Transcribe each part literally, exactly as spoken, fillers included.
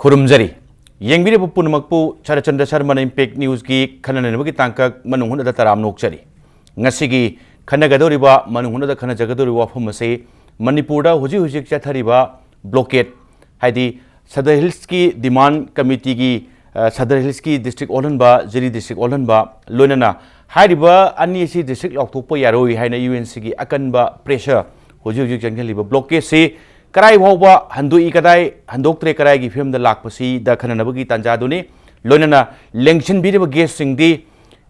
ꯈꯨꯔꯨꯝꯖꯔꯤ꯫ ꯌꯦꯡꯕꯤꯔꯤꯕ ꯄꯨꯝꯅꯃꯛꯄꯨ ꯁꯔꯠꯆꯟꯗ꯭ꯔ ꯁꯔꯃꯅ Impact Newsꯀꯤ ꯈꯟꯅ ꯅꯩꯅꯕꯒꯤ ꯇꯥꯡꯀꯛ ꯃꯅꯨꯡ ꯍꯨꯠꯅꯗ ꯇꯔꯥꯝꯅ ꯑꯣꯛꯆꯔꯤ꯫ ꯉꯁꯤꯒꯤ ꯈꯟꯅꯒꯗꯧꯔꯤꯕ, ꯃꯅꯨꯡ ꯍꯨꯠꯅꯗ ꯈꯟꯅꯖꯒꯗꯧꯔꯤꯕ ꯋꯥꯐꯝ ꯑꯁꯤ ꯃꯅꯤꯄꯨꯔꯗ ꯍꯧꯖꯤꯛ ꯍꯧꯖꯤꯛ ꯆꯠꯊꯔꯤꯕ blockade, ꯍꯥꯏꯗꯤ ꯁꯗꯔ ꯍꯤꯜꯁꯀꯤ demand committeeꯒꯤ, ꯑ, ꯁꯗꯔ ꯍꯤꯜꯁꯀꯤ district ꯑꯣꯜꯍꯟꯕ, ꯖꯤꯔꯤ district ꯑꯣꯜꯍꯟꯕ, ꯂꯣꯏꯅꯅ ꯍꯥꯏꯔꯤꯕ ꯑꯅꯤ ꯑꯁꯤ district ꯂꯥꯎꯊꯣꯛꯄ ꯌꯥꯔꯣꯏ ꯍꯥꯏꯅ UNCꯒꯤ ꯑꯀꯟꯕ pressure, ꯍꯧꯖꯤꯛ ꯍꯧꯖꯤꯛ ꯆꯪꯁꯤꯜꯂꯤꯕ blockadeꯁꯤ ꯀꯗꯥꯏ ꯐꯥꯎꯕ ꯍꯟꯗꯣꯛꯏ, ꯀꯗꯥꯏ ꯍꯟꯗꯣꯛꯇ꯭ꯔꯦ, ꯀꯗꯥꯏꯒꯤ ꯐꯤꯕꯝꯗ ꯂꯥꯛꯄꯁꯤꯗ ꯈꯟꯅꯅꯕꯒꯤ ꯇꯥꯟꯖꯥꯗꯨꯅꯤ꯫ ꯂꯣꯏꯅꯅ ꯂꯦꯡꯁꯤꯟꯕꯤꯔꯤꯕ guestꯁꯤꯡꯗꯤ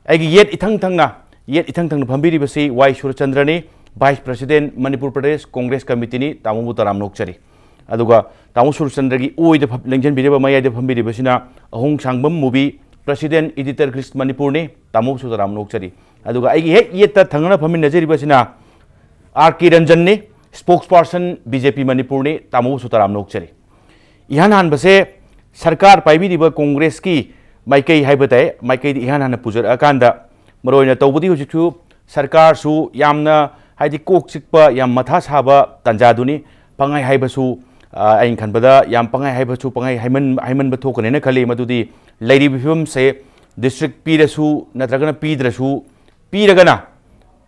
ꯑꯩꯒꯤ ꯌꯦꯠ ꯏꯊꯪ ꯊꯪꯅ, ꯌꯦꯠ ꯏꯊꯪ ꯊꯪꯅ ꯐꯝꯕꯤꯔꯤꯕꯁꯤ ꯋꯥꯏ ꯁꯨꯔꯆꯟꯗ꯭ꯔꯅꯤ, Vice President ꯃꯅꯤꯄꯨꯔ ꯄ꯭ꯔꯗꯦꯁ ꯀꯣꯡꯒ꯭ꯔꯦꯁ ꯀꯃꯤꯇꯤꯅꯤ, ꯇꯥꯃꯣꯕꯨ ꯇꯔꯥꯝꯅ ꯑꯣꯛꯆꯔꯤ꯫ ꯑꯗꯨꯒ ꯇꯥꯃꯣ ꯁꯨꯔꯆꯟꯗ꯭ꯔꯒꯤ ꯑꯣꯏꯗ ꯐꯝ-, ꯂꯦꯡꯁꯤꯟꯕꯤꯔꯤꯕ ꯃꯌꯥꯏꯗ ꯐꯝꯕꯤꯔꯤꯕꯁꯤꯅ ꯑꯍꯣꯡ ꯁꯥꯡꯕꯝ ꯃꯨꯕꯤ, President Editor Guild ꯃꯅꯤꯄꯨꯔꯅꯤ, ꯇꯥꯃꯣꯕꯨꯁꯨ ꯇꯔꯥꯝꯅ ꯑꯣꯛꯆꯔꯤ꯫ ꯑꯗꯨꯒ ꯑꯩꯒꯤ ꯍꯦꯛ ꯌꯦꯠꯇ ꯊꯪꯅꯅ ꯐꯝꯃꯤꯟꯅꯖꯔꯤꯕꯁꯤꯅ ꯑꯥꯔ ꯀꯦ ꯔꯟꯖꯟꯅꯤ, spokesperson ꯕꯤ ꯖꯦ ꯄꯤ ꯃꯅꯤꯄꯨꯔꯅꯤ, ꯇꯥꯃꯣꯕꯨꯁꯨ ꯇꯔꯥꯝꯅ ꯑꯣꯛꯆꯔꯤ꯫ ꯏꯍꯥꯟ ꯍꯥꯟꯕꯁꯦ ꯁꯔꯀꯥꯔ ꯄꯥꯏꯕꯤꯔꯤꯕ ꯀꯣꯡꯒ꯭ꯔꯦꯁꯀꯤ ꯃꯥꯏꯀꯩ ꯍꯥꯏꯕ ꯇꯥꯏ, ꯃꯥꯏꯀꯩꯗ ꯏꯍꯥꯟ ꯍꯥꯟꯅ ꯄꯨꯖꯔꯛꯑꯀꯥꯟꯗ, ꯃꯔꯨꯑꯣꯏꯅ ꯇꯧꯕꯗꯤ ꯍꯧꯖꯤꯛꯁꯨ ꯁꯔꯀꯥꯔꯁꯨ ꯌꯥꯝꯅ, ꯍꯥꯏꯗꯤ, ꯀꯣꯛ ꯆꯤꯛꯄ, ꯌꯥꯝ ꯃꯊꯥ ꯁꯥꯕ ꯇꯥꯟꯖꯥꯗꯨꯅꯤ꯫ ꯄꯪꯍꯥꯏ ꯍꯥꯏꯕꯁꯨ, ꯑ, ꯑꯩꯅ ꯈꯟꯕꯗ ꯌꯥꯝ ꯄꯪꯍꯥꯏ ꯍꯥꯏꯕꯁꯨ, ꯄꯪꯍꯥꯏ ꯍꯥꯏꯃꯟ-, ꯍꯥꯏꯃꯟꯕ ꯊꯣꯛꯀꯅꯦꯅ ꯈꯜꯂꯤ꯫ ꯃꯗꯨꯗꯤ ꯂꯩꯔꯤꯕ ꯐꯤꯕꯝꯁꯦ district ꯄꯤꯔꯁꯨ ꯅꯠꯇ꯭ꯔꯒꯅ ꯄꯤꯗ꯭ꯔꯁꯨ, ꯄꯤꯔꯒꯅ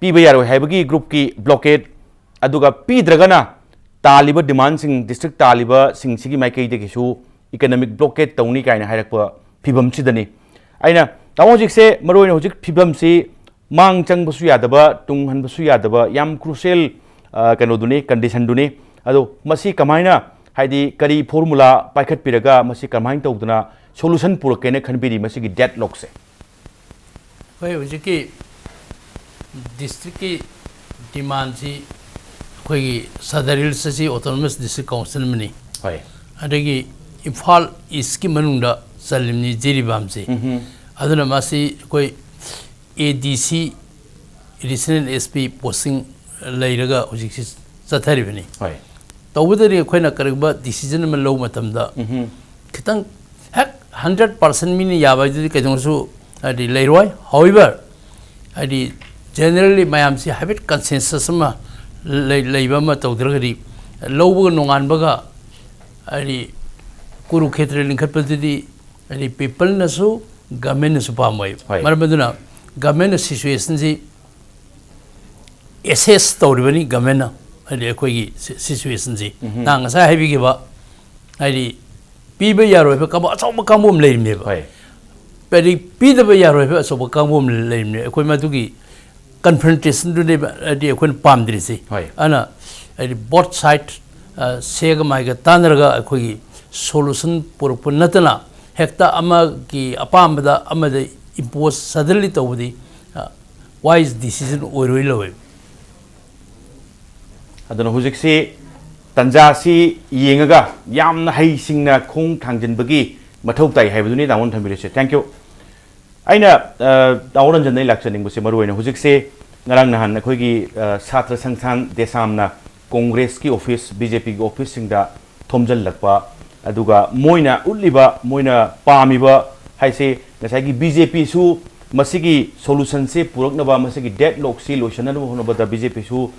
ꯄꯤꯕ ꯌꯥꯔꯣꯏ ꯍꯥꯏꯕꯒꯤ groupꯀꯤ blockade, ꯑꯗꯨꯒ ꯄꯤꯗ꯭ꯔꯒꯅ ꯇꯥꯜꯂꯤꯕ demandꯁꯤꯡ, district ꯇꯥꯜꯂꯤꯕꯁꯤꯡꯁꯤꯒꯤ ꯃꯥꯏꯀꯩꯗꯒꯤꯁꯨ economic blockade ꯇꯧꯅꯤ ꯀꯥꯏꯅ ꯍꯥꯏꯔꯛꯄ ꯐꯤꯕꯝꯁꯤꯗꯅꯤ꯫ ꯑꯩꯅ, ꯇꯥꯃꯣ, ꯍꯧꯖꯤꯛꯁꯦ ꯃꯔꯨꯑꯣꯏꯅ ꯍꯧꯖꯤꯛ ꯐꯤꯕꯝꯁꯤ ꯃꯥꯡ ꯆꯪꯕꯁꯨ ꯌꯥꯗꯕ, ꯇꯨꯡ ꯍꯟꯕꯁꯨ ꯌꯥꯗꯕ, ꯌꯥꯝ crucial, ꯑ, ꯀꯩꯅꯣꯗꯨꯅꯤ, conditionꯗꯨꯅꯤ꯫ ꯑꯗꯣ ꯃꯁꯤ ꯀꯃꯥꯏꯅ, ꯍꯥꯏꯗꯤ, ꯀꯔꯤ formula ꯄꯥꯏꯈꯠꯄꯤꯔꯒ ꯃꯁꯤ ꯀꯃꯥꯏꯅ ꯇꯧꯗꯅ solution ꯄꯨꯔꯛꯀꯦꯅ ꯈꯟꯕꯤꯔꯤ ꯃꯁꯤꯒꯤ deadlockꯁꯦ? ꯑꯩꯈꯣꯏ ꯍꯧꯖꯤꯛꯀꯤ districtꯀꯤ demandꯁꯤ, ꯑꯩꯈꯣꯏꯒꯤ ꯁꯗꯔ ꯍꯤꯜꯁ ꯑꯁꯤ autonomous district council ꯑꯃꯅꯤ꯫ ꯍꯣꯏ꯫ ꯑꯗꯒꯤ ꯏꯝꯐꯥꯜ ꯏꯁꯀꯤ ꯃꯅꯨꯡꯗ ꯆꯜꯂꯤꯕꯅꯤ ꯖꯤꯔꯤꯕꯥꯝꯁꯤ꯫ ꯎꯝꯍꯨꯝ꯫ ꯑꯗꯨꯅ ꯃꯁꯤ ꯑꯩꯈꯣꯏ ꯑꯦ ꯗꯤ ꯁꯤ, Additional S P posting ꯂꯩꯔꯒ ꯍꯧꯖꯤꯛꯁꯤ ꯆꯠꯊꯔꯤꯕꯅꯤ꯫ ꯍꯣꯏ꯫ ꯇꯧꯕꯇꯗꯤ ꯑꯩꯈꯣꯏꯅ ꯀꯔꯤꯒꯨꯝꯕ decision ꯑꯃ ꯂꯧꯕ ꯃꯇꯝꯗ ꯎꯝꯍꯨꯝ꯫ ꯈꯤꯇꯪ ꯍꯦꯛ hundred percent ꯃꯤꯅ ꯌꯥꯕ ꯍꯥꯏꯗꯨꯗꯤ ꯀꯩꯗꯧꯅꯁꯨ, ꯍꯥꯏꯗꯤ, ꯂꯩꯔꯣꯏ꯫ However, ꯍꯥꯏꯗꯤ, generally ꯃꯌꯥꯝꯁꯤ ꯍꯥꯏꯐꯦꯠ consensus ꯑꯃ ꯂꯩ-, ꯂꯩꯕ ꯑꯃ ꯇꯧꯗ꯭ꯔꯒꯗꯤ ꯂꯧꯕꯒ ꯅꯣꯡꯉꯥꯟꯕꯒ, ꯍꯥꯏꯗꯤ, ꯀꯨꯔꯨꯈꯦꯇ꯭ꯔ ꯂꯤꯡꯈꯠꯄꯗꯨꯗꯤ ꯍꯥꯏꯗꯤ ꯄꯤꯄꯜꯅꯁꯨ ꯒꯃꯦꯟꯅꯁꯨ ꯄꯥꯝꯃꯣꯏ꯫ ꯍꯣꯏ꯫ ꯃꯔꯝ ꯑꯗꯨꯅ ꯒꯃꯦꯟꯅ ꯁꯤꯆꯨꯋꯦꯁꯟꯁꯤ ꯑꯦꯁꯦꯁ ꯇꯧꯔꯤꯕꯅꯤ ꯒꯃꯦꯟꯅ꯫ ꯍꯥꯏꯗꯤ ꯑꯩꯈꯣꯏꯒꯤ ꯁꯤ- ꯁꯤꯆꯨꯋꯦꯁꯟꯁꯤ ꯅꯍꯥꯟ ꯉꯁꯥꯏ ꯍꯥꯏꯕꯤꯈꯤꯕ ꯍꯥꯏꯗꯤ ꯄꯤꯕ ꯌꯥꯔꯣꯏꯕ ꯀꯥꯡꯕꯨ ꯑꯆꯧꯕ ꯀꯥꯡꯕꯨ ꯑꯃ ꯂꯩꯔꯤꯕꯅꯦꯕ꯫ ꯍꯣꯏ꯫ ꯍꯥꯏꯗꯤ ꯄꯤꯗꯕ ꯌꯥꯔꯣꯏꯕ ꯑꯆꯧꯕ ꯀꯥꯡꯕꯨ ꯑꯃ ꯂꯩꯔꯤꯕꯅꯦ꯫ ꯑꯩꯈꯣꯏ ꯃꯗꯨꯒꯤ ꯀꯟꯐ꯭ꯔꯟꯇꯦꯁꯟꯗꯨꯅꯦꯕ ꯍꯥꯏꯗꯤ ꯑꯩꯈꯣꯏꯅ ꯄꯥꯝꯗ꯭ꯔꯤꯁꯤ꯫ ꯍꯣꯏ꯫ ꯑꯗꯨꯅ ꯍꯥꯏꯗꯤ ꯕꯣꯠ ꯁꯥꯏꯠ ꯁꯦꯒ ꯃꯥꯏꯒ ꯇꯥꯟꯅꯔꯒ ꯑꯩꯈꯣꯏꯒꯤ ꯁꯣꯂꯨꯁꯟ ꯄꯨꯔꯛꯄ ꯅꯠꯇꯅ ꯍꯦꯛꯇ ꯑꯃꯒꯤ ꯑꯄꯥꯝꯕꯗ ꯑꯃꯗ ꯏꯝꯄꯣꯁ ꯁꯗꯟꯂꯤ ꯇꯧꯕꯗꯤ ꯋꯥꯏꯁ ꯗꯤꯁꯤꯖꯟ ꯑꯣꯏꯔꯣꯏ ꯂꯧꯋꯦ꯫ ꯑꯗꯨꯅ ꯍꯧꯖꯤꯛꯁꯤ ꯇꯟꯖꯥꯁꯤ ꯌꯦꯡꯉꯒ ꯌꯥꯝꯅ ꯍꯩꯁꯤꯡꯅ ꯈꯣꯡ ꯊꯥꯡꯖꯤꯟꯕꯒꯤ ꯃꯊꯧ ꯇꯥꯏ ꯍꯥꯏꯕꯗꯨꯅꯤ ꯇꯥꯃꯣꯅ ꯊꯝꯕꯤꯔꯤꯁꯦ꯫ Thank you꯫ ꯑꯩꯅ ꯇꯥꯃꯣ ꯔꯟꯖꯟꯗ ꯑꯩ ꯂꯥꯛꯆꯅꯤꯡꯕꯁꯦ ꯃꯔꯨ ꯑꯣꯏꯅ ꯍꯧꯖꯤꯛꯁꯦ ꯉꯔꯥꯡ ꯅꯍꯥꯟ ꯑꯩꯈꯣꯏꯒꯤ ꯁꯥꯇ꯭ꯔ ꯁꯪꯁꯊꯥꯟ ꯗꯦꯁꯥꯝꯅ ꯀꯣꯡꯒ꯭ꯔꯦꯁꯀꯤ ꯑꯣꯐꯤꯁ, ꯕꯤ ꯖꯦ ꯄꯤꯒꯤ ꯑꯣꯐꯤꯁꯁꯤꯡꯗ ꯊꯣꯝꯖꯤꯜꯂꯛꯄ, ꯑꯗꯨꯒ ꯃꯣꯏꯅ ꯎꯠꯂꯤꯕ, ꯃꯣꯏꯅ ꯄꯥꯝꯃꯤꯕ ꯍꯥꯏꯁꯦ ꯉꯁꯥꯏꯒꯤ ꯕꯤ ꯖꯦ ꯄꯤꯁꯨ ꯃꯁꯤꯒꯤ ꯁꯣꯂꯨꯁꯟꯁꯦ ꯄꯨꯔꯛꯅꯕ, ꯃꯁꯤꯒꯤ ꯗꯦꯠ ꯂꯣꯛꯁꯤ ꯂꯣꯏꯁꯤꯟꯅꯕ ꯍꯣꯠꯅꯕꯗ ꯕꯤ ꯖꯦ ꯄꯤꯁꯨ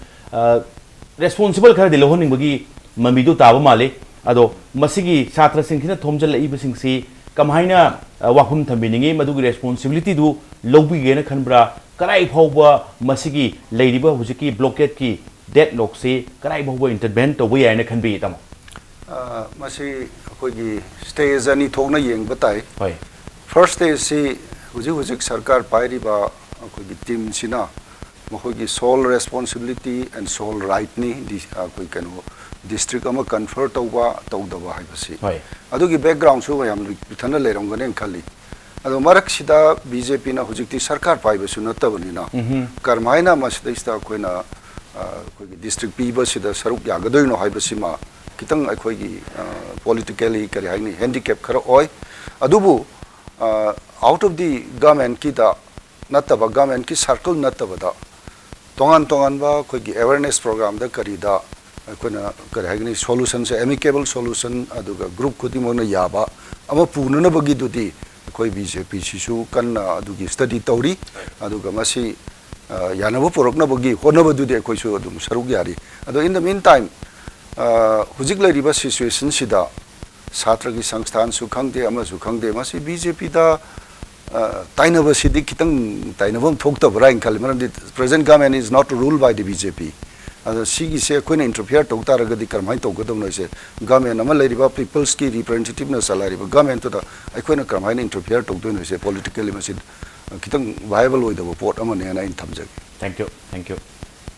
ꯔꯦꯁꯄꯣꯟꯁꯤꯕꯜ ꯈꯔꯗꯤ ꯂꯧꯍꯟꯅꯤꯡꯕꯒꯤ ꯃꯃꯤꯗꯨ ꯇꯥꯕ ꯃꯥꯜꯂꯤ꯫ ꯑꯗꯣ ꯃꯁꯤꯒꯤ ꯁꯥꯇ꯭ꯔꯁꯤꯡꯁꯤꯅ ꯊꯣꯝꯖꯤꯜꯂꯛꯏꯕꯁꯤꯡꯁꯤ ꯀꯃꯥꯏꯅ ꯋꯥꯐꯝ ꯊꯝꯕꯤꯅꯤꯡꯉꯤ? ꯃꯗꯨꯒꯤ ꯔꯦꯁꯄꯣꯟꯁꯤꯕꯤꯂꯤꯇꯤꯗꯨ ꯂꯧꯕꯤꯒꯦꯅ ꯈꯟꯕ꯭ꯔꯥ? ꯀꯗꯥꯏ ꯐꯥꯎꯕ ꯃꯁꯤꯒꯤ ꯂꯩꯔꯤꯕ ꯍꯧꯖꯤꯛꯀꯤ ꯕ꯭ꯂꯣꯀꯦꯠꯀꯤ ꯗꯦꯠ ꯂꯣꯛꯁꯤ ꯀꯗꯥꯏ ꯐꯥꯎꯕ ꯏꯟꯇꯔꯚꯦꯟ ꯇꯧꯕ ꯌꯥꯏꯅ ꯈꯟꯕꯤ, ꯇꯥꯃꯣ? ꯃꯁꯤ ꯑꯩꯈꯣꯏꯒꯤ ꯁ꯭ꯇꯦꯖ ꯑꯅꯤ ꯊꯣꯛꯅ ꯌꯦꯡꯕ ꯇꯥꯏ꯫ ꯍꯣꯏ꯫ ꯐꯥꯔꯁ ꯁ꯭ꯇꯦꯖꯁꯤ ꯍꯧꯖꯤꯛ ꯍꯧꯖꯤꯛ ꯁꯔꯀꯥꯔ ꯄꯥꯏꯔꯤꯕ ꯑꯩꯈꯣꯏꯒꯤ ꯇꯤꯝꯁꯤꯅ ꯃꯈꯣꯏꯒꯤ sole responsibility and sole rightꯅꯤ, ꯑꯩꯈꯣꯏ ꯀꯩꯅꯣ ꯗꯤꯁꯇ꯭ꯔꯤꯛ ꯑꯃ ꯀꯟꯐꯔ ꯇꯧꯕ ꯇꯧꯗꯕ ꯍꯥꯏꯕꯁꯤ꯫ ꯍꯣꯏ꯫ ꯑꯗꯨꯒꯤ ꯕꯦꯛꯒ꯭ꯔꯥꯎꯟꯁꯨ ꯃꯌꯥꯝ ꯄꯤꯊꯅ ꯂꯩꯔꯝꯒꯅꯦꯅ ꯈꯜꯂꯤ꯫ ꯑꯗꯣ ꯃꯔꯛꯁꯤꯗ ꯕꯤ ꯖꯦ ꯄꯤꯅ ꯍꯧꯖꯤꯛꯇꯤ ꯁꯔꯀꯥꯔ ꯄꯥꯏꯕꯁꯨ ꯅꯠꯇꯕꯅꯤꯅ ꯀꯔꯝꯍꯥꯏꯅ ꯃꯁꯤꯗꯩꯁꯤꯗ ꯑꯩꯈꯣꯏꯅ ꯑꯩꯈꯣꯏꯒꯤ ꯗꯤꯁꯇ꯭ꯔꯤꯛ ꯄꯤꯕꯁꯤꯗ ꯁꯔꯨꯛ ꯌꯥꯒꯗꯣꯏꯅꯣ ꯍꯥꯏꯕꯁꯤꯃ ꯈꯤꯇꯪ ꯑꯩꯈꯣꯏꯒꯤ ꯄꯣꯂꯤꯇꯤꯀꯦꯜꯂꯤ ꯀꯔꯤ ꯍꯥꯏꯅꯤ, ꯍꯦꯟꯗꯤꯀꯦꯞ ꯈꯔ ꯑꯣꯏ꯫ ꯑꯗꯨꯕꯨ out of the governmentꯀꯤꯗ ꯅꯠꯇꯕ, ꯒꯚꯔꯟꯃꯦꯟꯠꯀꯤ ꯁꯔꯀꯜ ꯅꯠꯇꯕꯗ ꯇꯣꯉꯥꯟ ꯇꯣꯉꯥꯟꯕ ꯑꯩꯈꯣꯏꯒꯤ ꯑꯦꯋꯦꯔꯅꯦꯁ ꯄ꯭ꯔꯣꯒ꯭ꯔꯥꯝꯗ ꯀꯔꯤꯗ ꯑꯩꯈꯣꯏꯅ ꯀꯔꯤ ꯍꯥꯏꯒꯅꯤ, ꯁꯣꯂꯨꯁꯟꯁꯦ ꯑꯦꯃꯤꯀꯦꯕꯜ ꯁꯣꯂꯨꯁꯟ ꯑꯗꯨꯒ ꯒ꯭ꯔꯨꯞ ꯈꯨꯗꯤꯡꯃꯛꯅ ꯌꯥꯕ ꯑꯃ ꯄꯨꯅꯅꯕꯒꯤꯗꯨꯗꯤ ꯑꯩꯈꯣꯏ ꯕꯤ ꯖꯦ ꯄꯤꯁꯤꯁꯨ ꯀꯟꯅ ꯑꯗꯨꯒꯤ ꯁ꯭ꯇꯗꯤ ꯇꯧꯔꯤ꯫ ꯑꯗꯨꯒ ꯃꯁꯤ ꯌꯥꯅꯕ ꯄꯨꯔꯛꯅꯕꯒꯤ ꯍꯣꯠꯅꯕꯗꯨꯗꯤ ꯑꯩꯈꯣꯏꯁꯨ ꯑꯗꯨꯝ ꯁꯔꯨꯛ ꯌꯥꯔꯤ꯫ ꯑꯗꯣ in the meantime ꯍꯧꯖꯤꯛ ꯂꯩꯔꯤꯕ ꯁꯤꯆꯨꯋꯦꯁꯟꯁꯤꯗ ꯁꯥꯇ꯭ꯔꯒꯤ ꯁꯪꯁꯊꯥꯟꯁꯨ ꯈꯪꯗꯦ, ꯑꯃꯁꯨ ꯈꯪꯗꯦ꯫ ꯃꯁꯤ ꯕꯤ ꯖꯦ ꯄꯤꯗ ꯇꯥꯏꯅꯕꯁꯤꯗꯤ ꯈꯤꯇꯪ ꯇꯥꯏꯅꯕ ꯑꯃ ꯊꯣꯛꯇꯕ꯭ꯔꯥ ꯍꯥꯏꯅ ꯈꯜꯂꯤ꯫ ꯃꯔꯝꯗꯤ present government is not ruled by the B J P꯫ ꯑꯗꯣ ꯁꯤꯒꯤꯁꯦ ꯑꯩꯈꯣꯏꯅ interfere ꯇꯧ ꯇꯥꯔꯒꯗꯤ ꯀꯔꯝꯍꯥꯏꯅ ꯇꯧꯒꯗꯧꯅꯣ? ꯁꯦ government ꯑꯃ ꯂꯩꯔꯤꯕ, peopleꯁꯀꯤ representativeꯅ ꯆꯂꯥꯏꯔꯤꯕ governmentꯇꯨꯗ ꯑꯩꯈꯣꯏꯅ ꯀꯔꯝꯍꯥꯏꯅ interfere ꯇꯧꯗꯣꯏꯅꯣ? ꯁꯦ politically ꯃꯁꯤ ꯈꯤꯇꯪ viable ꯑꯣꯏꯗꯕ ꯄꯣꯠ ꯑꯃꯅꯦꯅ ꯑꯩꯅ ꯊꯝꯖꯒꯦ꯫ Thank you, thank you꯫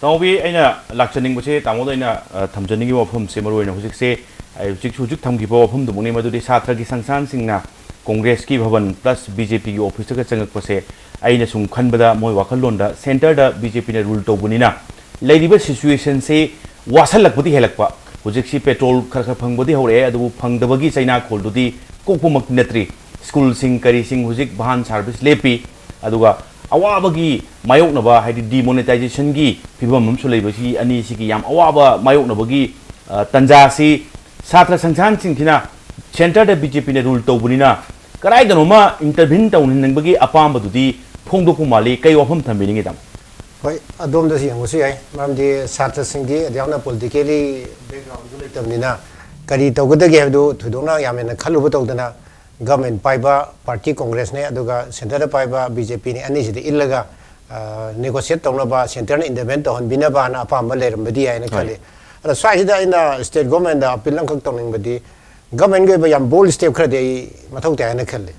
ꯇꯥꯃꯣꯕꯤ, ꯑꯩꯅ ꯂꯥꯛꯆꯅꯤꯡꯕꯁꯦ, ꯇꯥꯃꯣꯗ ꯑꯩꯅ ꯊꯝꯖꯅꯤꯡꯉꯤꯕ ꯋꯥꯐꯝꯁꯦ, ꯃꯔꯨꯑꯣꯏꯅ ꯍꯧꯖꯤꯛꯁꯦ ꯑꯩ ꯍꯧꯖꯤꯛ ꯍꯧꯖꯤꯛ ꯊꯝꯈꯤꯕ ꯋꯥꯐꯝꯗꯨꯃꯛꯅꯤ꯫ ꯃꯗꯨꯗꯤ ꯁꯥꯇ꯭ꯔꯒꯤ ꯁꯪꯁꯊꯥꯟꯁꯤꯡꯅ ꯀꯣꯡꯒ꯭ꯔꯦꯁꯀꯤ ꯚꯕꯟ plus B J Pꯒꯤ officeꯇꯒ ꯆꯪꯉꯛꯄꯁꯦ, ꯑꯩꯅ ꯁꯨꯝ ꯈꯟꯕꯗ ꯃꯣꯏ ꯋꯥꯈꯜꯂꯣꯟꯗ centreꯗ B J Pꯅ rule ꯇꯧꯕꯅꯤꯅ ꯂꯩꯔꯤꯕ situationꯁꯦ ꯋꯥꯁꯜꯂꯛꯄꯗꯤ ꯍꯦꯜꯂꯛꯄ꯫ ꯍꯧꯖꯤꯛꯁꯤ petrol ꯈꯔ ꯈꯔ ꯐꯪꯕꯗꯤ ꯍꯧꯔꯛꯑꯦ, ꯑꯗꯨꯕꯨ ꯐꯪꯗꯕꯒꯤ ꯆꯩꯅꯥꯈꯣꯜꯗꯨꯗꯤ ꯀꯣꯛꯄꯃꯛꯇꯤ ꯅꯠꯇ꯭ꯔꯤ꯫ Schoolꯁꯤꯡ ꯀꯔꯤꯁꯤꯡ ꯍꯧꯖꯤꯛ ꯚꯥꯟ service ꯂꯦꯞꯄꯤ꯫ ꯑꯗꯨꯒ ꯑꯋꯥꯕꯒꯤ ꯃꯥꯌꯣꯛꯅꯕ, ꯍꯥꯏꯗꯤ demonetizationꯒꯤ ꯐꯤꯕꯝ ꯑꯃꯁꯨ ꯂꯩꯕꯁꯤ, ꯑꯅꯤꯁꯤꯒꯤ ꯌꯥꯝ ꯑꯋꯥꯕ ꯃꯥꯌꯣꯛꯅꯕꯒꯤ, ꯑ, ꯇꯥꯟꯖꯥꯁꯤ ꯁꯥꯇ꯭ꯔ ꯁꯪꯁꯊꯥꯟꯁꯤꯡꯁꯤꯅ centreꯗ B J Pꯅ rule ꯇꯧꯕꯅꯤꯅ ꯀꯗꯥꯏꯗꯅꯣꯃ intervene ꯇꯧꯍꯟꯅꯤꯡꯕꯒꯤ ꯑꯄꯥꯝꯕꯗꯨꯗꯤ ꯐꯣꯡꯗꯣꯛꯄ ꯃꯥꯜꯂꯤ꯫ ꯀꯩ ꯋꯥꯐꯝ ꯊꯝꯕꯤꯅꯤꯡꯉꯤ, ꯇꯥꯃꯣ? ꯍꯣꯏ, ꯑꯗꯣꯝꯗꯁꯨ ꯌꯦꯡꯕꯁꯨ ꯌꯥꯏ꯫ ꯃꯔꯝꯗꯤ ꯁꯥꯇ꯭ꯔꯁꯤꯡꯗꯤ ꯑꯗꯨꯌꯥꯝꯅ politically backgroundꯗꯨ ꯂꯩꯇꯕꯅꯤꯅ ꯀꯔꯤ ꯇꯧꯒꯗꯒꯦ ꯍꯥꯏꯕꯗꯨ ꯊꯣꯏꯗꯣꯛꯅ ꯌꯥꯝ ꯍꯦꯟꯅ ꯈꯜꯂꯨꯕ ꯇꯧꯗꯅ, government ꯄꯥꯏꯕ party Congressꯅꯦ, ꯑꯗꯨꯒ centreꯗ ꯄꯥꯏꯕ B J Pꯅꯦ, ꯑꯅꯤꯁꯤꯗ ꯏꯜꯂꯒ negotiate ꯇꯧꯅꯕ, centreꯅ intervene ꯇꯧꯍꯟꯕꯤꯅꯕꯅ ꯑꯄꯥꯝꯕ ꯂꯩꯔꯝꯕꯗꯤ ꯌꯥꯏꯅ ꯈꯜꯂꯤ꯫ ꯑꯗꯣ ꯁ꯭ꯋꯥꯏꯁꯤꯗ ꯑꯩꯅ state governmentꯗ appeal ꯑꯃꯈꯛ ꯇꯧꯅꯤꯡꯕꯗꯤ, governmentꯒꯤ ꯑꯣꯏꯕ ꯌꯥꯝ bold step ꯈꯔꯗꯤ ꯑꯩ ꯃꯊꯧ ꯇꯥꯏ ꯍꯥꯏꯅ ꯈꯜꯂꯤ꯫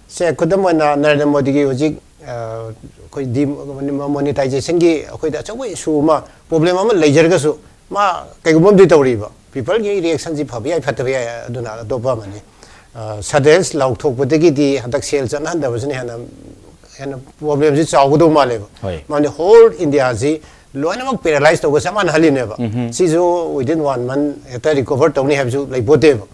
ꯁꯦ, ꯈꯨꯗꯝ ꯑꯣꯏꯅ ꯅꯔꯦꯟꯗ꯭ꯔ ꯃꯣꯗꯤꯒꯤ ꯍꯧꯖꯤꯛ, ꯑ, ꯑꯩꯈꯣꯏ demonetizationꯒꯤ ꯑꯩꯈꯣꯏꯗ ꯑꯆꯧꯕ issue ꯑꯃ, problem ꯑꯃ ꯂꯩꯖꯔꯒꯁꯨ, ꯃꯥ ꯀꯩꯒꯨꯝꯕ ꯑꯃꯗꯤ ꯇꯧꯔꯤꯕ꯫ Peopleꯒꯤ reactionꯁꯤ ꯐꯕ ꯌꯥꯏ, ꯐꯠꯇꯕ ꯌꯥꯏ, ꯑꯗꯨꯅ ꯑꯇꯣꯞꯄ ꯑꯃꯅꯤ꯫ ꯑ, satellites ꯂꯥꯎꯊꯣꯛꯄꯗꯒꯤꯗꯤ ꯍꯟꯗꯛ sale ꯆꯠꯅꯍꯟꯗꯕꯁꯤꯅ ꯍꯦꯟꯅ, ꯍꯦꯟꯅ problemꯁꯤ ꯆꯥꯎꯒꯗꯧ ꯃꯥꯜꯂꯦꯕ꯫ ꯍꯣꯏ꯫ ꯃꯔꯝꯗꯤ whole Indiaꯁꯤ ꯂꯣꯏꯅꯃꯛ paralyze ꯇꯧꯕ ꯆꯞ ꯃꯥꯟꯅꯍꯜꯂꯤꯅꯦꯕ꯫ ꯁꯤꯁꯨ within one month ꯍꯦꯛꯇ recover ꯇꯧꯅꯤ ꯍꯥꯏꯕꯁꯨ ꯂꯩꯄꯣꯠꯇꯦꯕ꯫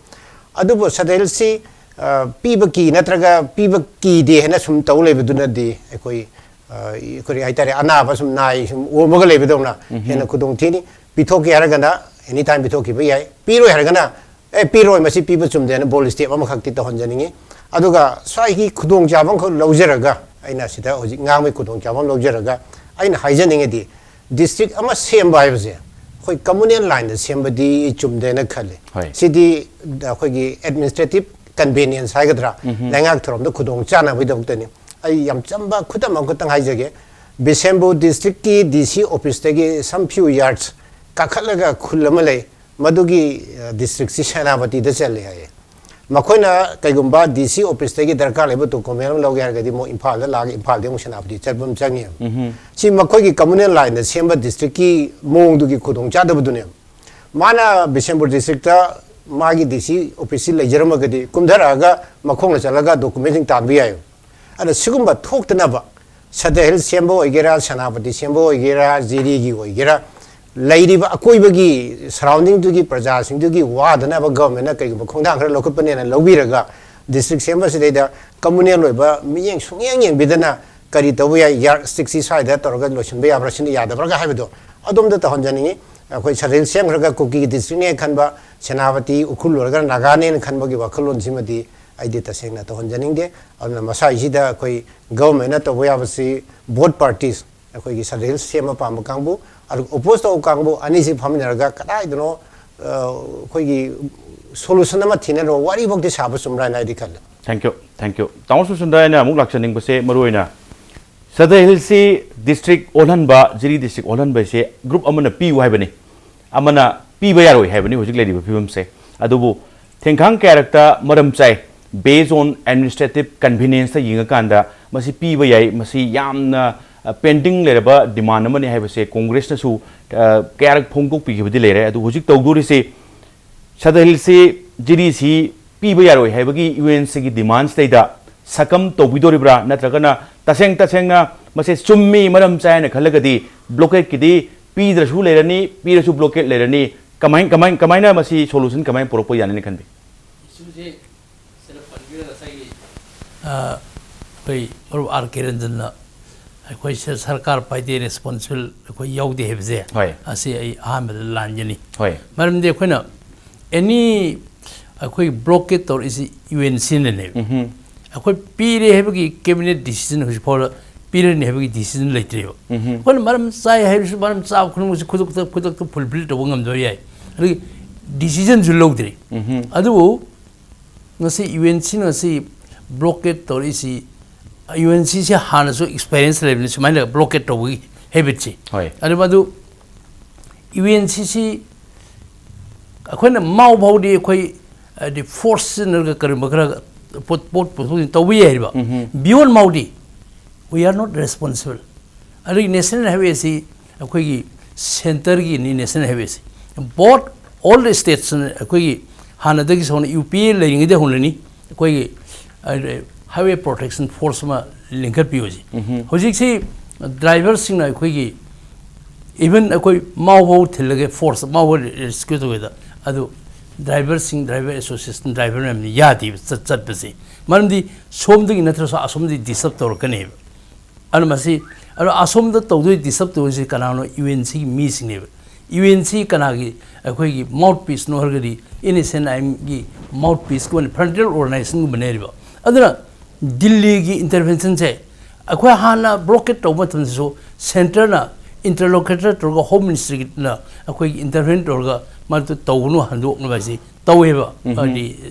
ꯑꯗꯨꯕꯨ satellites ꯁꯤ, ꯑ, ꯄꯤꯕ ꯀꯤ ꯅꯠꯇ꯭ꯔꯒ ꯄꯤꯕ ꯀꯤꯗꯦ ꯍꯥꯏꯅ ꯁꯨꯝ ꯇꯧ ꯂꯩꯕꯗꯨꯅꯗꯤ ꯑꯩꯈꯣꯏ, ꯑ, ꯀꯔꯤ ꯍꯥꯏꯇꯥꯔꯦ, ꯑꯅꯥꯕ ꯁꯨꯝ ꯅꯥꯏ ꯁꯨꯝ ꯑꯣꯝꯃꯒ ꯂꯩꯕꯗꯧꯅ ꯍꯦꯟꯅ ꯈꯨꯗꯣꯡ ꯊꯤꯅꯤ꯫ ꯄꯤꯊꯣꯛꯀꯦ ꯍꯥꯏꯔꯒꯅ any time ꯄꯤꯊꯣꯛꯈꯤꯕ ꯌꯥꯏ, ꯄꯤꯔꯣꯏ ꯍꯥꯏꯔꯒꯅ ꯑꯦ, ꯄꯤꯔꯣꯏ, ꯃꯁꯤ ꯄꯤꯕ ꯆꯨꯝꯗꯦꯅ bold step ꯑꯃꯈꯛꯇꯤ ꯇꯧꯍꯟꯖꯅꯤꯡꯉꯤ꯫ ꯑꯗꯨꯒ ꯁ꯭ꯋꯥꯏꯒꯤ ꯈꯨꯗꯣꯡꯆꯥꯕ ꯑꯃꯈꯛ ꯂꯧꯖꯔꯒ ꯑꯩꯅ ꯁꯤꯗ ꯍꯧꯖꯤꯛ ꯉꯥꯡꯕꯒꯤ ꯈꯨꯗꯣꯡꯆꯥꯕ ꯑꯃ ꯂꯧꯖꯔꯒ ꯑꯩꯅ ꯍꯥꯏꯖꯅꯤꯡꯉꯤꯗꯤ, district ꯑꯃ ꯁꯦꯝꯕ ꯍꯥꯏꯕꯁꯦ ꯑꯩꯈꯣꯏ ꯀꯝꯃꯨꯅꯦꯜ ꯂꯥꯏꯟꯗ ꯁꯦꯝꯕꯗꯤ ꯆꯨꯝꯗꯦꯅ ꯈꯜꯂꯤ꯫ ꯍꯣꯏ꯫ ꯁꯤꯗꯤ ꯑꯩꯈꯣꯏꯒꯤ ꯑꯦꯗꯃꯤꯅꯤꯁꯇ꯭ꯔꯦꯇꯤꯚ ꯀꯟꯚꯤꯅꯤꯌꯟꯁ ꯍꯥꯏꯒꯗ꯭ꯔꯥ, ꯂꯩꯉꯥꯛ ꯊꯧꯔꯝꯗ ꯈꯨꯗꯣꯡ ꯆꯥꯅꯕꯒꯤꯗꯃꯛꯇꯅꯤ꯫ ꯑꯩ ꯌꯥꯝ ꯆꯝꯕ ꯈꯨꯗꯝ ꯑꯃꯈꯛꯇꯪ ꯍꯥꯏꯖꯒꯦ꯫ ꯕꯤꯁꯦꯝꯄꯨꯔ ꯗꯤꯁꯇ꯭ꯔꯤꯛꯀꯤ ꯗꯤ ꯁꯤ ꯑꯣꯐꯤꯁꯇꯒꯤ some few yards ꯀꯥꯈꯠꯂꯒ ꯈꯨꯜ ꯑꯃ ꯂꯩ, ꯃꯗꯨꯒꯤ ꯗꯤꯁꯇ꯭ꯔꯤꯛꯁꯤ ꯁꯦꯅꯥꯄꯇꯤꯗ ꯆꯜꯂꯤ ꯍꯥꯏꯌꯦ꯫ ꯃꯈꯣꯏꯅ ꯀꯩꯒꯨꯝꯕ ꯗꯤ ꯁꯤ ꯑꯣꯐꯤꯁꯇꯒꯤ ꯗꯔꯀꯥꯔ ꯂꯩꯕ ꯗꯣꯀꯨꯃꯦꯟ ꯑꯃ ꯂꯧꯒꯦ ꯍꯥꯏꯔꯒꯗꯤ ꯑꯃꯨꯛ ꯏꯝꯐꯥꯜꯗ ꯂꯥꯛꯑꯒ ꯏꯝꯐꯥꯜꯗꯒꯤ ꯑꯃꯨꯛ ꯁꯦꯅꯥꯄꯇꯤ ꯆꯠꯄ ꯑꯃ ꯆꯪꯉꯦꯕ꯫ ꯁꯤ ꯃꯈꯣꯏꯒꯤ ꯀꯝꯃꯨꯅꯦꯜ ꯂꯥꯏꯟꯗ ꯁꯦꯝꯕ ꯗꯤꯁꯇ꯭ꯔꯤꯛꯀꯤ ꯃꯑꯣꯡꯗꯨꯒꯤ ꯈꯨꯗꯣꯡꯆꯥꯗꯕꯗꯨꯅꯦꯕ꯫ ꯃꯥꯅ ꯕꯤꯁꯦꯝꯄꯨꯔ ꯗꯤꯁꯇ꯭ꯔꯤꯛꯇ ꯃꯥꯒꯤ ꯗꯤ ꯁꯤ ꯑꯣꯐꯤꯁꯁꯤ ꯂꯩꯖꯔꯝꯃꯒꯗꯤ ꯀꯨꯝꯊꯔꯛꯑꯒ ꯃꯈꯣꯡꯅ ꯆꯠꯂꯒ ꯗꯣꯀꯨꯃꯦꯟꯁꯤꯡ ꯇꯥꯟꯕ ꯌꯥꯏꯕ꯫ ꯑꯗ ꯁꯤꯒꯨꯝꯕ ꯊꯣꯛꯇꯅꯕ ꯁꯗ ꯍꯤꯜ ꯁꯦꯝꯕ ꯑꯣꯏꯒꯦꯔꯥ, ꯁꯦꯅꯥꯄꯇꯤ ꯁꯦꯝꯕ ꯑꯣꯏꯒꯦꯔꯥ, ꯖꯤꯔꯤꯒꯤ ꯑꯣꯏꯒꯦꯔꯥ, ꯂꯩꯔꯤꯕ ꯑꯀꯣꯏꯕꯒꯤ ꯁꯔꯥꯎꯟꯗꯤꯡꯗꯨꯒꯤ ꯄ꯭ꯔꯖꯥꯁꯤꯡꯗꯨꯒꯤ ꯋꯥꯗꯅꯕ ꯒꯚꯔꯟꯃꯦꯟꯠꯅ ꯀꯩꯒꯨꯝꯕ ꯈꯣꯡꯊꯥꯡ ꯈꯔ ꯂꯧꯈꯠꯄꯅꯦꯅ ꯂꯧꯕꯤꯔꯒ ꯗꯤꯁꯇ꯭ꯔꯤꯛ ꯁꯦꯝꯕꯁꯤꯗꯩꯗ ꯀꯝꯃꯨꯅꯦꯜ ꯑꯣꯏꯕ ꯃꯤꯠꯌꯦꯡ ꯁꯨꯡꯌꯦꯡ ꯌꯦꯡꯕꯤꯗꯅ ꯀꯔꯤ ꯇꯧꯕ ꯌꯥꯏ, ꯌꯥꯔ ꯁꯤꯛꯁꯇꯤ ꯁ꯭ꯋꯥꯏꯗ ꯇꯧꯔꯒ ꯂꯣꯏꯁꯤꯟꯕ ꯌꯥꯕ꯭ꯔꯥ, ꯁꯤꯅ ꯌꯥꯗꯕ꯭ꯔꯥꯒ ꯍꯥꯏꯕꯗꯣ ꯑꯗꯣꯝꯗ ꯇꯧꯍꯟꯖꯅꯤꯡꯉꯤ꯫ ꯑꯩꯈꯣꯏ ꯁꯗ ꯍꯤꯜ ꯁꯦꯝꯈ꯭ꯔꯒ ꯀꯨꯀꯤꯒꯤ ꯗꯤꯁꯇ꯭ꯔꯤꯛꯅꯦ ꯈꯟꯕ, ꯁꯦꯅꯥꯄꯇꯤ ꯎꯈ꯭ꯔꯨꯜ ꯑꯣꯏꯔꯒ ꯅꯥꯒꯥꯅꯦꯅ ꯈꯟꯕꯒꯤ ꯋꯥꯈꯜꯂꯣꯟꯁꯤꯃꯗꯤ ꯑꯩꯗꯤ ꯇꯁꯦꯡꯅ ꯇꯧꯍꯟꯖꯅꯤꯡꯗꯦ꯫ ꯑꯗꯨꯅ ꯃꯁꯥꯏꯁꯤꯗ ꯑꯩꯈꯣꯏ ꯒꯚꯔꯟꯃꯦꯟꯠꯅ ꯇꯧꯕ ꯌꯥꯕꯁꯤ both parties, ꯑꯩꯈꯣꯏꯒꯤ ꯁꯗ ꯍꯤꯜ ꯁꯦꯝꯕ ꯄꯥꯝꯕ ꯀꯥꯡꯕꯨ ꯑꯗꯨꯒ ꯑꯣꯄꯣꯖ ꯇꯧꯕ ꯀꯥꯡꯕꯨ ꯑꯅꯤꯁꯤ ꯐꯝꯃꯤꯟꯅꯔꯒ ꯀꯗꯥꯏꯗꯅꯣ, ꯑ, ꯑꯩꯈꯣꯏꯒꯤ ꯁꯣꯂꯨꯁꯟ ꯑꯃ ꯊꯤꯅꯅꯕ ꯋꯥꯔꯤꯐꯥꯎꯗꯤ ꯁꯥꯕ ꯆꯨꯝꯕ꯭ꯔꯥ ꯍꯥꯏꯅ ꯑꯩꯗꯤ ꯈꯜꯂꯤ꯫ Thank you, thank you꯫ ꯇꯥꯃꯣ ꯁꯨꯔꯆꯟꯗ꯭ꯔ, ꯑꯩꯅ ꯑꯃꯨꯛ ꯂꯥꯛꯆꯅꯤꯡꯕꯁꯦ ꯃꯔꯨ ꯑꯣꯏꯅ ꯁꯗ ꯍꯤꯜꯁꯤ ꯗꯤꯁꯇ꯭ꯔꯤꯛ ꯑꯣꯜꯍꯟꯕ, ꯖꯤꯔꯤ ꯗꯤꯁꯇ꯭ꯔꯤꯛ ꯑꯣꯜꯍꯟꯕꯁꯦ ꯒ꯭ꯔꯨꯞ ꯑꯃꯅ ꯄꯤꯌꯨ ꯍꯥꯏꯕꯅꯤ, ꯑꯃꯅ ꯄꯤꯕ ꯌꯥꯔꯣꯏ ꯍꯥꯏꯕꯅꯤ ꯍꯧꯖꯤꯛ ꯂꯩꯔꯤꯕ ꯐꯤꯕꯝꯁꯦ꯫ ꯑꯗꯨꯕꯨ ꯊꯦꯡꯈꯥꯡ ꯀꯌꯥꯔꯛꯇ ꯃꯔꯝ ꯆꯥꯏ, based on administrative convenienceꯇ ꯌꯦꯡꯉꯀꯥꯟꯗ ꯃꯁꯤ ꯄꯤꯕ ꯌꯥꯏ, ꯃꯁꯤ ꯌꯥꯝꯅ, ꯑ, ꯄꯦꯟꯗꯤꯡ ꯂꯩꯔꯕ ꯗꯤꯃꯥꯟ ꯑꯃꯅꯤ ꯍꯥꯏꯕꯁꯦ ꯀꯣꯡꯒ꯭ꯔꯦꯁꯅꯁꯨ, ꯑ, ꯀꯌꯥꯔꯛ ꯐꯣꯡꯗꯣꯛꯄꯤꯈꯤꯕꯗꯤ ꯂꯩꯔꯦ꯫ ꯑꯗꯨ ꯍꯧꯖꯤꯛ ꯇꯧꯗꯣꯔꯤꯁꯤ ꯁꯗ ꯍꯤꯜꯁꯤ, ꯖꯤꯔꯤꯁꯤ ꯄꯤꯕ ꯌꯥꯔꯣꯏ ꯍꯥꯏꯕꯒꯤ ꯌꯨ ꯑꯦꯟ ꯁꯤꯒꯤ ꯗꯤꯃꯥꯟꯁꯤꯗꯩꯗ ꯁꯛꯀꯝ ꯇꯧꯕꯤꯗꯣꯔꯤꯕ꯭ꯔꯥ, ꯅꯠꯇ꯭ꯔꯒꯅ ꯇꯁꯦꯡ ꯇꯁꯦꯡꯅ ꯃꯁꯤ ꯆꯨꯝꯃꯤ, ꯃꯔꯝ ꯆꯥꯏ ꯍꯥꯏꯅ ꯈꯜꯂꯒꯗꯤ ꯕ꯭ꯂꯣꯀꯦꯠꯀꯤꯗꯤ ꯄꯤꯗ꯭ꯔꯁꯨ ꯂꯩꯔꯅꯤ, ꯄꯤꯔꯁꯨ ꯕ꯭ꯂꯣꯀꯦꯠ ꯂꯩꯔꯅꯤ? ꯀꯃꯥꯏ-, ꯀꯃꯥꯏ-, ꯀꯃꯥꯏꯅ ꯃꯁꯤ ꯁꯣꯂꯨꯁꯟ ꯀꯃꯥꯏꯅ ꯄꯨꯔꯛꯄ ꯌꯥꯅꯤꯅ ꯈꯟꯕꯤ? ꯏꯁꯨꯁꯦ ꯁꯤꯗ ꯄꯟꯈꯤꯕꯗ ꯉꯁꯥꯏꯒꯤ ꯑ, ꯑꯩꯈꯣꯏ ꯃꯔꯨꯞ ꯑꯥꯔ ꯀꯦ ꯔꯟꯖꯟꯅ ꯑꯩꯈꯣꯏ ꯁ-, ꯁꯔꯀꯥꯔ ꯄꯥꯏꯗꯦ, ꯔꯦꯁꯄꯣꯟꯁꯤꯕꯜ ꯑꯩꯈꯣꯏ ꯌꯥꯎꯗꯦ ꯍꯥꯏꯕꯁꯦ, ꯍꯣꯏ꯫ ꯑꯁꯤ ꯑꯩ ꯑꯍꯥꯟꯕꯗ ꯂꯥꯟꯖꯅꯤ꯫ ꯍꯣꯏ꯫ ꯃꯔꯝꯗꯤ ꯑꯩꯈꯣꯏꯅ ꯑꯦꯅꯤ ꯑꯩꯈꯣꯏ ꯕ꯭ꯂꯣꯀꯦꯠ ꯇꯧꯔꯛꯏꯁꯤ ꯌꯨ ꯑꯦꯟ ꯁꯤꯅꯅꯦꯕ꯫ ꯎꯝꯍꯨꯝ꯫ ꯑꯩꯈꯣꯏ ꯄꯤꯔꯦ ꯍꯥꯏꯕꯒꯤ ꯀꯦꯕꯤꯅꯦꯠ ꯗꯤꯁꯤꯖꯟ ꯍꯧꯖꯤꯛ ꯐꯥꯎꯗ ꯄꯤꯔꯅꯤ ꯍꯥꯏꯕꯒꯤ ꯗꯤꯁꯤꯖꯟ ꯂꯩꯇ꯭ꯔꯦꯕ꯫ ꯑꯩꯈꯣꯏꯅ ꯃꯔꯝ ꯆꯥꯏ ꯍꯥꯏꯔꯁꯨ, ꯃꯔꯝ ꯆꯥꯕ ꯈꯨꯗꯤꯡꯃꯛꯁꯦ ꯈꯨꯗꯛꯇ ꯈꯨꯗꯛꯇ ꯐꯨꯜꯐꯤꯜ ꯇꯧꯕ ꯉꯝꯗꯕ ꯌꯥꯏ꯫ ꯑꯗꯒꯤ ꯗꯤꯁꯤꯖꯟꯁꯨ ꯂꯧꯗ꯭ꯔꯤ꯫ ꯑꯗꯨꯕꯨ ꯉꯁꯤ ꯌꯨ ꯑꯦꯟ ꯁꯤꯅ ꯉꯁꯤ ꯕ꯭ꯂꯣꯀꯦꯠ ꯇꯧꯔꯛꯏꯁꯤ, ꯌꯨ ꯑꯦꯟ ꯁꯤꯁꯦ ꯍꯥꯟꯅꯁꯨ ꯑꯦꯛꯁꯄꯤꯔꯤꯌꯦꯟꯁ ꯂꯩꯕꯅꯤ ꯁꯨꯃꯥꯏꯅ ꯕ꯭ꯂꯣꯀꯦꯠ ꯇꯧꯕꯒꯤ ꯍꯦꯕꯤꯠꯁꯤ꯫ ꯍꯣꯏ꯫ ꯑꯗꯨ ꯃꯗꯨ ꯌꯨ ꯑꯦꯟ ꯁꯤꯁꯤ ꯑꯩꯈꯣꯏꯅ ꯃꯥꯎ ꯐꯥꯎꯗꯤ ꯑꯩꯈꯣꯏ ꯍꯥꯏꯗꯤ ꯐꯣꯔꯁ ꯁꯤꯖꯤꯟꯅꯔꯒ ꯀꯔꯤꯒꯨꯝꯕ ꯈꯔ ꯄꯣꯠ ꯄꯣꯠ ꯄꯨꯊꯣꯛ ꯇꯧꯕ ꯌꯥꯏꯕ꯫ ꯕꯤꯌꯣꯟ ꯃꯥꯎꯗꯤ we are not responsible꯫ ꯑꯗꯒꯤ ꯅꯦꯁꯅꯦꯜ ꯍꯥꯏꯋꯦꯁꯤ ꯑꯩꯈꯣꯏꯒꯤ ꯁꯦꯟꯇꯔꯒꯤꯅꯤ꯫ ꯅꯦꯁꯅꯦꯜ ꯍꯥꯏꯋꯦꯁꯤ ꯕꯣꯠ ꯑꯣꯜ ꯁ꯭ꯇꯦꯠꯁ ꯑꯩꯈꯣꯏꯒꯤ ꯍꯥꯟꯅꯗꯒꯤ ꯁꯣꯟꯅ ꯌꯨ ꯄꯤ ꯑꯦ ꯂꯩꯔꯤꯉꯩꯗ ꯍꯧꯅꯅꯤ ꯑꯩꯈꯣꯏꯒꯤ ꯍꯥꯏꯋꯦ ꯄ꯭ꯔꯣꯇꯦꯛꯁꯟ ꯐꯣꯔꯁ ꯑꯃ ꯂꯤꯡꯈꯠꯄꯤꯌꯨ ꯍꯧꯖꯤꯛ꯫ ꯍꯧꯖꯤꯛꯁꯤ ꯗ꯭ꯔꯥꯏꯚꯔꯁꯤꯡꯅ ꯑꯩꯈꯣꯏꯒꯤ ꯏꯚꯟ ꯑꯩꯈꯣꯏ ꯃꯥꯎ ꯐꯥꯎ ꯊꯤꯜꯂꯒꯦ ꯐꯣꯔꯁ ꯃꯥꯎ ꯐꯥꯎ ꯔꯦꯁꯀ꯭ꯌꯨ ꯇꯧꯒꯦꯗ ꯑꯗꯨ ꯗ꯭ꯔꯥꯏꯚꯔꯁꯤꯡ, ꯗ꯭ꯔꯥꯏꯚꯔ ꯑꯦꯁꯣꯁꯤꯌꯦꯁꯟ ꯗ꯭ꯔꯥꯏꯚꯔ ꯃꯌꯥꯝꯅ ꯌꯥꯗꯦꯕ ꯆꯠ- ꯆꯠꯄꯁꯦ꯫ ꯃꯔꯝꯗꯤ ꯁꯣꯝꯗꯒꯤ ꯅꯠꯇ꯭ꯔꯁꯨ ꯑꯁꯣꯝꯗꯒꯤ ꯗꯤꯁꯇꯔꯕ ꯇꯧꯔꯛꯀꯅꯦꯕ꯫ ꯑꯗꯨꯅ ꯃꯁꯤ ꯑꯗꯣ ꯑꯁꯣꯝꯗ ꯇꯧꯗꯣꯏ ꯗꯤꯁꯇꯔꯕ ꯇꯧꯔꯤꯁꯤ ꯀꯅꯥꯅꯣ? ꯌꯨ ꯑꯦꯟ ꯁꯤꯒꯤ ꯃꯤꯁꯤꯡꯅꯦꯕ꯫ ꯌꯨ ꯑꯦꯟ ꯁꯤ ꯀꯅꯥꯒꯤ ꯑꯩꯈꯣꯏꯒꯤ ꯃꯥꯎꯠ ꯄꯤꯁꯅꯣ ꯍꯥꯏꯔꯒꯗꯤ ꯑꯦꯟ ꯑꯦꯁ ꯑꯦꯟ ꯑꯥꯏ ꯑꯦꯝꯒꯤ ꯃꯥꯎꯠ ꯄꯤꯁꯀꯨꯝꯕꯅꯤ, ꯐ꯭ꯔꯟꯇꯤꯌꯔ ꯑꯣꯔꯒꯅꯥꯏꯖꯦꯁꯟꯒꯨꯝꯕꯅꯦꯕ꯫ ꯑꯗꯨꯅ ꯗꯤꯜꯂꯤꯒꯤ ꯏꯟꯇꯔꯚꯦꯟꯁꯟꯁꯦ ꯑꯩꯈꯣꯏ ꯍꯥꯟꯅ ꯕ꯭ꯂꯣꯀꯦꯠ ꯇꯧꯕ ꯃꯇꯝꯗꯁꯨ ꯁꯦꯟꯇꯔꯅ ꯏꯟꯇꯔꯂꯣꯀꯦꯇꯔ ꯇꯧꯔꯒ ꯍꯣꯝ ꯃꯤꯅꯤꯁꯇ꯭ꯔꯤꯅ ꯑꯩꯈꯣꯏꯒꯤ ꯏꯟꯇꯔꯚꯦꯟ ꯇꯧꯔꯒ ꯃꯗꯨ ꯇꯧꯒꯅꯨ ꯍꯟꯗꯣꯛꯅꯕ ꯍꯥꯏꯁꯤ ꯇꯧꯋꯦꯕ꯫ ꯍꯥꯏꯗꯤ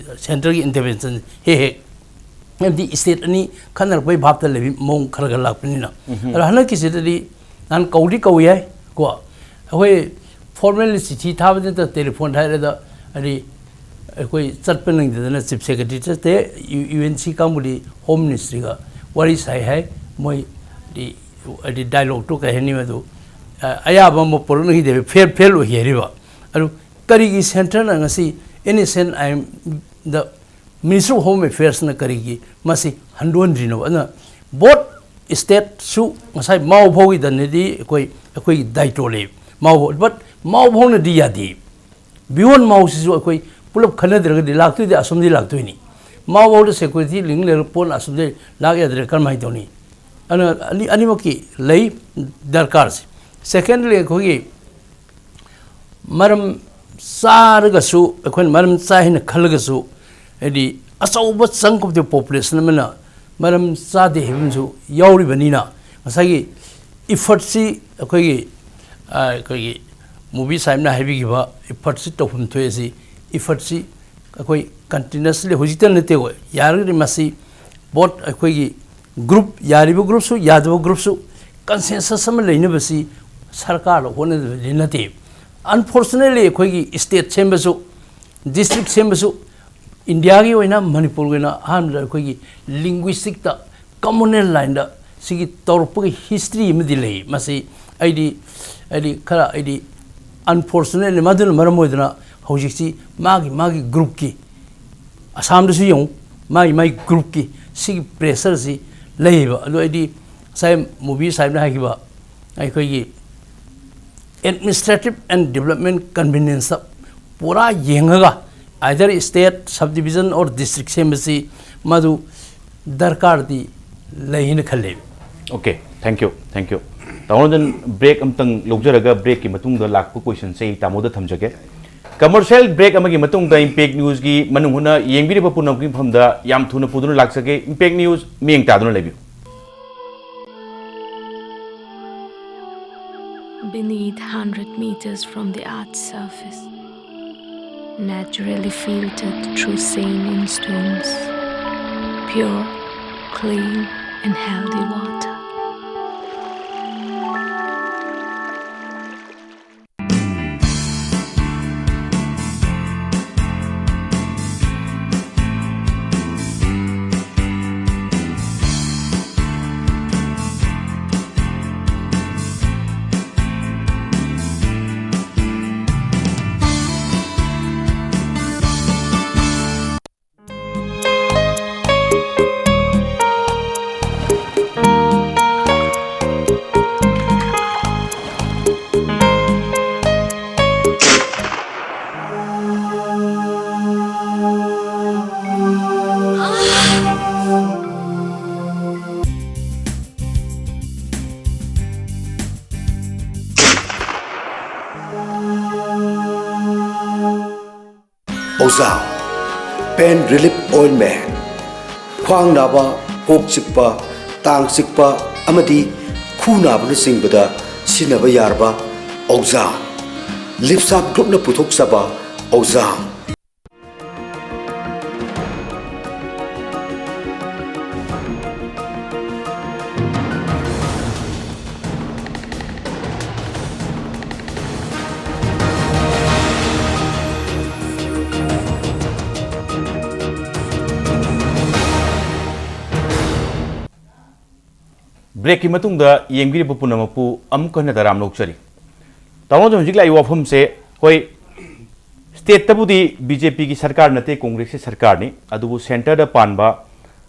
ꯁꯦꯟꯇꯔꯒꯤ ꯏꯟꯇꯔꯚꯦꯟꯁꯟ ꯍꯦꯛ ꯍꯦꯛ ꯍꯥꯏꯕꯗꯤ ꯁ꯭ꯇꯦꯠ ꯑꯅꯤ ꯈꯟꯅꯔꯛꯄꯒꯤ ꯚꯥꯞꯇ ꯂꯩꯕ ꯃꯑꯣꯡ ꯈꯔ ꯈꯔ ꯂꯥꯛꯄꯅꯤꯅ꯫ ꯑꯗꯣ ꯍꯟꯗꯛꯀꯤꯁꯤꯗꯗꯤ ꯅꯍꯥꯟ ꯀꯧꯗꯤ ꯀꯧꯏ ꯍꯥꯏ ꯀꯣ, ꯑꯩꯈꯣꯏ ꯐꯣꯔꯃꯦꯜꯂꯤ ꯆꯤꯊꯤ ꯊꯥꯕꯗ ꯅꯠꯇ ꯇꯦꯂꯤꯐꯣꯟ ꯊꯥꯔꯦꯗ ꯍꯥꯏꯗꯤ ꯑꯩꯈꯣꯏ ꯆꯠꯄ ꯅꯪꯗꯗꯅ ꯆꯤꯐ ꯁꯦꯀ꯭ꯔꯦꯇꯔꯤ ꯆꯠꯇꯦ꯫ ꯌꯨ ꯑꯦꯟ ꯁꯤ ꯀꯥꯡꯕꯨꯗꯤ ꯍꯣꯝ ꯃꯤꯅꯤꯁꯇ꯭ꯔꯤꯒ ꯋꯥꯔꯤ ꯁꯥꯏ ꯍꯥꯏ꯫ ꯃꯣꯏ ꯍꯥꯏꯗꯤ ꯗꯥꯏꯂꯣꯛꯇꯨ ꯀꯩ ꯍꯥꯏꯅꯤ ꯃꯗꯨ ꯑ, ꯑꯌꯥꯕ ꯑꯃ ꯄꯨꯔꯛꯅꯈꯤꯗꯦꯕ꯫ ꯐꯦꯜ ꯐꯦꯜ ꯑꯣꯏꯈꯤ ꯍꯥꯏꯔꯤꯕ꯫ ꯑꯗꯨ ꯀꯔꯤꯒꯤ ꯁꯦꯟꯇꯔꯅ ꯉꯁꯤ ꯑꯦꯟ ꯑꯦꯁ ꯑꯦꯟ ꯑꯥꯏ ꯑꯦꯝꯗ ꯃꯤꯅꯤꯁꯇ꯭ꯔꯤ ꯑꯣꯐ ꯍꯣꯝ ꯑꯦꯐꯤꯌꯔꯁꯅ ꯀꯔꯤꯒꯤ ꯃꯁꯤ ꯍꯟꯗꯣꯟꯗ꯭ꯔꯤꯅꯣ? ꯑꯗꯨꯅ ꯕꯣꯠ ꯁ꯭ꯇꯦꯠꯁꯨ ꯉꯁꯥꯏ ꯃꯥꯎ ꯐꯥꯎꯒꯤꯗꯅꯗꯤ ꯑꯩꯈꯣꯏ ꯑꯩꯈꯣꯏꯒꯤ ꯗꯥꯏꯇꯣ ꯂꯩ꯫ ꯃꯥꯎ ꯐꯥꯎ, ꯕꯠ ꯃꯥꯎ ꯐꯥꯎꯅꯗꯤ ꯌꯥꯗꯦ꯫ ꯕꯤꯌꯣꯟ ꯃꯥꯎꯁꯤꯁꯨ ꯑꯩꯈꯣꯏ ꯄꯨꯂꯞ ꯈꯟꯅꯗ꯭ꯔꯒꯗꯤ ꯂꯥꯛꯇꯣꯏꯗꯤ ꯑꯁꯣꯝꯗꯤ ꯂꯥꯛꯇꯣꯏꯅꯤ꯫ ꯃꯥꯎ ꯐꯥꯎꯗ ꯁꯦꯀ꯭ꯌꯨꯔꯤꯇꯤ ꯂꯤꯡ ꯂꯩꯔꯒ ꯄꯣꯠ ꯑꯁꯣꯝꯗ ꯂꯥꯛ ꯌꯥꯗ꯭ꯔꯦ ꯀꯔꯝꯍꯥꯏꯅ ꯇꯧꯅꯤ? ꯑꯗꯨꯅ ꯑꯅꯤ ꯑꯅꯤꯃꯛꯀꯤ ꯂꯩ ꯗꯔꯀꯥꯔꯁꯦ꯫ ꯁꯦꯀꯦꯟꯗꯂꯤ ꯑꯩꯈꯣꯏꯒꯤ ꯃꯔꯝ ꯆꯥꯔꯒꯁꯨ, ꯑꯩꯈꯣꯏꯅ ꯃꯔꯝ ꯆꯥꯏ ꯍꯥꯏꯅ ꯈꯜꯂꯒꯁꯨ, ꯍꯥꯏꯗꯤ ꯑꯆꯧꯕ ꯆꯪ ꯑꯣꯐ ꯗ ꯄꯣꯄꯨꯂꯦꯁꯟ ꯑꯃꯅ ꯃꯔꯝ ꯆꯥꯗꯦ ꯍꯥꯏꯕ ꯑꯃꯁꯨ ꯌꯥꯎꯔꯤꯕꯅꯤꯅ, ꯉꯁꯥꯏꯒꯤ effortꯁꯤ ꯑꯩꯈꯣꯏꯒꯤ, ꯑ, ꯑꯩꯈꯣꯏꯒꯤ ꯃꯨꯕꯤ ꯁꯥꯍꯦꯕꯅ ꯍꯥꯏꯕꯤꯈꯤꯕ effortꯁꯤ ꯇꯧꯐꯝ ꯊꯣꯛꯑꯦ꯫ ꯁꯤ effortꯁꯤ ꯑꯩꯈꯣꯏ continuously ꯍꯧꯖꯤꯛꯇ ꯅꯠꯇꯦ, ꯑꯩꯈꯣꯏ ꯌꯥꯔꯒꯗꯤ ꯃꯁꯤ both ꯑꯩꯈꯣꯏꯒꯤ group, ꯌꯥꯔꯤꯕ groupꯁꯨ ꯌꯥꯗꯕ groupꯁꯨ consensus ꯑꯃ ꯂꯩꯅꯕꯁꯤ ꯁꯔꯀꯥꯔꯅ ꯍꯣꯠꯅꯗꯕꯗꯤ ꯅꯠꯇꯦ꯫ Unfortunately ꯑꯩꯈꯣꯏꯒꯤ state ꯁꯦꯝꯕꯁꯨ, district ꯁꯦꯝꯕꯁꯨ, ꯏꯟꯗꯤꯌꯥꯒꯤ ꯑꯣꯏꯅ, ꯃꯅꯤꯄꯨꯔꯒꯤ ꯑꯣꯏꯅ ꯑꯍꯥꯟꯕꯗ ꯑꯩꯈꯣꯏꯒꯤ linguisticꯇ communal lineꯗ ꯁꯤꯒꯤ ꯇꯧꯔꯛꯄꯒꯤ history ꯑꯃꯗꯤ ꯂꯩ꯫ ꯃꯁꯤ ꯑꯩꯗꯤ, ꯑꯩꯗꯤ ꯈꯔ, ꯑꯩꯗꯤ unfortunately ꯃꯗꯨꯅ ꯃꯔꯝ ꯑꯣꯏꯗꯨꯅ ꯍꯧꯖꯤꯛꯁꯤ ꯃꯥꯒꯤ, ꯃꯥꯒꯤ groupꯀꯤ, ꯑꯁꯥꯝꯗꯁꯨ ꯌꯦꯡꯉꯨ, ꯃꯥꯒꯤ, ꯃꯥꯒꯤ groupꯀꯤ ꯁꯤꯒꯤ pressureꯁꯤ ꯂꯩꯌꯦꯕ꯫ ꯑꯗꯨ ꯑꯩꯗꯤ ꯉꯁꯥꯏ ꯃꯨꯕꯤ ꯁꯥꯍꯦꯕꯅ ꯍꯥꯏꯈꯤꯕ ꯑꯩꯈꯣꯏꯒꯤ administrative and development convenienceꯇ ꯄꯨꯔꯥ ꯌꯦꯡꯉꯒ either state, subdivision or district ꯁꯦꯝꯕꯁꯤ ꯃꯗꯨ ꯗꯔꯀꯥꯔꯗꯤ ꯂꯩ ꯍꯥꯏꯅ ꯈꯜꯂꯦ꯫ Okay, thank you, thank you. ꯇꯥꯃꯣ ꯔꯟꯖꯟ, break ꯑꯝꯇꯪ ꯂꯧꯖꯔꯒ breakꯀꯤ ꯃꯇꯨꯡꯗ ꯂꯥꯛꯄ questionꯁꯦ ꯑꯩ ꯇꯥꯃꯣꯗ ꯊꯝꯖꯒꯦ꯫ Commercial break ꯑꯃꯒꯤ ꯃꯇꯨꯡꯗ Impact Newsꯀꯤ ꯃꯅꯨꯡ ꯍꯨꯠꯅ ꯌꯦꯡꯕꯤꯔꯤꯕ ꯄꯨꯝꯅꯃꯛꯀꯤ ꯃꯐꯝꯗ ꯌꯥꯝ ꯊꯨꯅ ꯄꯨꯗꯨꯅ ꯂꯥꯛꯆꯒꯦ꯫ Impact News ꯃꯤꯠꯌꯦꯡ ꯇꯥꯗꯨꯅ ꯂꯩꯕꯤꯌꯨ꯫ Beneath, hundred meters from the earth's surface, naturally filtered through sandstone stones, pure, clean, and healthy water. Ozone Pain Relief Ointment, ꯈ꯭ꯋꯥꯡ ꯅꯥꯕ, ꯀꯣꯛ ꯆꯤꯛꯄ, ꯇꯥꯡ ꯆꯤꯛꯄ ꯑꯃꯗꯤ ꯈꯨ ꯅꯥꯕꯅꯆꯤꯡꯕꯗ ꯁꯤꯖꯤꯟꯅꯕ ꯌꯥꯔꯕ ꯑꯧꯖꯥ꯫ ꯂꯤꯞꯁꯥꯞ ꯒ꯭ꯔꯨꯞꯅ ꯄꯨꯊꯣꯛꯆꯕ ꯑꯧꯖꯥ꯫ ꯕ꯭ꯔꯦꯛꯀꯤ ꯃꯇꯨꯡꯗ ꯌꯦꯡꯕꯤꯔꯤꯕ ꯄꯨꯝꯅꯃꯛꯄꯨ ꯑꯃꯨꯛ ꯍꯟꯅ ꯇꯔꯥꯝꯅ ꯑꯣꯛꯆꯔꯤ꯫ ꯇꯥꯃꯣ, ꯍꯧꯖꯤꯛ ꯂꯥꯛꯏꯕ ꯋꯥꯐꯝꯁꯦ, ꯍꯣꯏ, ꯁ꯭ꯇꯦꯠꯇꯕꯨꯗꯤ ꯕꯤ ꯖꯦ ꯄꯤꯒꯤ ꯁꯔꯀꯥꯔ ꯅꯠꯇꯦ, ꯀꯣꯡꯒ꯭ꯔꯦꯁꯀꯤ ꯁꯔꯀꯥꯔꯅꯤ, ꯑꯗꯨꯕꯨ ꯁꯦꯟꯇꯔꯗ ꯄꯥꯟꯕ,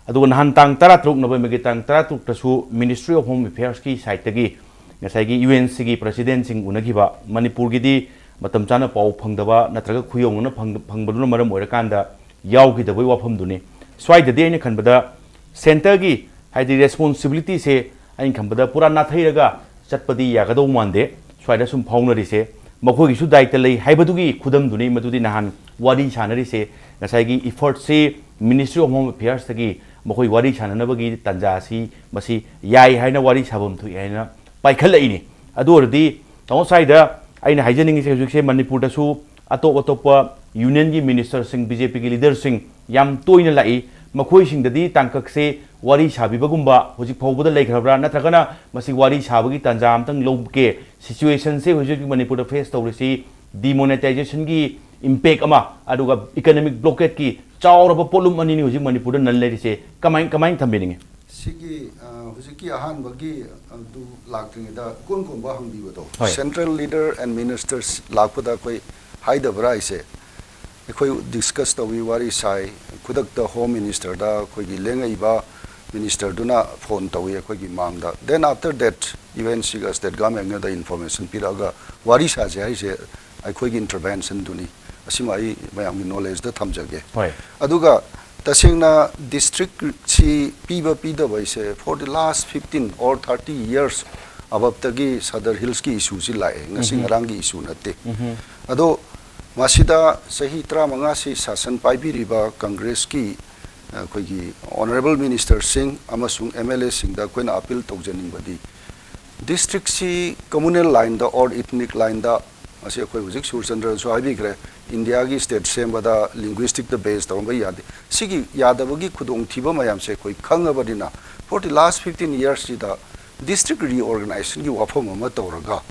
ꯑꯗꯨꯒ ꯅꯍꯥꯟ ꯇꯥꯡ ꯇꯔꯥꯇꯔꯨꯛ, ꯅꯕꯦꯝꯕꯔꯒꯤ ꯇꯥꯡ ꯇꯔꯥꯇꯔꯨꯛꯇꯁꯨ Ministry of Home Affairsꯀꯤ ꯁꯥꯏꯠꯇꯒꯤ ꯉꯁꯥꯏꯒꯤ ꯌꯨ ꯑꯦꯟ ꯁꯤꯒꯤ ꯄ꯭ꯔꯁꯤꯗꯦꯟꯁꯤꯡ ꯎꯅꯈꯤꯕ, ꯃꯅꯤꯄꯨꯔꯒꯤꯗꯤ ꯃꯇꯝ ꯆꯥꯅ ꯄꯥꯎ ꯐꯪꯗꯕ ꯅꯠꯇ꯭ꯔꯒ ꯈꯨꯌꯧꯅꯅ ꯐꯪ-, ꯐꯪꯕꯗꯨꯅ ꯃꯔꯝ ꯑꯣꯏꯔꯀꯥꯟꯗ ꯌꯥꯎꯈꯤꯗꯕꯒꯤ ꯋꯥꯐꯝꯗꯨꯅꯤ꯫ ꯁ꯭ꯋꯥꯏꯗꯗꯤ ꯑꯩꯅ ꯈꯟꯕꯗ ꯁꯦꯟꯇꯔꯒꯤ, ꯍꯥꯏꯗꯤ, ꯔꯦꯁꯄꯣꯟꯁꯤꯕꯤꯂꯤꯇꯤꯁꯦ ꯑꯩꯅ ꯈꯟꯕꯗ ꯄꯨꯔꯥ ꯅꯥꯊꯩꯔꯒ ꯆꯠꯄꯗꯤ ꯌꯥꯒꯗꯧ ꯃꯥꯟꯗꯦ꯫ ꯁ꯭ꯋꯥꯏꯗ ꯁꯨꯝ ꯐꯥꯎꯅꯔꯤꯁꯦ ꯃꯈꯣꯏꯒꯤꯁꯨ ꯗꯥꯏꯇ ꯂꯩ ꯍꯥꯏꯕꯗꯨꯒꯤ ꯈꯨꯗꯝꯗꯨꯅꯤ꯫ ꯃꯗꯨꯗꯤ ꯅꯍꯥꯟ ꯋꯥꯔꯤ ꯁꯥꯟꯅꯔꯤꯁꯦ, ꯉꯁꯥꯏꯒꯤ ꯏꯐꯔꯠꯁꯤ Ministry of Home Affairsꯇꯒꯤ ꯃꯈꯣꯏ ꯋꯥꯔꯤ ꯁꯥꯟꯅꯅꯕꯒꯤ ꯇꯥꯟꯖꯥ ꯑꯁꯤ, ꯃꯁꯤ ꯌꯥꯏ ꯍꯥꯏꯅ, ꯋꯥꯔꯤ ꯁꯥꯐꯝ ꯊꯣꯛꯏ ꯍꯥꯏꯅ ꯄꯥꯏꯈꯠꯂꯛꯏꯅꯤ꯫ ꯑꯗꯨ ꯑꯣꯏꯔꯗꯤ ꯇꯥꯃꯣ, ꯁ꯭ꯋꯥꯏꯗ ꯑꯩꯅ ꯍꯥꯏꯖꯅꯤꯡꯉꯤꯁꯦ, ꯍꯧꯖꯤꯛꯁꯦ ꯃꯅꯤꯄꯨꯔꯗꯁꯨ ꯑꯇꯣꯞ ꯑꯇꯣꯞꯄ ꯌꯨꯅꯤꯌꯟꯒꯤ ꯃꯤꯅꯤꯁꯇꯔꯁꯤꯡ, ꯕꯤ ꯖꯦ ꯄꯤꯒꯤ ꯂꯤꯗꯔꯁꯤꯡ ꯌꯥꯝ ꯇꯣꯏꯅ ꯂꯥꯛꯏ꯫ ꯃꯈꯣꯏꯁꯤꯡꯗꯗꯤ ꯇꯥꯡꯀꯛꯁꯦ ꯋꯥꯔꯤ ꯁꯥꯕꯤꯕꯒꯨꯝꯕ ꯍꯧꯖꯤꯛ ꯐꯥꯎꯕꯗ ꯂꯩꯈ꯭ꯔꯕ꯭ꯔꯥ? ꯅꯠꯇ꯭ꯔꯒꯅ ꯃꯁꯤ ꯋꯥꯔꯤ ꯁꯥꯕꯒꯤ ꯇꯥꯟꯖꯥ ꯑꯃꯇꯪ ꯂꯧꯒꯦ? ꯁꯤꯆꯨꯋꯦꯁꯟꯁꯦ ꯍꯧꯖꯤꯛ ꯍꯧꯖꯤꯛ ꯃꯅꯤꯄꯨꯔꯗ ꯐꯦꯁ ꯇꯧꯔꯤꯁꯤ, ꯗꯤꯃꯣꯅꯦꯇꯥꯏꯖꯦꯁꯟꯒꯤ ꯏꯝꯄꯦꯛ ꯑꯃ, ꯑꯗꯨꯒ ꯏꯀꯅꯣꯃꯤꯛ ꯕ꯭ꯂꯣꯀꯦꯠꯀꯤ ꯆꯥꯎꯔꯕ ꯄꯣꯠꯂꯨꯝ ꯑꯅꯤꯅꯤ ꯍꯧꯖꯤꯛ ꯃꯅꯤꯄꯨꯔꯗ ꯅꯜ ꯂꯩꯔꯤꯁꯦ꯫ ꯀꯃꯥꯏ-, ꯀꯃꯥꯏꯅ ꯊꯝꯕꯤꯅꯤꯡꯉꯤ? ꯁꯤꯒꯤ, ꯑ, ꯍꯧꯖꯤꯛꯀꯤ ꯑꯍꯥꯟꯕꯒꯤ ꯑꯗꯨ ꯂꯥꯛꯇ꯭ꯔꯤꯉꯩꯗ ꯏꯀꯣꯟ ꯀꯣꯟꯕ ꯍꯪꯕꯤꯕꯗꯣ, ꯍꯣꯏ꯫ Central leader and ministers ꯂꯥꯛꯄꯗ ꯑꯩꯈꯣꯏ ꯍꯥꯏꯗꯕ꯭ꯔꯥ ꯍꯥꯏꯁꯦ? ꯑꯩꯈꯣꯏ ꯗꯤꯁꯀꯁ ꯇꯧꯏ, ꯋꯥꯔꯤ ꯁꯥꯏ, ꯈꯨꯗꯛꯇ ꯍꯣꯝ ꯃꯤꯅꯤꯁꯇꯔꯗ ꯑꯩꯈꯣꯏꯒꯤ ꯂꯦꯡꯉꯛꯏꯕ ꯃꯤꯅꯤꯁꯇꯔꯗꯨꯅ ꯐꯣꯟ ꯇꯧꯏ ꯑꯩꯈꯣꯏꯒꯤ ꯃꯥꯡꯗ꯫ Then after that, U N ꯁꯤꯒ ꯁ꯭ꯇꯦꯠ ꯒꯚꯔꯟꯃꯦꯟꯒꯗ ꯏꯟꯐꯣꯔꯃꯦꯁꯟ ꯄꯤꯔꯛꯑꯒ ꯋꯥꯔꯤ ꯁꯥꯁꯦ ꯍꯥꯏꯁꯦ ꯑꯩꯈꯣꯏꯒꯤ ꯏꯟꯇꯔꯚꯦꯟꯁꯟꯗꯨꯅꯤ꯫ ꯑꯁꯤꯃ ꯑꯩ ꯃꯌꯥꯝꯒꯤ ꯅꯣꯂꯦꯖꯇ ꯊꯝꯖꯒꯦ꯫ ꯍꯣꯏ꯫ ꯑꯗꯨꯒ ꯇꯁꯦꯡꯅ ꯗꯤꯁꯇ꯭ꯔꯤꯛꯁꯤ ꯄꯤꯕ ꯄꯤꯗꯕ ꯍꯥꯏꯁꯦ for the last fifteen or thirty years ꯑꯕꯞꯇꯒꯤ Sadar ꯍꯤꯜꯁꯀꯤ ꯏꯁꯨꯁꯤ ꯂꯥꯛꯑꯦ, ꯉꯁꯤ ꯎꯝꯍꯨꯝ꯫ ꯉꯔꯥꯡꯒꯤ ꯏꯁꯨ ꯅꯠꯇꯦ꯫ ꯎꯝꯍꯨꯝ꯫ ꯑꯗꯣ ꯃꯁꯤꯗ ꯆꯍꯤ ꯇꯔꯥꯃꯉꯥꯁꯤ ꯁꯥꯁꯟ ꯄꯥꯏꯕꯤꯔꯤꯕ ꯀꯪꯒ꯭ꯔꯦꯁꯀꯤ ꯑꯩꯈꯣꯏꯒꯤ ꯑꯣꯅꯔꯦꯕꯜ ꯃꯤꯅꯤꯁꯇꯔꯁꯤꯡ ꯑꯃꯁꯨꯡ ꯑꯦꯝ ꯑꯦꯜ ꯑꯦꯁꯤꯡꯗ ꯑꯩꯈꯣꯏꯅ ꯑꯄꯤꯜ ꯇꯧꯖꯅꯤꯡꯕꯗꯤ, ꯗꯤꯁꯇ꯭ꯔꯤꯛꯁꯤ ꯀꯝꯃꯨꯅꯦꯜ ꯂꯥꯏꯟꯗ ꯑꯣꯔ ꯏꯊꯅꯤꯛ ꯂꯥꯏꯟꯗ, ꯃꯁꯤ ꯑꯩꯈꯣꯏ ꯍꯧꯖꯤꯛ ꯁꯨꯔꯆꯟꯗ꯭ꯔꯁꯨ ꯍꯥꯏꯕꯤꯈ꯭ꯔꯦ, ꯏꯟꯗꯤꯌꯥꯒꯤ ꯁ꯭ꯇꯦꯠ ꯁꯦꯝꯕꯗ ꯂꯤꯡꯒ꯭ꯋꯤꯁꯇꯤꯛꯇ ꯕꯦꯁ ꯇꯧꯔꯝꯕ ꯌꯥꯗꯦ꯫ ꯁꯤꯒꯤ ꯌꯥꯗꯕꯒꯤ ꯈꯨꯗꯣꯡꯊꯤꯕ ꯃꯌꯥꯝꯁꯦ ꯑꯩꯈꯣꯏ ꯈꯪꯉꯕꯅꯤꯅ, for the last fifteen yearsꯁꯤꯗ ꯗꯤꯁꯇ꯭ꯔꯤꯛ ꯔꯤꯑꯣꯔꯒꯅꯥꯏꯖꯦꯁꯟꯒꯤ ꯋꯥꯐꯝ ꯑꯃ ꯇꯧꯔꯒ,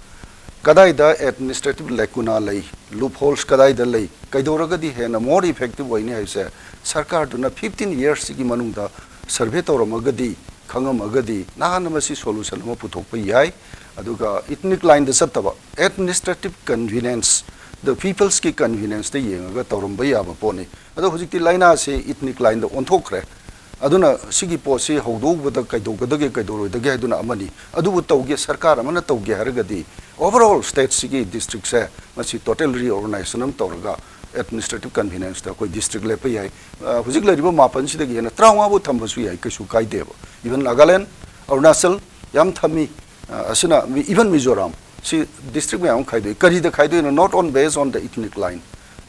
ꯀꯗꯥꯏꯗ ꯑꯦꯗꯃꯤꯅꯤꯁꯇ꯭ꯔꯦꯇꯤꯚ ꯂꯦꯀꯨꯅꯥ ꯂꯩ, ꯂꯨꯞꯍꯣꯜꯁ ꯀꯗꯥꯏꯗ ꯂꯩ, ꯀꯩꯗꯧꯔꯒꯗꯤ ꯍꯦꯟꯅ ꯃꯣꯔ ꯏꯐꯦꯛꯇꯤꯚ ꯑꯣꯏꯅꯤ ꯍꯥꯏꯕꯁꯦ ꯁꯔꯀꯥꯔꯗꯨꯅ ꯐꯤꯐꯇꯤꯟ ꯌꯔꯁꯁꯤꯒꯤ ꯃꯅꯨꯡꯗ ꯁꯔꯚꯦ ꯇꯧꯔꯝꯃꯒꯗꯤ, ꯈꯪꯉꯝꯃꯒꯗꯤ ꯅꯍꯥꯟꯅ ꯃꯁꯤ ꯁꯣꯂꯨꯁꯟ ꯑꯃ ꯄꯨꯊꯣꯛꯄ ꯌꯥꯏ꯫ ꯑꯗꯨꯒ ꯏꯊꯅꯤꯛ ꯂꯥꯏꯟꯗ ꯆꯠꯇꯕ, administrative convenience, the peopleꯁꯀꯤ ꯀꯟꯚꯤꯅꯦꯟꯁꯇ ꯌꯦꯡꯉꯒ ꯇꯧꯔꯝꯕ ꯌꯥꯕ ꯄꯣꯠꯅꯤ꯫ ꯑꯗꯣ ꯍꯧꯖꯤꯛꯇꯤ ꯂꯥꯏꯅꯥꯁꯤ ꯏꯊꯅꯤꯛ ꯂꯥꯏꯟꯗ ꯑꯣꯟꯊꯣꯛꯈ꯭ꯔꯦ꯫ ꯑꯗꯨꯅ ꯁꯤꯒꯤ ꯄꯣꯠꯁꯤ ꯍꯧꯗꯣꯛꯎꯕꯗ ꯀꯩꯗꯧꯒꯗꯒꯦ ꯀꯩꯗꯧꯔꯣꯏꯗꯒꯦ ꯍꯥꯏꯗꯨꯅ ꯑꯃꯅꯤ꯫ ꯑꯗꯨꯕꯨ ꯇꯧꯒꯦ, ꯁꯔꯀꯥꯔ ꯑꯃꯅ ꯇꯧꯒꯦ ꯍꯥꯏꯔꯒꯗꯤ, overall stateꯁꯤꯒꯤ ꯗꯤꯁꯇ꯭ꯔꯤꯛꯁꯦ ꯃꯁꯤ total reorganization ꯑꯃ ꯇꯧꯔꯒ administrative convenienceꯇ ꯑꯩꯈꯣꯏ ꯗꯤꯁꯇ꯭ꯔꯤꯛ ꯂꯦꯞꯄ ꯌꯥꯏ꯫ ꯑ, ꯍꯧꯖꯤꯛ ꯂꯩꯔꯤꯕ ꯃꯥꯄꯟꯁꯤꯗꯒꯤ ꯍꯦꯟꯅ ꯇꯔꯥꯃꯉꯥꯕꯨ ꯊꯝꯕꯁꯨ ꯌꯥꯏ, ꯀꯩꯁꯨ ꯀꯥꯏꯗꯦꯕ꯫ Even ꯅꯥꯒꯥꯂꯦꯟ, ꯑꯔꯨꯅꯥꯆꯜ ꯌꯥꯝ ꯊꯝꯃꯤ꯫ ꯑ, ꯑꯁꯤꯅ even ꯃꯤꯖꯣꯔꯥꯝ, ꯁꯤ ꯗꯤꯁꯇ꯭ꯔꯤꯛ ꯃꯌꯥꯝ ꯑꯃ ꯈꯥꯏꯗꯣꯛꯏ꯫ ꯀꯔꯤꯗ ꯈꯥꯏꯗꯣꯛꯏꯅꯣ? Not on base on the ethnic line꯫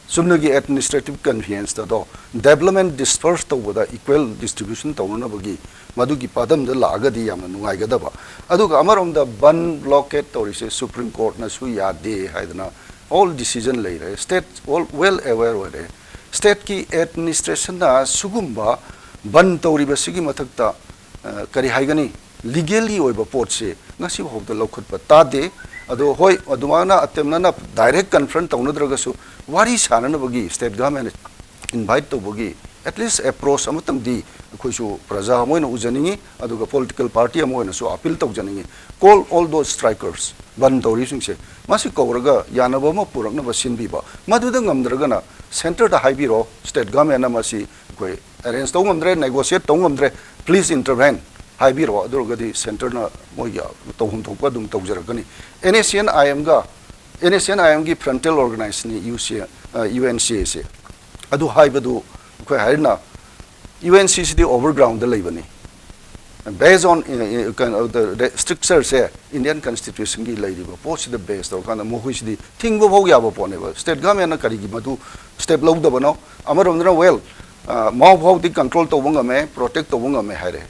ꯆꯨꯝꯅꯒꯤ administrative convenienceꯇꯗꯣ, development disperse ꯇꯧꯕꯗ equal distribution ꯇꯧꯅꯅꯕꯒꯤ ꯃꯗꯨꯒꯤ ꯄꯥꯗꯝꯗ ꯂꯥꯛꯑꯒꯗꯤ ꯌꯥꯝꯅ ꯅꯨꯡꯉꯥꯏꯒꯗꯕ꯫ ꯑꯗꯨꯒ ꯑꯃꯔꯣꯝꯗ ꯕꯟ ꯕ꯭ꯂꯣꯀꯦꯠ ꯇꯧꯔꯤꯁꯦ ꯁꯨꯄ꯭ꯔꯤꯝ ꯀꯣꯔꯠꯅꯁꯨ ꯌꯥꯗꯦ ꯍꯥꯏꯗꯅ all decision ꯂꯩꯔꯦ, state all well aware ꯑꯣꯏꯔꯦ꯫ ꯁ꯭ꯇꯦꯠꯀꯤ ꯑꯦꯗꯃꯤꯅꯤꯁꯇ꯭ꯔꯦꯁꯟꯅ ꯁꯤꯒꯨꯝꯕ ꯕꯟ ꯇꯧꯔꯤꯕꯁꯤꯒꯤ ꯃꯊꯛꯇ, ꯑ, ꯀꯔꯤ ꯍꯥꯏꯒꯅꯤ, ꯂꯤꯒꯦꯜꯂꯤ ꯑꯣꯏꯕ ꯄꯣꯠꯁꯦ ꯉꯁꯤ ꯐꯥꯎꯗ ꯂꯧꯈꯠꯄ ꯇꯥꯗꯦ꯫ ꯑꯗꯣ ꯍꯣꯏ, ꯑꯗꯨꯃꯥꯏꯅ ꯑꯇꯦꯝꯅꯅ ꯗꯥꯏꯔꯦꯛ ꯀꯟꯐ꯭ꯔꯟꯠ ꯇꯧꯅꯗ꯭ꯔꯒꯁꯨ ꯋꯥꯔꯤ ꯁꯥꯅꯅꯕꯒꯤ ꯁ꯭ꯇꯦꯠ ꯒꯚꯔꯟꯃꯦꯟꯠ ꯏꯟꯚꯥꯏꯠ ꯇꯧꯕꯒꯤ at least approach ꯑꯃꯇꯪꯗꯤ ꯑꯩꯈꯣꯏꯁꯨ ꯄ꯭ꯔꯖꯥ ꯑꯃ ꯑꯣꯏꯅ ꯎꯖꯅꯤꯡꯉꯤ, ꯑꯗꯨꯒ ꯄꯣꯂꯤꯇꯤꯀꯦꯜ ꯄꯥꯔꯇꯤ ꯑꯃ ꯑꯣꯏꯅꯁꯨ ꯑꯄꯤꯜ ꯇꯧꯖꯅꯤꯡꯉꯤ꯫ Call all those strikers, ban ꯇꯧꯔꯤꯁꯤꯡꯁꯦ, ꯃꯁꯤ ꯀꯧꯔꯒ ꯌꯥꯅꯕ ꯑꯃ ꯄꯨꯔꯛꯅꯕ ꯁꯤꯟꯕꯤꯕ, ꯃꯗꯨꯗ ꯉꯝꯗ꯭ꯔꯒꯅ ꯁꯦꯟꯇꯔꯗ ꯍꯥꯏꯕꯤꯔꯣ, ꯁ꯭ꯇꯦꯠ ꯒꯚꯔꯟꯃꯦꯟꯠꯅ ꯃꯁꯤ ꯑꯩꯈꯣꯏ ꯑꯦꯔꯦꯟꯖ ꯇꯧ ꯉꯝꯗ꯭ꯔꯦ, ꯅꯦꯒꯣꯁꯤꯌꯦꯠ ꯇꯧ ꯉꯝꯗ꯭ꯔꯦ, please intervene ꯍꯥꯏꯕꯤꯔꯣ, ꯑꯗꯨ ꯑꯣꯏꯔꯒꯗꯤ ꯁꯦꯟꯇꯔꯅ ꯃꯣꯏꯒꯤ ꯇꯧꯐꯝ ꯊꯣꯛꯄ ꯑꯗꯨꯝ ꯇꯧꯖꯔꯛꯀꯅꯤ꯫ NSCN IMꯒ, NSCN IMꯒꯤ frontal organizationꯅꯤ UC, ꯑ, UNCAꯁꯦ꯫ ꯑꯗꯨ ꯍꯥꯏꯕꯗꯨ ꯑꯩꯈꯣꯏ ꯍꯥꯏꯔꯤꯅ UNCAꯁꯤꯗꯤ overgroundꯗ ꯂꯩꯕꯅꯤ꯫ Based on, uh, uh, ꯀꯩꯅꯣ, the, the structureꯁꯦ Indian Constitutionꯒꯤ ꯂꯩꯔꯤꯕ ꯄꯣꯠꯁꯤꯗ base ꯇꯧꯔꯀꯥꯟꯗ ꯃꯈꯣꯏꯁꯤꯗꯤ ꯊꯤꯡꯕ ꯐꯥꯎ ꯌꯥꯕ ꯄꯣꯠꯅꯦꯕ꯫ ꯁ꯭ꯇꯦꯠ ꯒꯚꯔꯟꯃꯦꯟꯠꯅ ꯀꯔꯤꯒꯤ ꯃꯗꯨ step ꯂꯧꯗꯕꯅꯣ? ꯑꯃꯔꯣꯝꯗꯅ, well, ꯃꯥꯎ ꯐꯥꯎꯗꯤ ꯀꯟꯇ꯭ꯔꯣꯜ ꯇꯧꯕ ꯉꯝꯃꯦ, ꯄ꯭ꯔꯣꯇꯦꯛ ꯇꯧꯕ ꯉꯝꯃꯦ ꯍꯥꯏꯔꯦ꯫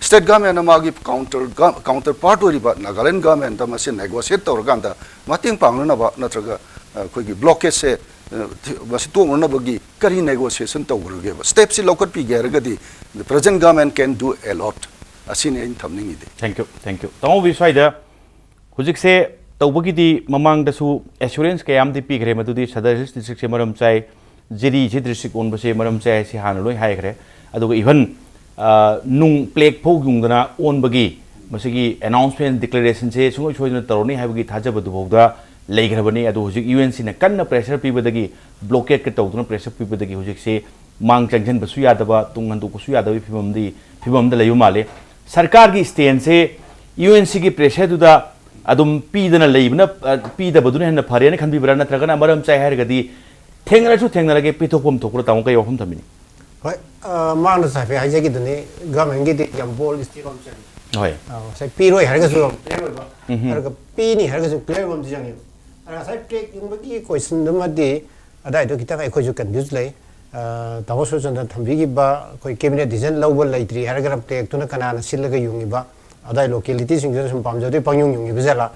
ꯁ꯭ꯇꯦꯠ ꯒꯚꯔꯟꯃꯦꯟꯅ ꯃꯥꯒꯤ ꯀꯥꯎꯟꯇꯔ ꯀꯥꯎꯟꯇꯔ ꯄꯥꯔꯠ ꯑꯣꯏꯔꯤꯕ ꯅꯥꯒꯥꯂꯦꯟ ꯒꯚꯔꯟꯃꯦꯟꯗ ꯃꯁꯤ ꯅꯦꯒꯣꯁꯤꯌꯦꯠ ꯇꯧꯔꯀꯥꯟꯗ ꯃꯇꯦꯡ ꯄꯥꯡꯅꯅꯕ ꯅꯠꯇ꯭ꯔꯒ ꯑꯩꯈꯣꯏꯒꯤ ꯕ꯭ꯂꯣꯀꯦꯠꯁꯦ ꯃꯁꯤ ꯇꯣꯛꯅꯅꯕꯒꯤ ꯀꯔꯤ ꯅꯦꯒꯣꯁꯤꯌꯦꯁꯟ ꯇꯧꯈ꯭ꯔꯒꯦꯕ? ꯁ꯭ꯇꯦꯞꯁꯤ ꯂꯧꯈꯠꯄꯤꯒꯦ ꯍꯥꯏꯔꯒꯗꯤ the present government can do a lot꯫ ꯑꯁꯤꯅꯤ ꯑꯩꯅ ꯊꯝꯅꯤꯡꯉꯤꯗꯤ꯫ Thank you, thank you꯫ ꯇꯥꯃꯣ ꯕꯤꯁ꯭ꯋꯥꯏꯗ ꯍꯧꯖꯤꯛꯁꯦ ꯇꯧꯕꯒꯤꯗꯤ ꯃꯃꯥꯡꯗꯁꯨ ꯑꯦꯁꯨꯔꯦꯟꯁ ꯀꯌꯥ ꯑꯃꯗꯤ ꯄꯤꯈ꯭ꯔꯦ, ꯃꯗꯨꯗꯤ ꯁꯗꯔ ꯍꯤꯜꯁ ꯗꯤꯁꯇ꯭ꯔꯤꯛꯁꯦ ꯃꯔꯝ ꯆꯥꯏ, ꯖꯤꯔꯤꯁꯦ ꯗꯤꯁꯇ꯭ꯔꯤꯛ ꯑꯣꯟꯕꯁꯦ ꯃꯔꯝ ꯆꯥꯏ ꯍꯥꯏꯁꯤ ꯍꯥꯟꯅ ꯂꯣꯏ ꯍꯥꯏꯈ꯭ꯔꯦ꯫ ꯑꯗꯨꯒ ꯏꯚꯟ ꯅꯨꯡ ꯄ꯭ꯂꯦꯛ ꯐꯥꯎ ꯌꯨꯡꯗꯅ ꯑꯣꯟꯕꯒꯤ ꯃꯁꯤꯒꯤ ꯑꯦꯅꯥꯎꯟꯁꯃꯦꯟ ꯗꯤꯀ꯭ꯂꯦꯔꯦꯁꯟꯁꯦ ꯁꯨꯡꯁꯣꯏ ꯁꯣꯏꯗꯅ ꯇꯧꯔꯅꯤ ꯍꯥꯏꯕꯒꯤ ꯊꯥꯖꯕꯗꯨꯐꯥꯎꯗ ꯂꯩꯈ꯭ꯔꯕꯅꯤ꯫ ꯑꯗꯨ ꯍꯧꯖꯤꯛ ꯌꯨ ꯑꯦꯟ ꯁꯤꯅ ꯀꯟꯅ ꯄ꯭ꯔꯦꯁꯔ ꯄꯤꯕꯗꯒꯤ, ꯕ꯭ꯂꯣꯀꯦꯠꯀ ꯇꯧꯗꯨꯅ ꯄ꯭ꯔꯦꯁꯔ ꯄꯤꯕꯗꯒꯤ ꯍꯧꯖꯤꯛꯁꯦ ꯃꯥꯡ ꯆꯪꯁꯤꯟꯕꯁꯨ ꯌꯥꯗꯕ, ꯇꯨꯡ ꯍꯟꯗꯣꯛꯄꯁꯨ ꯌꯥꯗꯕꯒꯤ ꯐꯤꯕꯝꯗꯤ ꯐꯤꯕꯝꯗ ꯂꯩꯕ ꯃꯥꯜꯂꯤ꯫ ꯁꯔꯀꯥꯔꯒꯤ ꯁ꯭ꯇꯦꯟꯁꯦ ꯌꯨ ꯑꯦꯟ ꯁꯤꯒꯤ ꯄ꯭ꯔꯦꯁꯔꯗꯨꯗ ꯑꯗꯨꯝ ꯄꯤꯗꯅ ꯂꯩꯕꯅ, ꯑ, ꯄꯤꯗꯕꯗꯨꯅ ꯍꯦꯟꯅ ꯐꯔꯦꯅ ꯈꯟꯕꯤꯕ꯭ꯔꯥ, ꯅꯠꯇ꯭ꯔꯒꯅ ꯃꯔꯝ ꯆꯥꯏ ꯍꯥꯏꯔꯒꯗꯤ ꯊꯦꯡꯅꯔꯁꯨ ꯊꯦꯡꯅꯔꯒꯦ, ꯄꯤꯊꯣꯛꯐꯝ ꯊꯣꯛꯄ꯭ꯔꯥ? ꯇꯥꯃꯣ, ꯀꯩ ꯋꯥꯐꯝ ꯊꯝꯕꯤꯅꯤ? ꯍꯣꯏ, ꯑ, ꯃꯥꯡꯗꯁꯨ ꯍꯥꯏꯐꯦꯠ ꯍꯥꯏꯖꯈꯤꯗꯨꯅꯤ, ꯒꯚꯔꯟꯃꯦꯟꯒꯤꯗꯤ ꯌꯥꯝ ꯕꯣꯜ ꯁ꯭ꯇꯦꯞ ꯑꯃ ꯆꯪꯉꯤ꯫ ꯍꯣꯏ꯫ ꯑ, ꯉꯁꯥꯏ ꯄꯤꯔꯣꯏ ꯍꯥꯏꯔꯒꯁꯨ ꯌꯥꯝ ꯀ꯭ꯂꯤꯌꯥꯔ ꯑꯣꯏꯕ, ꯎꯝ꯫ ꯑꯗꯨꯒ ꯄꯤꯅꯤ ꯍꯥꯏꯔꯒꯁꯨ ꯀ꯭ꯂꯤꯌꯥꯔ ꯑꯣꯏꯕ ꯑꯃꯁꯨ ꯆꯪꯉꯦꯕ꯫ ꯑꯗ ꯉꯁꯥꯏ ꯄ꯭ꯂꯦꯛ ꯌꯨꯡꯕꯒꯤ ꯀꯣꯏꯁꯟꯗꯨꯃꯗꯤ ꯑꯗꯥꯏꯗꯣ ꯈꯤꯇꯪ ꯑꯩꯈꯣꯏꯁꯨ ꯀꯟꯐ꯭ꯌꯨꯁ ꯂꯩ꯫ ꯑ, ꯇꯥꯃꯣ ꯁꯨꯔꯆꯟꯗ꯭ꯔ ꯊꯝꯕꯤꯈꯤꯕ ꯑꯩꯈꯣꯏ ꯀꯦꯕꯤꯅꯦꯠ ꯗꯤꯁꯤꯖꯟ ꯂꯧꯕ ꯂꯩꯇ꯭ꯔꯤ ꯍꯥꯏꯔꯒꯅ ꯄ꯭ꯂꯦꯛꯇꯨꯅ ꯀꯅꯥꯅ ꯁꯤꯜꯂꯒ ꯌꯨꯡꯉꯤꯕ? ꯑꯗꯥꯏ ꯂꯣꯀꯦꯂꯤꯇꯤꯁꯤꯡꯗꯨꯅ ꯁꯨꯝ ꯄꯥꯝꯖꯗꯣꯏ ꯄꯪꯌꯨꯡ ꯌꯨꯡꯉꯤꯕ ꯖꯥꯠꯂꯥ?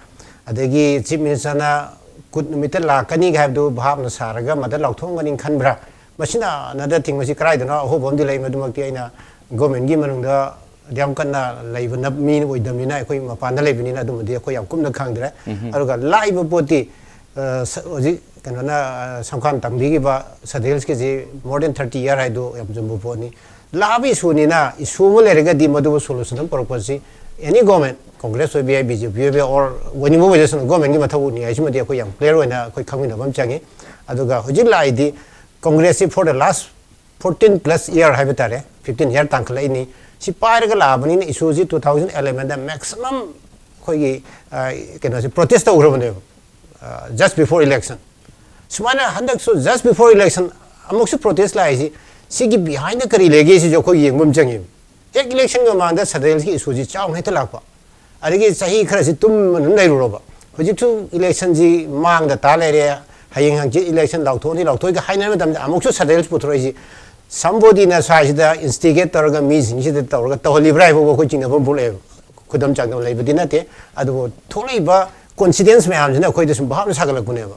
ꯑꯗꯒꯤ ꯆꯤꯐ ꯃꯤꯅꯤꯁꯇꯔꯅ ꯀꯨꯠ ꯅꯨꯃꯤꯠꯇ ꯂꯥꯛꯀꯅꯤꯒ ꯍꯥꯏꯕꯗꯨ ꯚꯥꯞꯅ ꯁꯥꯔꯒ ꯃꯗ ꯂꯥꯎꯊꯣꯛꯑꯝꯒꯅꯤ ꯈꯟꯕ꯭ꯔꯥ? ꯃꯁꯤꯅ another thing, ꯃꯁꯤ ꯀꯗꯥꯏꯗꯅꯣ ꯑꯍꯣꯕ ꯑꯃꯗꯤ ꯂꯩ, ꯃꯗꯨꯃꯛꯇꯤ ꯑꯩꯅ ꯒꯣꯔꯃꯦꯟꯒꯤ ꯃꯅꯨꯡꯗ ꯌꯥꯝ ꯀꯟꯅ ꯂꯩꯕ ꯅꯞ-, ꯃꯤ ꯑꯣꯏꯗꯕꯅꯤꯅ, ꯑꯩꯈꯣꯏ ꯃꯄꯥꯟꯗ ꯂꯩꯕꯅꯤꯅ ꯑꯗꯨꯃꯗꯤ ꯑꯩꯈꯣꯏ ꯌꯥꯝ ꯀꯨꯞꯅ ꯈꯪꯗ꯭ꯔꯦ꯫ ꯑꯗꯨꯒ ꯂꯥꯛꯏꯕ ꯄꯣꯠꯇꯤ, ꯑ, ꯁ-, ꯍꯧꯖꯤꯛ ꯀꯩꯅꯣꯅ, ꯑ, ꯁꯝꯈꯥꯟ ꯇꯝꯕꯤꯈꯤꯕ Sadar ꯍꯤꯜꯁꯀꯤꯁꯤ more than thirty year ꯍꯥꯏꯗꯣ ꯌꯥꯝ ꯆꯨꯝꯕ ꯄꯣꯠꯅꯤ꯫ ꯂꯥꯛꯑꯕ ꯏꯁꯨꯅꯤꯅ, ꯏꯁꯨ ꯑꯃ ꯂꯩꯔꯒꯗꯤ ꯃꯗꯨꯕꯨ ꯁꯣꯂꯨꯁꯟ ꯑꯃ ꯄꯨꯔꯛꯄꯁꯤ ꯑꯦꯅꯤ ꯒꯣꯔꯃꯦꯟ, ꯀꯣꯡꯒ꯭ꯔꯦꯁ ꯑꯣꯏꯕ ꯌꯥꯏ, ꯕꯤ ꯖꯦ ꯄꯤ ꯑꯣꯏꯕ ꯌꯥꯏ, or ꯑꯣꯏꯅꯤꯡꯕ ꯑꯣꯏꯖꯁꯅꯨ, ꯒꯣꯔꯃꯦꯟꯒꯤ ꯃꯊꯧꯅꯤ ꯍꯥꯏꯁꯤꯃꯗꯤ ꯑꯩꯈꯣꯏ ꯌꯥꯝ ꯀ꯭ꯂꯤꯌꯥꯔ ꯑꯣꯏꯅ ꯑꯩꯈꯣꯏ ꯈꯪꯃꯤꯟꯅꯕ ꯑꯃ ꯆꯪꯉꯤ꯫ ꯑꯗꯨꯒ ꯍꯧꯖꯤꯛ ꯂꯥꯛꯏꯗꯤ ꯀꯣꯡꯒ꯭ꯔꯦꯁꯁꯤ for the last fourteen plus year ꯍꯥꯏꯕ ꯇꯥꯔꯦ, fifteen year ꯇꯥꯡꯈꯠꯂꯛꯏꯅꯤ꯫ ꯁꯤ ꯄꯥꯏꯔꯒ ꯂꯥꯛꯑꯕꯅꯤꯅ ꯏꯁꯨꯁꯤ two thousand elevenꯗ maximum ꯑꯩꯈꯣꯏꯒꯤ, ꯑ, ꯀꯩꯅꯣꯁꯤ ꯄ꯭ꯔꯣꯇꯦꯁ ꯇꯧꯈ꯭ꯔꯕꯅꯦꯕ, ꯑ, just before election꯫ ꯁꯨꯃꯥꯏꯅ ꯍꯟꯗꯛꯁꯨ just before election ꯑꯃꯨꯛꯁꯨ ꯄ꯭ꯔꯣꯇꯦꯁ ꯂꯥꯛꯏꯁꯤ, ꯁꯤꯒꯤ ꯕꯤꯍꯥꯏꯟꯗ ꯀꯔꯤ ꯂꯩꯒꯦ ꯁꯤꯁꯨ ꯑꯩꯈꯣꯏ ꯌꯦꯡꯕ ꯑꯃ ꯆꯪꯉꯦꯕ꯫ ꯍꯦꯛ ꯏꯂꯦꯛꯁꯟꯒꯤ ꯃꯃꯥꯡꯗ ꯁꯗꯔ ꯍꯤꯜꯁꯀꯤ ꯏꯁꯨꯁꯤ ꯆꯥꯎꯅ ꯍꯦꯛꯇ ꯂꯥꯛꯄ, ꯑꯗꯒꯤ ꯆꯍꯤ ꯈꯔꯁꯤ ꯇꯨꯝ ꯑꯗꯨꯝ ꯂꯩꯔꯨꯔꯕ, ꯍꯧꯖꯤꯛꯁꯨ ꯏꯂꯦꯛꯁꯟꯁꯤ ꯃꯥꯡꯗ ꯇꯥ ꯂꯩꯔꯦ, ꯍꯌꯦꯡ ꯍꯪꯆꯤꯠ ꯏꯂꯦꯛꯁꯟ ꯂꯥꯎꯊꯣꯛꯑꯅꯤ ꯂꯥꯎꯊꯣꯛꯑꯒ ꯍꯥꯏꯅꯔ ꯃꯇꯝꯗ ꯑꯃꯨꯛꯁꯨ ꯁꯗꯔ ꯍꯤꯜꯁ ꯄꯨꯊꯣꯔꯛꯏꯁꯤ꯫ Somebodyꯅ ꯁ꯭ꯋꯥꯏꯁꯤꯗ instigate ꯇꯧꯔꯒ ꯃꯤꯁꯤꯡꯁꯤꯗ ꯇꯧꯔꯒ ꯇꯧꯍꯜꯂꯤꯕ꯭ꯔꯥ ꯍꯥꯏꯕ ꯑꯩꯈꯣꯏ ꯆꯤꯡꯅꯐꯝ ꯄꯣꯛꯂꯛꯑꯦꯕ꯫ ꯈꯨꯗꯝ ꯆꯥꯡꯗꯝ ꯂꯩꯕꯗꯤ ꯅꯠꯇꯦ꯫ ꯑꯗꯨꯕꯨ ꯊꯣꯛꯂꯛꯏꯕ coincidence ꯃꯌꯥꯝꯁꯤꯅ ꯑꯩꯈꯣꯏꯗ ꯁꯨꯝ ꯚꯥꯞꯅ ꯁꯥꯒꯠꯂꯛꯄꯅꯦꯕ꯫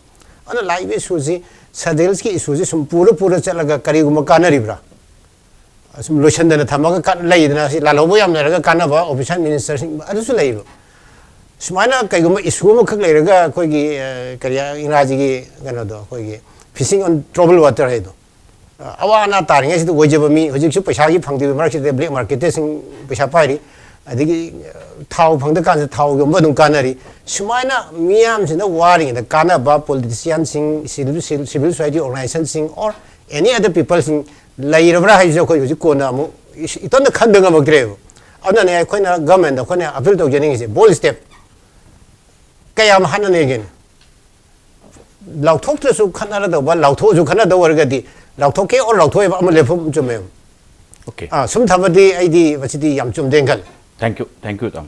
ꯑꯗꯨꯅ ꯂꯥꯛꯏꯕ issueꯁꯤ, Sadalskiꯒꯤ issueꯁꯤ ꯁꯨꯝ ꯄꯨꯔ ꯄꯨꯔ ꯆꯠꯂꯒ ꯀꯔꯤꯒꯨꯝꯕ ꯀꯥꯟꯅꯔꯤꯕ꯭ꯔꯥ? ꯁꯨꯝ ꯂꯣꯏꯁꯟꯗꯅ ꯊꯝꯃꯒ ꯀꯠ-, ꯂꯩꯗꯅ, ꯁꯤ ꯂꯥꯜꯍꯧꯕ ꯌꯥꯝ ꯂꯩꯔꯒ ꯀꯥꯟꯅꯕ official ministerꯁꯤꯡ ꯑꯗꯨꯁꯨ ꯂꯩꯕ꯫ ꯁꯨꯃꯥꯏꯅ ꯀꯩꯒꯨꯝꯕ issue ꯑꯃꯈꯛ ꯂꯩꯔꯒ ꯑꯩꯈꯣꯏꯒꯤ, ꯑ, ꯀꯔꯤ, ꯏꯪꯒ꯭ꯔꯥꯖꯤꯒꯤ ꯀꯩꯅꯣꯗꯣ, ꯑꯩꯈꯣꯏꯒꯤ fishing on trouble water ꯍꯥꯏꯗꯣ, ꯑ, ꯑꯋꯥ ꯑꯅꯥ ꯇꯥꯔꯤꯉꯩꯁꯤꯗ ꯑꯣꯏꯖꯕ ꯃꯤ, ꯍꯧꯖꯤꯛꯁꯨ ꯄꯩꯁꯥꯒꯤ ꯐꯪꯗꯕ ꯃꯔꯛꯁꯤꯗ black marketꯇ ꯁꯤꯡ ꯄꯩꯁꯥ ꯄꯥꯏꯔꯤ, ꯑꯗꯒꯤ, ꯑ, ꯊꯥꯎ ꯐꯪꯗ꯭ꯔꯀꯥꯟꯁꯤꯗ ꯊꯥꯎ ꯌꯣꯟꯕ ꯑꯗꯨꯝ ꯀꯥꯟꯅꯔꯤ꯫ ꯁꯨꯃꯥꯏꯅ ꯃꯤꯌꯥꯝꯁꯤꯅ ꯋꯥꯔꯤꯉꯩꯗ ꯀꯥꯟꯅꯕ politicianꯁꯤꯡ, civil, civil society organizationꯁꯤꯡ, or any other peopleꯁꯤꯡ ꯂꯩꯔꯕ꯭ꯔꯥ ꯍꯥꯏꯁꯦ ꯑꯩꯈꯣꯏ ꯍꯧꯖꯤꯛ ꯀꯣꯟꯅ ꯑꯃꯨꯛ ꯏꯁ-, ꯏꯇꯣꯝꯇ ꯈꯟꯕ ꯉꯝꯃꯛꯇ꯭ꯔꯦꯕ꯫ ꯑꯗꯨꯅꯅꯦ ꯑꯩꯈꯣꯏꯅ governmentꯇ ꯑꯩꯈꯣꯏꯅ appeal ꯇꯧꯖꯅꯤꯡꯉꯤꯁꯦ, bold step ꯀꯌꯥꯝ ꯍꯥꯠꯅꯅꯤꯡꯒꯦꯅꯦ? ꯂꯥꯎꯊꯣꯛꯇ꯭ꯔꯁꯨ ꯈꯠꯅꯔꯗꯧꯕ, ꯂꯥꯎꯊꯣꯛꯑꯁꯨ ꯈꯠꯅꯗꯧ ꯑꯣꯏꯔꯒꯗꯤ, ꯂꯥꯎꯊꯣꯛꯀꯦ or ꯂꯥꯎꯊꯣꯛꯑꯦꯕ, ꯑꯃ ꯂꯦꯞꯐꯝ ꯆꯨꯝꯃꯦꯕ꯫ Okay. ꯑꯥ, ꯁꯨꯝ ꯊꯝꯃꯗꯤ ꯑꯩꯗꯤ ꯃꯁꯤꯗꯤ ꯌꯥꯝ ꯆꯨꯝꯗꯦꯅ ꯈꯜꯂꯦ꯫ Thank you, thank you, ꯇꯥꯃꯣ꯫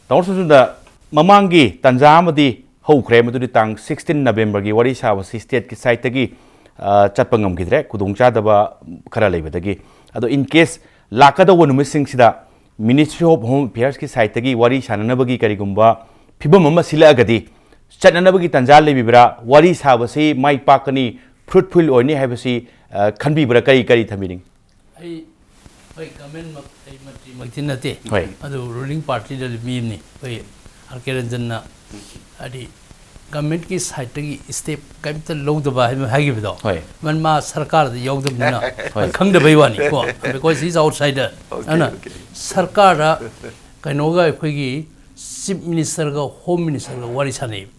ꯇꯥꯃꯣ ꯁꯨꯁꯤꯟꯗ, ꯃꯃꯥꯡꯒꯤ ꯇꯥꯟꯖꯥ ꯑꯃꯗꯤ ꯍꯧꯈ꯭ꯔꯦ, ꯃꯗꯨꯗꯤ ꯇꯥꯡ sixteen Novemberꯒꯤ ꯋꯥꯔꯤ ꯁꯥꯕꯁꯤ stateꯀꯤ sideꯇꯒꯤ, ꯑ, ꯆꯠꯄ ꯉꯝꯈꯤꯗ꯭ꯔꯦ, ꯈꯨꯗꯣꯡꯆꯥꯗꯕ ꯈꯔ ꯂꯩꯕꯗꯒꯤ꯫ ꯑꯗꯣ in case ꯂꯥꯛꯀꯗꯧꯕ ꯅꯨꯃꯤꯠꯁꯤꯡꯁꯤꯗ Ministry of Home Affairsꯀꯤ sideꯇꯒꯤ ꯋꯥꯔꯤ ꯁꯥꯟꯅꯅꯕꯒꯤ ꯀꯔꯤꯒꯨꯝꯕ ꯐꯤꯕꯝ ꯑꯃ ꯁꯤꯜꯂꯛꯑꯒꯗꯤ, ꯆꯠꯅꯅꯕꯒꯤ ꯇꯥꯟꯖꯥ ꯂꯩꯕꯤꯕ꯭ꯔꯥ? ꯋꯥꯔꯤ ꯁꯥꯕꯁꯤ ꯃꯥꯏ ꯄꯥꯛꯀꯅꯤ, fruitful ꯑꯣꯏꯅꯤ ꯍꯥꯏꯕꯁꯤ, ꯑ, ꯈꯟꯕꯤꯕ꯭ꯔꯥ? ꯀꯔꯤ, ꯀꯔꯤ ꯊꯝꯕꯤꯅꯤꯡꯉꯤ? ꯑꯩ, ꯍꯣꯏ, ꯒꯃꯦꯟꯃꯛ ꯑꯩ ꯃꯟꯇ꯭ꯔꯤꯃꯛꯇꯤ ꯅꯠꯇꯦ꯫ ꯍꯣꯏ꯫ ꯑꯗꯨ ruling partyꯗ ꯃꯤ ꯑꯃꯅꯤ꯫ ꯑꯩꯈꯣꯏ ꯑꯥꯔ ꯀꯦ ꯔꯟꯖꯟꯅ ꯍꯥꯏꯗꯤ ꯒꯃꯦꯟꯒꯤ sideꯇꯒꯤ step ꯀꯔꯤꯝꯇ ꯂꯧꯗꯕ ꯍꯥꯏꯕ ꯍꯥꯏꯈꯤꯕꯗꯣ꯫ ꯍꯣꯏ꯫ ꯃꯟ ꯃꯥ ꯁꯔꯀꯥꯔꯗ ꯌꯥꯎꯗꯕꯅꯤꯅ ꯍꯣꯏ꯫ ꯈꯪꯗꯕꯩ ꯋꯥꯅꯤ ꯀꯣ, because he's outsider꯫ Okay, ꯑꯗꯨꯅ okay. ꯁꯔꯀꯥꯔꯗ ꯀꯩꯅꯣꯒ ꯑꯩꯈꯣꯏꯒꯤ chief ministerꯒ home ministerꯒ ꯋꯥꯔꯤ ꯁꯥꯟꯅꯩꯕ꯫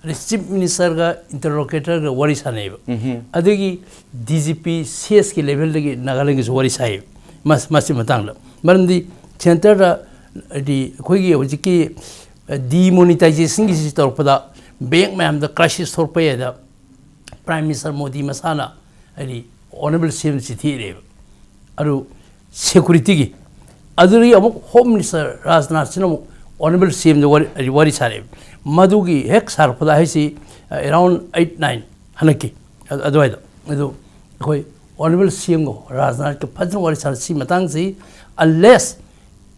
ꯑꯗꯩ chief ministerꯒ interlocutorꯒ ꯋꯥꯔꯤ ꯁꯥꯟꯅꯩꯕ꯫ ꯑꯗꯒꯤ D G P, CSꯀꯤ levelꯗꯒꯤ ꯅꯥꯒꯥꯂꯦꯟꯒꯤꯁꯨ ꯋꯥꯔꯤ ꯁꯥꯏꯌꯦꯕ꯫ ꯃꯁ-, ꯃꯁꯤ ꯃꯇꯥꯡꯗ꯫ ꯃꯔꯝꯗꯤ centreꯗ ꯍꯥꯏꯗꯤ ꯑꯩꯈꯣꯏꯒꯤ ꯍꯧꯖꯤꯛꯀꯤ demonetizationꯒꯤꯁꯤ ꯇꯧꯔꯛꯄꯗ bank ꯃꯌꯥꯝꯗ crisis ꯊꯣꯛꯂꯛꯄ ꯌꯥꯏꯗ Prime Minister ꯃꯣꯗꯤ ꯃꯁꯥꯅ ꯍꯥꯏꯗꯤ Honourable CM ꯆꯤꯊꯤ ꯏꯔꯛꯑꯦꯕ꯫ ꯑꯗꯨ securityꯒꯤ ꯑꯗꯨꯗꯒꯤ ꯑꯃꯨꯛ Home Minister ꯔꯥꯖꯅꯥꯊꯁꯤꯅ ꯑꯃꯨꯛ Honourable CMꯗ ꯋꯥꯔꯤ, ꯍꯥꯏꯗꯤ ꯋꯥꯔꯤ ꯁꯥꯔꯛꯑꯦꯕ꯫ ꯃꯗꯨꯒꯤ ꯍꯦꯛ ꯁꯥꯔꯛꯄꯗ ꯍꯥꯏꯁꯤ, ꯑ, around eight nine ꯍꯟꯗꯛꯀꯤ ꯑ-, ꯑꯗꯨꯋꯥꯏꯗ꯫ ꯑꯗꯨ ꯑꯩꯈꯣꯏ ꯑꯣꯅꯔꯦꯕꯜ ꯁꯤ ꯑꯦꯝꯒ ꯔꯥꯖꯅꯥꯊꯀ ꯐꯖꯅ ꯋꯥꯔꯤ ꯁꯥꯟꯅ, ꯁꯤ ꯃꯇꯥꯡꯁꯤ unless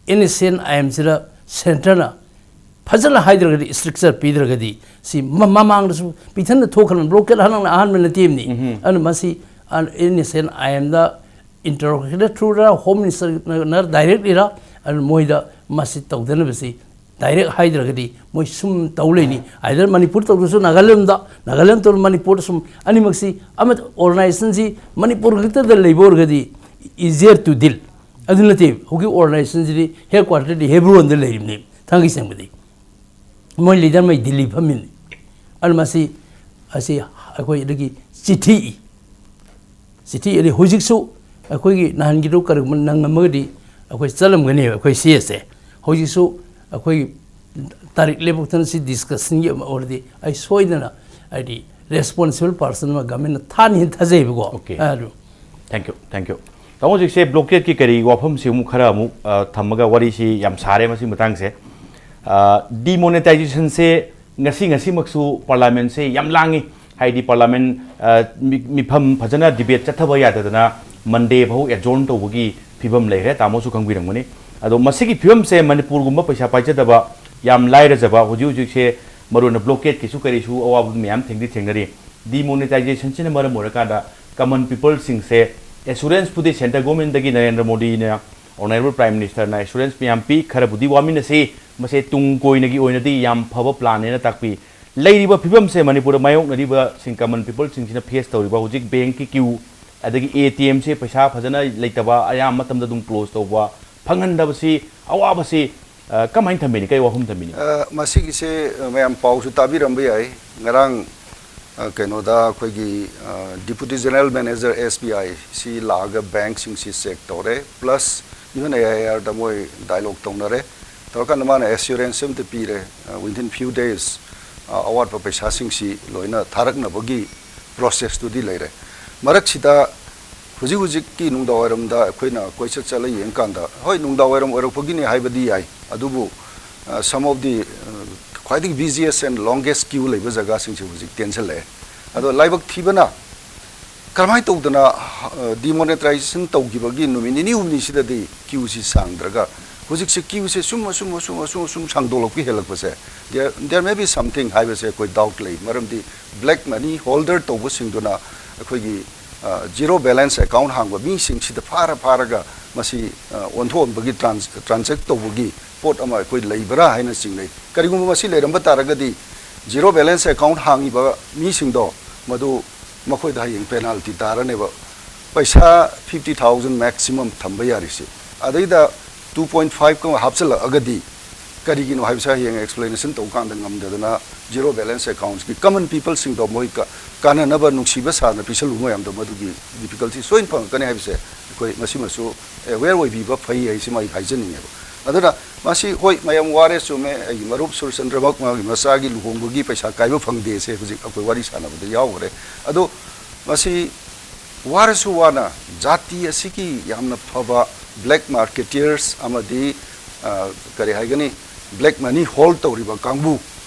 ꯑꯦꯟ ꯑꯦꯁ ꯑꯦꯟ ꯑꯥꯏ ꯑꯦꯝꯁꯤꯗ ꯁꯦꯟꯇꯔꯅ ꯐꯖꯅ ꯍꯥꯏꯗ꯭ꯔꯒꯗꯤ, ꯏꯁꯇ꯭ꯔꯛꯆꯔ ꯄꯤꯗ꯭ꯔꯒꯗꯤ, ꯁꯤ ꯃ-, ꯃꯃꯥꯡꯗꯁꯨ ꯄꯤꯊꯟꯅ ꯊꯣꯛꯈ꯭ꯔꯕꯅꯤ꯫ ꯕ꯭ꯂꯣꯀꯦꯠ ꯍꯟꯗꯛꯅ ꯑꯍꯥꯟꯕ ꯅꯠꯇꯦꯕꯅꯤ꯫ ꯑꯗꯨꯅ ꯃꯁꯤ ꯑꯦꯟ ꯑꯦꯁ ꯑꯦꯟ ꯑꯥꯏ ꯑꯦꯝꯗ ꯏꯟꯇꯔꯂꯣꯀ꯭ꯌꯨꯇꯔ ꯊ꯭ꯔꯨꯔ, ꯍꯣꯝ ꯃꯤꯅꯤꯁꯇꯔꯅ ꯗꯥꯏꯔꯦꯛꯂꯤꯔ, ꯑꯗꯨꯅ ꯃꯣꯏꯗ ꯃꯁꯤ ꯇꯧꯗꯅꯕꯁꯤ ꯗꯥꯏꯔꯦꯛ ꯍꯥꯏꯗ꯭ꯔꯒꯗꯤ ꯃꯣꯏ ꯁꯨꯝ ꯇꯧ ꯂꯩꯅꯤ꯫ ꯑꯥꯏꯗꯔ ꯃꯅꯤꯄꯨꯔ ꯇꯧꯗ꯭ꯔꯁꯨ ꯅꯥꯒꯥꯂꯦꯟꯗ, ꯅꯥꯒꯥꯂꯦꯟ ꯇꯧꯔ ꯃꯅꯤꯄꯨꯔꯗ ꯁꯨꯝ, ꯑꯅꯤꯃꯛꯁꯤ ꯑꯃ ꯑꯣꯔꯒꯅꯥꯏꯖꯦꯁꯟꯁꯤ ꯃꯅꯤꯄꯨꯔ ꯈꯛꯇꯗ ꯂꯩꯕ ꯑꯣꯏꯔꯒꯗꯤ easier to deal꯫ ꯑꯗꯨ ꯅꯠꯇꯦ, ꯍꯧꯖꯤꯛ ꯑꯣꯔꯒꯅꯥꯏꯖꯦꯁꯟꯁꯤꯗꯤ ꯍꯦꯗ ꯀ꯭ꯋꯥꯇꯔꯗꯤ ꯍꯦꯕ꯭ꯔꯣꯟꯗ ꯂꯩꯔꯤꯕꯅꯤ, ꯊꯥꯡꯒꯩ ꯁꯦꯡꯕꯗꯤ꯫ ꯃꯣꯏ ꯂꯤꯗꯔ ꯃꯩ ꯗꯤꯜꯂꯤ ꯐꯝꯃꯤꯅꯤ꯫ ꯑꯗꯨ ꯃꯁꯤ, ꯑꯁꯤ ꯑꯩꯈꯣꯏ ꯑꯗꯨꯒꯤ ꯆꯤꯊꯤ ꯏ꯫ ꯆꯤꯊꯤ ꯏꯔꯤ꯫ ꯍꯧꯖꯤꯛꯁꯨ ꯑꯩꯈꯣꯏꯒꯤ ꯅꯍꯥꯟꯒꯤꯗꯨ ꯀꯔꯤꯒꯨꯝꯕ ꯅꯪꯉꯝꯃꯒꯗꯤ ꯑꯩꯈꯣꯏ ꯆꯠꯂꯝꯒꯅꯦꯕ, ꯑꯩꯈꯣꯏ ꯁꯤ ꯑꯦꯁ ꯑꯦ꯫ ꯍꯧꯖꯤꯛꯁꯨ ꯑꯩꯈꯣꯏ ꯇꯥꯔꯤꯛ ꯂꯦꯞꯄꯛꯇꯅ ꯁꯤ ꯗꯤꯁꯀꯁꯟꯒꯤ ꯑꯃ ꯑꯣꯏꯔꯗꯤ ꯑꯩ ꯁꯣꯏꯗꯅ, ꯍꯥꯏꯗꯤ, ꯔꯦꯁꯄꯣꯟꯁꯤꯕꯜ ꯄꯥꯔꯁꯟ ꯑꯃ ꯒꯃꯦꯟꯅ ꯊꯥꯅꯤ ꯍꯥꯏꯅ ꯊꯥꯖꯩꯕꯀꯣ꯫ Okay. ꯑꯗꯨ Thank you, thank you. ꯇꯥꯃꯣ, ꯍꯧꯖꯤꯛꯁꯦ ꯕ꯭ꯂꯣꯀꯦꯠꯀꯤ ꯀꯔꯤ ꯋꯥꯐꯝꯁꯤ ꯑꯃꯨꯛ ꯈꯔ ꯑꯃꯨꯛ, ꯑ, ꯊꯝꯃꯒ ꯋꯥꯔꯤꯁꯤ ꯌꯥꯝ ꯁꯥꯔꯦ ꯃꯁꯤ ꯃꯇꯥꯡꯁꯦ꯫ ꯑ, ꯗꯤꯃꯣꯅꯦꯇꯥꯏꯖꯦꯁꯟꯁꯦ ꯉꯁꯤ ꯉꯁꯤꯃꯛꯁꯨ ꯄꯥꯔꯂꯥꯃꯦꯟꯁꯦ ꯌꯥꯝ ꯂꯥꯡꯉꯤ꯫ ꯍꯥꯏꯗꯤ ꯄꯥꯔꯂꯥꯃꯦꯟ, ꯑ, ꯃꯤ-, ꯃꯤꯐꯝ ꯐꯖꯅ ꯗꯤꯕꯦꯠ ꯆꯠꯊꯕ ꯌꯥꯗꯗꯅ ꯃꯟꯗꯦ ꯐꯥꯎ ꯑꯦꯗꯖꯣꯔꯟ ꯇꯧꯕꯒꯤ ꯐꯤꯕꯝ ꯂꯩꯈ꯭ꯔꯦ, ꯇꯥꯃꯣꯁꯨ ꯈꯪꯕꯤꯔꯝꯒꯅꯤ꯫ ꯑꯗꯣ ꯃꯁꯤꯒꯤ ꯐꯤꯕꯝꯁꯦ ꯃꯅꯤꯄꯨꯔꯒꯨꯝꯕ ꯄꯩꯁꯥ ꯄꯥꯏꯖꯗꯕ, ꯌꯥꯝ ꯂꯥꯏꯔꯖꯕ, ꯍꯧꯖꯤꯛ ꯍꯧꯖꯤꯛꯁꯦ ꯃꯔꯨ ꯑꯣꯏꯅ ꯕ꯭ꯂꯣꯀꯦꯠꯀꯤꯁꯨ ꯀꯔꯤꯁꯨ ꯑꯋꯥꯕ ꯃꯌꯥꯝ ꯊꯦꯡꯗꯤ ꯊꯦꯡꯅꯔꯤ꯫ ꯗꯤꯃꯣꯅꯦꯇꯥꯏꯖꯦꯁꯟꯁꯤꯅ ꯃꯔꯝ ꯑꯣꯏꯔꯀꯥꯟꯗ ꯀꯃꯟ ꯄꯤꯄꯜꯁꯤꯡꯁꯦ ꯑꯦꯁꯨꯔꯦꯟꯁꯄꯨꯗꯤ ꯁꯦꯟꯇꯔ ꯒꯣꯔꯃꯦꯟꯗꯒꯤ ꯅꯔꯦꯟꯗ꯭ꯔ ꯃꯣꯗꯤꯅ, ꯑꯣꯅꯔꯦꯕꯜ ꯄ꯭ꯔꯥꯏꯝ ꯃꯤꯅꯤꯁꯇꯔꯅ ꯑꯦꯁꯨꯔꯦꯟꯁ ꯃꯌꯥꯝ ꯄꯤ, ꯈꯔꯕꯨꯗꯤ ꯋꯥꯃꯤꯟꯅꯁꯤ, ꯃꯁꯦ ꯇꯨꯡ ꯀꯣꯏꯅꯒꯤ ꯑꯣꯏꯅꯗꯤ ꯌꯥꯝ ꯐꯕ ꯄ꯭ꯂꯥꯟꯅꯦꯅ ꯇꯥꯛꯄꯤ꯫ ꯂꯩꯔꯤꯕ ꯐꯤꯕꯝꯁꯦ ꯃꯅꯤꯄꯨꯔꯗ ꯃꯥꯌꯣꯛꯅꯔꯤꯕꯁꯤꯡ, ꯀꯃꯟ ꯄꯤꯄꯜꯁꯤꯡꯁꯤꯅ ꯐꯦꯁ ꯇꯧꯔꯤꯕ ꯍꯧꯖꯤꯛ ꯕꯦꯡꯀꯤ ꯀ꯭ꯌꯨ, ꯑꯗꯒꯤ ꯑꯦ ꯇꯤ ꯑꯦꯝꯁꯦ ꯄꯩꯁꯥ ꯐꯖꯅ ꯂꯩꯇꯕ, ꯑꯌꯥꯝꯕ ꯃꯇꯝꯗ ꯑꯗꯨꯝ ꯀ꯭ꯂꯣꯖ ꯇꯧꯕ, ꯐꯪꯍꯟꯗꯕꯁꯤ, ꯑꯋꯥꯕꯁꯤ, ꯑ, ꯀꯃꯥꯏꯅ ꯊꯝꯕꯤꯅꯤ? ꯀꯔꯤ ꯋꯥꯐꯝ ꯊꯝꯕꯤꯅꯤ? ꯑ, ꯃꯁꯤꯒꯤꯁꯦ, ꯑ, ꯃꯌꯥꯝ ꯄꯥꯎꯁꯨ ꯇꯥꯕꯤꯔꯝꯕ ꯌꯥꯏ꯫ ꯉꯔꯥꯡ, ꯑ, ꯀꯩꯅꯣꯗ ꯑꯩꯈꯣꯏꯒꯤ, ꯑ, Deputy General Manager S B I ꯁꯤ ꯂꯥꯛꯑꯒ ꯕꯦꯡꯛꯁꯤꯡꯁꯤ ꯆꯦꯛ ꯇꯧꯔꯦ, plus even A I R ꯗ ꯃꯣꯏ ꯗꯥꯏꯂꯣꯒ ꯇꯧꯅꯔꯦ꯫ ꯇꯧꯔꯀꯥꯟꯗ ꯃꯥꯅ ꯑꯦꯁꯨꯔꯦꯟꯁ ꯑꯃꯇ ꯄꯤꯔꯦ, ꯑ, within few days, ꯑ, ꯑꯋꯥꯠꯄ ꯄꯩꯁꯥꯁꯤꯡꯁꯤ ꯂꯣꯏꯅ ꯊꯥꯔꯛꯅꯕꯒꯤ ꯄ꯭ꯔꯣꯁꯦꯁꯇꯨꯗꯤ ꯂꯩꯔꯦ꯫ ꯃꯔꯛꯁꯤꯗ ꯍꯧꯖꯤꯛ ꯍꯧꯖꯤꯛꯀꯤ ꯅꯨꯡꯗꯥꯡꯋꯥꯏꯔꯝꯗ ꯑꯩꯈꯣꯏꯅ ꯀꯣꯏꯆꯠ ꯆꯠꯂ ꯌꯦꯡꯀꯥꯟꯗ, ꯍꯣꯏ, ꯅꯨꯡꯗꯥꯡꯋꯥꯏꯔꯝ ꯑꯣꯏꯔꯛꯄꯒꯤꯅꯤ ꯍꯥꯏꯕꯗꯤ ꯌꯥꯏ, ꯑꯗꯨꯕꯨ, ꯑ, some of the, ꯑ, ꯈ꯭ꯋꯥꯏꯗꯒꯤ busiest and longest queue ꯂꯩꯕ ꯖꯒꯥꯁꯤꯡꯁꯦ ꯍꯧꯖꯤꯛ ꯇꯦꯟꯁꯤꯜꯂꯛꯑꯦ꯫ ꯑꯗꯣ ꯂꯥꯏꯕꯛ ꯊꯤꯕꯅ ꯀꯔꯝꯍꯥꯏꯅ ꯇꯧꯗꯅ ꯗꯤꯃꯣꯅꯦꯇꯥꯏꯖꯦꯁꯟ ꯇꯧꯈꯤꯕꯒꯤ ꯅꯨꯃꯤꯠ ꯅꯤꯅꯤ ꯍꯨꯝꯅꯤꯁꯤꯗꯗꯤ ꯀ꯭ꯌꯨꯁꯤ ꯁꯥꯡꯗ꯭ꯔꯒ ꯍꯧꯖꯤꯛꯁꯦ ꯀ꯭ꯌꯨꯁꯦ ꯁꯨꯝ ꯑꯁꯨꯝ ꯑꯁꯨꯝ ꯑꯁꯨꯝ ꯑꯁꯨꯝ ꯁꯥꯡꯗꯣꯛꯂꯛꯄ ꯍꯦꯜꯂꯛꯄꯁꯦ, there there may be something ꯍꯥꯏꯕꯁꯦ ꯑꯩꯈꯣꯏ ꯗꯥꯎꯠ ꯂꯩ꯫ ꯃꯔꯝꯗꯤ ꯕ꯭ꯂꯦꯛ ꯃꯅꯤ ꯍꯣꯜꯗꯔ ꯇꯧꯕꯁꯤꯡꯗꯨꯅ ꯑꯩꯈꯣꯏꯒꯤ ꯖꯤꯔꯣ ꯕꯦꯂꯦꯟꯁ ꯑꯦꯀꯥꯎꯟ ꯍꯥꯡꯕ ꯃꯤꯁꯤꯡꯁꯤꯗ ꯐꯥꯔ ꯐꯥꯔꯒ ꯃꯁꯤ ꯑꯣꯟꯊꯣꯛꯍꯟꯕꯒꯤ ꯇ꯭ꯔꯥꯟꯖꯦꯛ ꯇꯧꯕꯒꯤ ꯄꯣꯠ ꯑꯃ ꯑꯩꯈꯣꯏ ꯂꯩꯕ꯭ꯔꯥ ꯍꯥꯏꯅ ꯆꯤꯡꯅꯩ꯫ ꯀꯔꯤꯒꯨꯝꯕ ꯃꯁꯤ ꯂꯩꯔꯝꯕ ꯇꯥꯔꯒꯗꯤ ꯖꯤꯔꯣ ꯕꯦꯂꯦꯟꯁ ꯑꯦꯀꯥꯎꯟ ꯍꯥꯡꯉꯤꯕ ꯃꯤꯁꯤꯡꯗꯣ ꯃꯗꯨ ꯃꯈꯣꯏꯗ ꯍꯌꯦꯡ ꯄꯦꯅꯥꯜꯇꯤ ꯇꯥꯔꯅꯦꯕ꯫ ꯄꯩꯁꯥ ꯐꯤꯐꯇꯤ ꯊꯥꯎꯖꯟ ꯃꯦꯛꯁꯤꯃꯝ ꯊꯝꯕ ꯌꯥꯔꯤꯁꯦ, ꯑꯗꯩꯗ ꯇꯨ ꯄꯣꯏꯟ ꯐꯥꯏꯚꯀ ꯍꯥꯞꯆꯤꯜꯂꯛꯑꯒꯗꯤ ꯀꯔꯤꯒꯤꯅꯣ ꯍꯥꯏꯕꯁꯦ ꯍꯌꯦꯡ ꯑꯦꯛꯁꯄ꯭ꯂꯦꯅꯦꯁꯟ ꯇꯧꯕ ꯀꯥꯟꯗ ꯉꯝꯗꯗꯅ ꯖꯤꯔꯣ ꯕꯦꯂꯦꯟꯁ ꯑꯦꯀꯥꯎꯟꯁꯀꯤ ꯀꯃꯟ ꯄꯤꯄꯜꯁꯤꯡꯗꯣ ꯃꯣꯏ ꯀ- ꯀꯥꯟꯅꯅꯕ ꯅꯨꯡꯁꯤꯕ ꯁꯥꯗꯅ ꯄꯤꯁꯜꯂꯨ ꯃꯌꯥꯝꯗꯣ ꯃꯗꯨꯒꯤ ꯗꯤꯐꯤꯀꯜꯇꯤ ꯁꯣꯏꯅ ꯐꯪꯉꯛꯀꯅꯤ ꯍꯥꯏꯕꯁꯦ ꯑꯩꯈꯣꯏ ꯃꯁꯤꯃꯁꯨ ꯑꯦꯋꯦꯌꯔ ꯑꯣꯏꯕꯤꯕ ꯐꯩ ꯍꯥꯏꯁꯤꯃ ꯑꯩ ꯍꯥꯏꯖꯅꯤꯡꯉꯦꯕ꯫ ꯑꯗꯨꯅ ꯃꯁꯤ ꯍꯣꯏ ꯃꯌꯥꯝ ꯋꯥꯔꯦ ꯆꯨꯝꯃꯦ, ꯑꯩꯒꯤ ꯃꯔꯨꯞ ꯁꯨꯔꯆꯟꯗ꯭ꯔꯃꯛ ꯃꯥꯒꯤ ꯃꯆꯥꯒꯤ ꯂꯨꯍꯣꯡꯕꯒꯤ ꯄꯩꯁꯥ ꯀꯥꯏꯕ ꯐꯪꯗꯦꯁꯦ ꯍꯧꯖꯤꯛ ꯑꯩꯈꯣꯏ ꯋꯥꯔꯤ ꯁꯥꯟꯅꯕꯗ ꯌꯥꯎꯈ꯭ꯔꯦ꯫ ꯑꯗꯣ ꯃꯁꯤ ꯋꯥꯔꯁꯨ ꯋꯥꯅ ꯖꯥꯇꯤ ꯑꯁꯤꯒꯤ ꯌꯥꯝꯅ ꯐꯕ ꯕ꯭ꯂꯦꯛ ꯃꯥꯔꯀꯦꯇꯤꯌꯔꯁ ꯑꯃꯗꯤ ꯑ, ꯀꯔꯤ ꯍꯥꯏꯒꯅꯤ, ꯕ꯭ꯂꯦꯛ ꯃꯅꯤ ꯍꯣꯜ ꯇꯧꯔꯤꯕ ꯀꯥꯡꯕꯨ